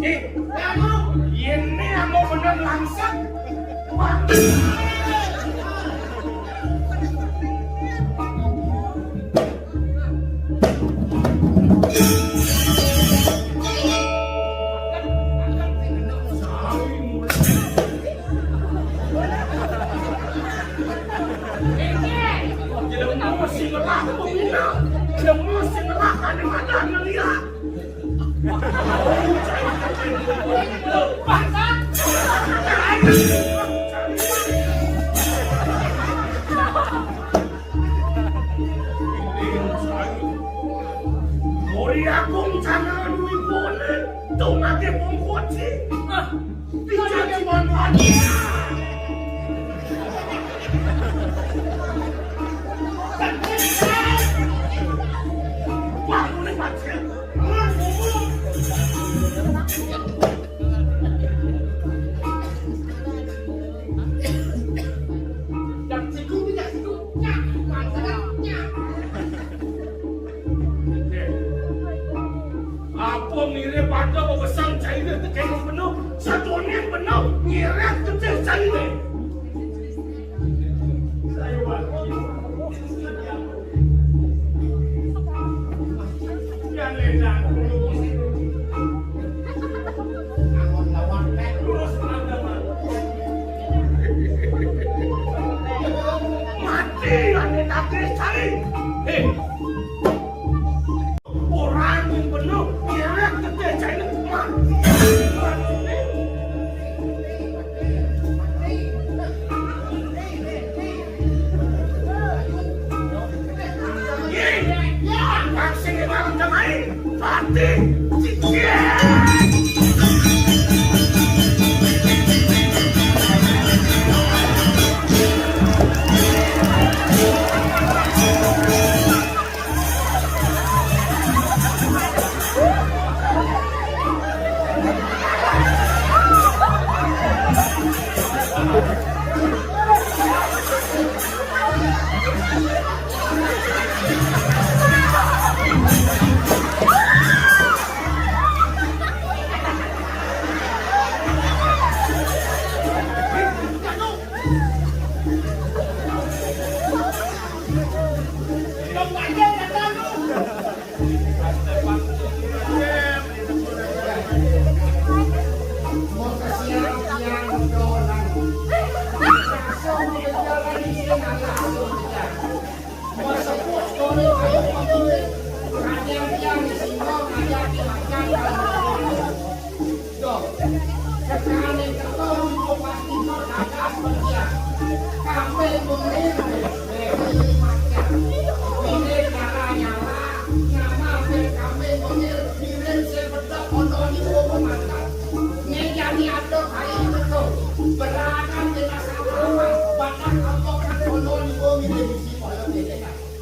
Eh, yén né amo bener langsat. Wah. Lemu sing ngelah, lemu sing ngelah, ane madah ngeliat. Ori aku rencana duwe pone, tuh ngake pongkoci. Dicaci manfaat. Wah, ini macet. Apa ngirit pada bebesan cairé tekén benung, satuné benung ngirit getih cairé. Mati ané takdir cari. Hé. Orang yang bener, ngirit getih cairé mati.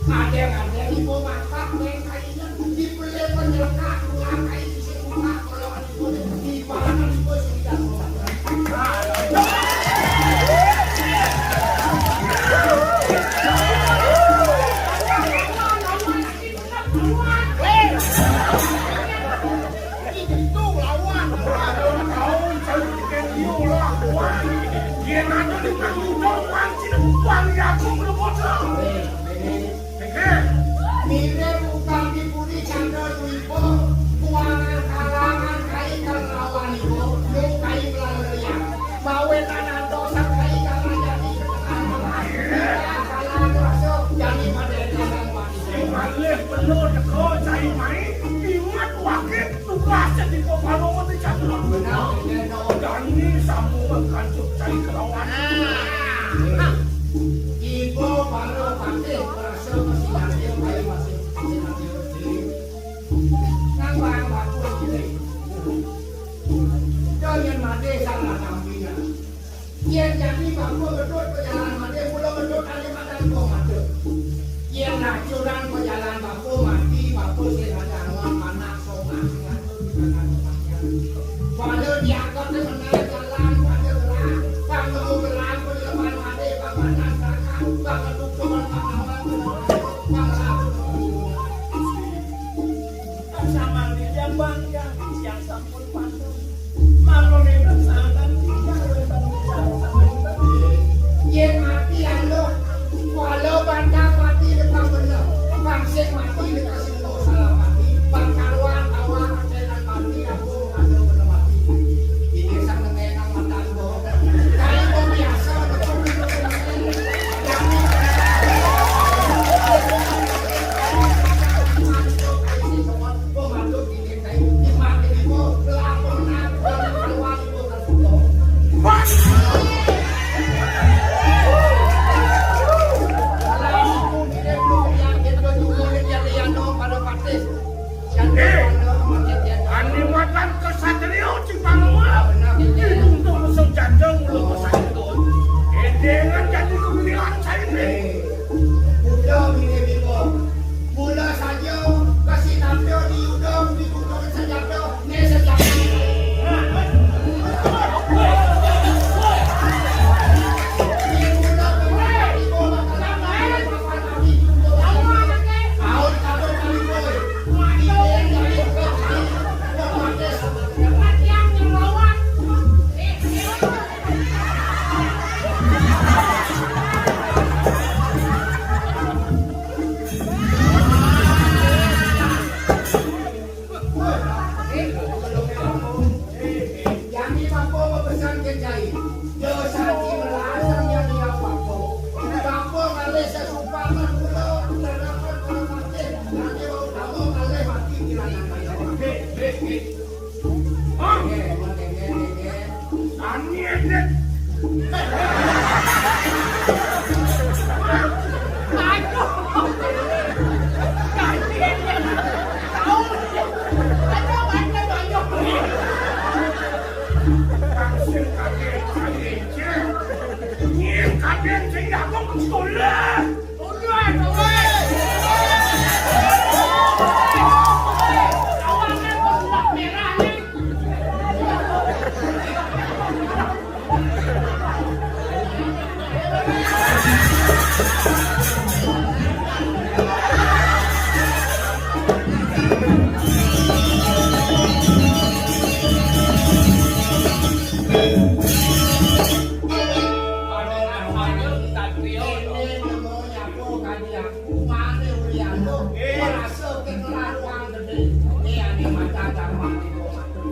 Ada-ada ibu masak, neng kainan, dibeli penyelenggaraan, kain sing buka, kalau ibu, di mana ibu sudah. Itu lawan. Taun cai tiken iyo lah, wah. Yén ada di Tanjung Wang, cina buang jagung lu bocah. Mikir. Mirip utang di puri canda duipo, kuangan kalangan kai kang lawan ipo, lu kai melalerian. Mawe tanah dosa kai kang jadi keterangan. Salah dosa, jadi pada dalam wani. Malih bener teko cai mai, ingat wakil. Tugas dadi pepalongan di Candra. Benar, benar. Dani sambungan kantuk cai kelawan. Ibu para patih merasa masih hadir, bayi masih, masih hadir. Nang barang batu ini. Jangan mati salah sampingan. Yén jani bapa ngedut ka jalan madé, mula ngedut ané madan kong madé. Yén lacuran ka jalan bapa mati, bapa sing ada angon panak songah sing ada di tangan kematian. Pada diangkat meneh jalan, pada gerak, tangga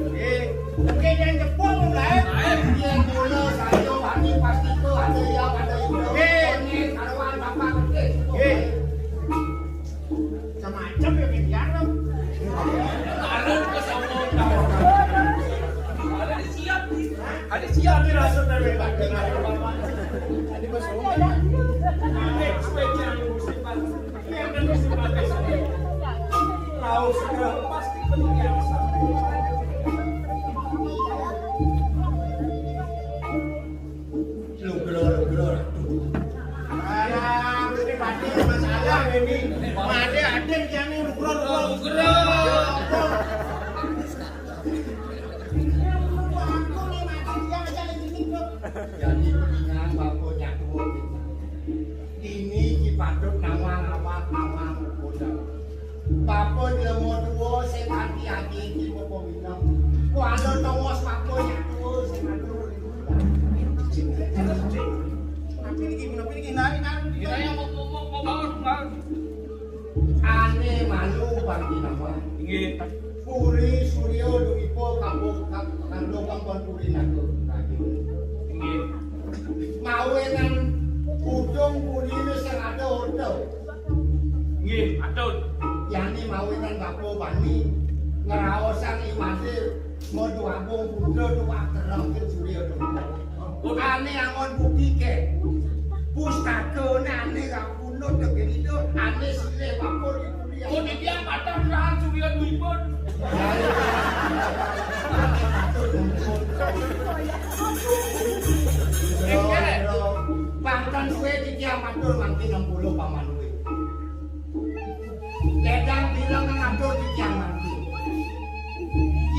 Nggih. Mungkin yang jebol mulai. Yen mula saya wani pasti ku ada ya, ada itu. Nggih. Ini karuan bapak gede. Nggih. Semacam ya biar. Ada siap. Ada siap dirasa dari bapak. Ada bersama. Ini spesial musim. Lugro, lugro. Alah, ini mati masalah ini. Mati adem jane lugro, lugro. Jadi mendingan bapaknya tua kita. Ini ki patut nawang awak, nawang kuda. Bapa lemo tua sing ati-ati ki bapa minang. Kuala tongos bapa nya tua sing ati. Tapi niki, tapi niki nari, nari. Kita yang mau, mau, mau, mau bangun, bangun. Ane malu bagi nama. Inggih. Puri Surya Dwipa kampung kandung kampung Puri Naga. Inggih. Mawinan udung puri sing ada ordo. Nggih, atur. Yani mawinan bapa bani ngraosang iwade madhu agung putra tuwak terang ke Surya Dwipa. Ane angon bukti ke. Pustakane ane ra punut tegene ane silih bapa di Surya. Oh, dia patah rahan Surya Dwipa. Pangkon suwe titiang matur mangkin ampura paman luwih. Ledang bilang ngatur titiang mangkin.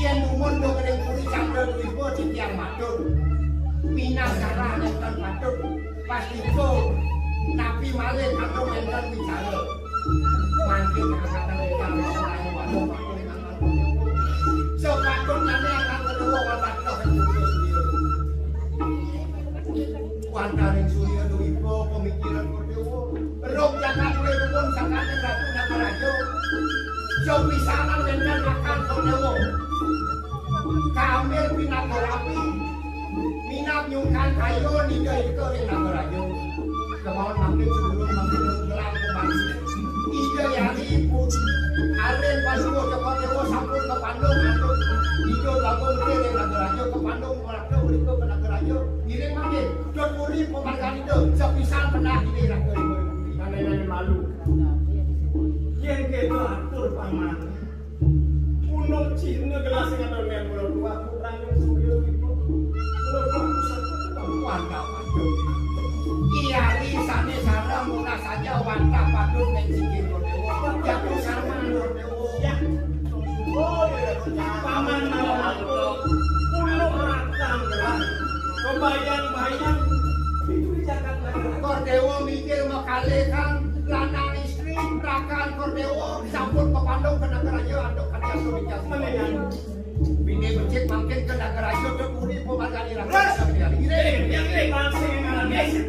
Yen dumun do ring puri Candra Dwipa titiang matur. Minangkara nenten patut. Pastika napi malih kanggo wénten wicara. Mangkin kakatan ingkang selain wanda. Sepatutnyané akan kedua wadah. Wantaning Surya Dwipa pemikiran Kodewa. Rong jagat kuwi pun sangkaning Ratu Nagaraja. Sepisanan wénten akan Kodewa. Kamil pinaka rapi. Minab nyungkan kayu nida ika ring Nagaraja. Kemawon mangkin sedulur mangkin menggelang kembali. Ida yari pun. Alin pasuwa Joko Dewa sampun kepandung atur. Ida lagu mesti ring Nagaraja kepandung merata berita ke Nagaraja. Ngiring mangkin. Dot puri pemarganida. Sepisan penah ini raga lima ribu. Nane-nane malu. Yen kena atur paman. Punung Cina gelas sing ada nang kula tuah, putrane Surya Dwipa. Kula tuah pusat tuah. Wantah patut. Iyari sane sareng munah saja wantah patut ning siki Dewa. Jatuh sama Dewa. Ya. Oh, ya, ya. Paman malah aku. Punung rakang gelas. Kebayang-bayang. Itu di Jakarta. Kok Dewa mikir makale kan lanang Rakan Kordewo sampun kepandung ke Nagaraja antuk kalian sunika. Bini becik mangkin ke Nagaraja ke puri pemargani rakan. Terus. Iya, iya, iya. Iya, iya.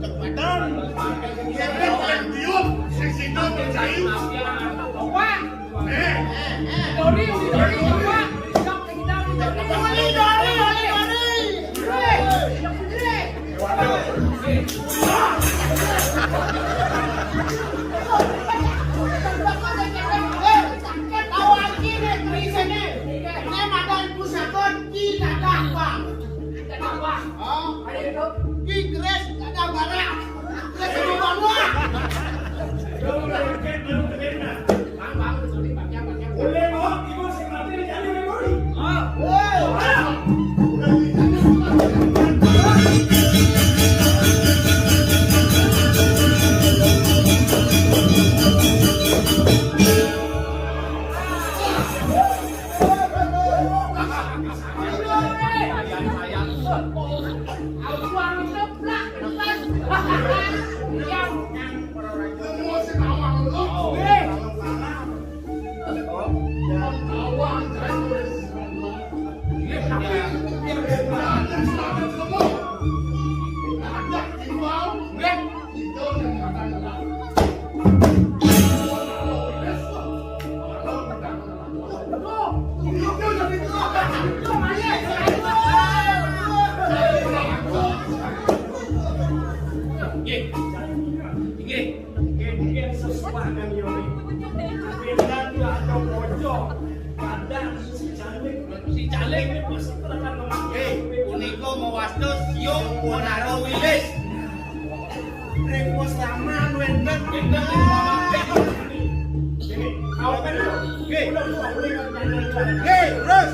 Cepatan. Tiup, sing sida percaya. Apa? Eh, eh, eh. Dori, Dori, apa? Dori, Dori, Dori, Dori. Hei, Dori. Hei, sakit awak ini, Trisene. Ini makan pusaka, tidak ada apa. Tidak ada apa. Hah? Ayo, Dok. Ki Grace, ada barang. Grace sama Bang Wah. Boleh, Bang. Ibu sing mati di jalan, Bang. Oh. Nggih. Nggih. Nggih, nggih, sesuai dengan Yoni. Pindah dia ada pojok. Kadang si Canik, si Canik ini pasti akan memakai. Hei, punika mewasta Siung Ponaro Wilis. Ring Puslaman wénten, wénten. Ini, kaokan dulu. Nggih. Nggih, terus.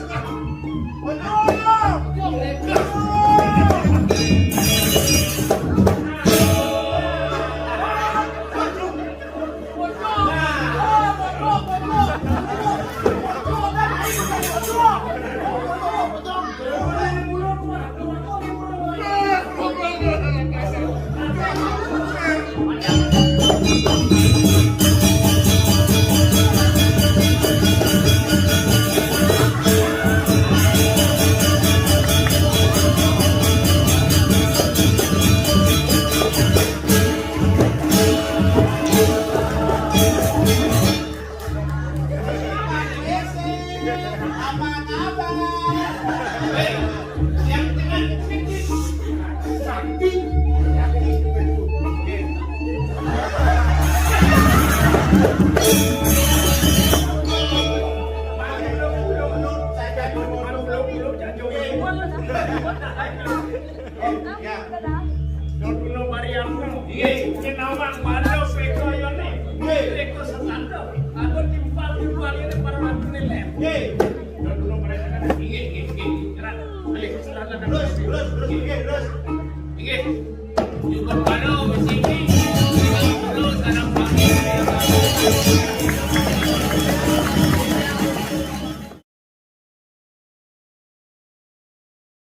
Ya. Doduna Mariamno. Nggih. Kenawang Bando Pekoyone. Nggih. Reka Setanda. Ada timpal-timpal ini para mantune lem. Nggih. Doduna Mariamno. Nggih, nggih, nggih. Terus, terus, terus, nggih, terus. Nggih. Cukup Bando sini. Terus, tanam pagi.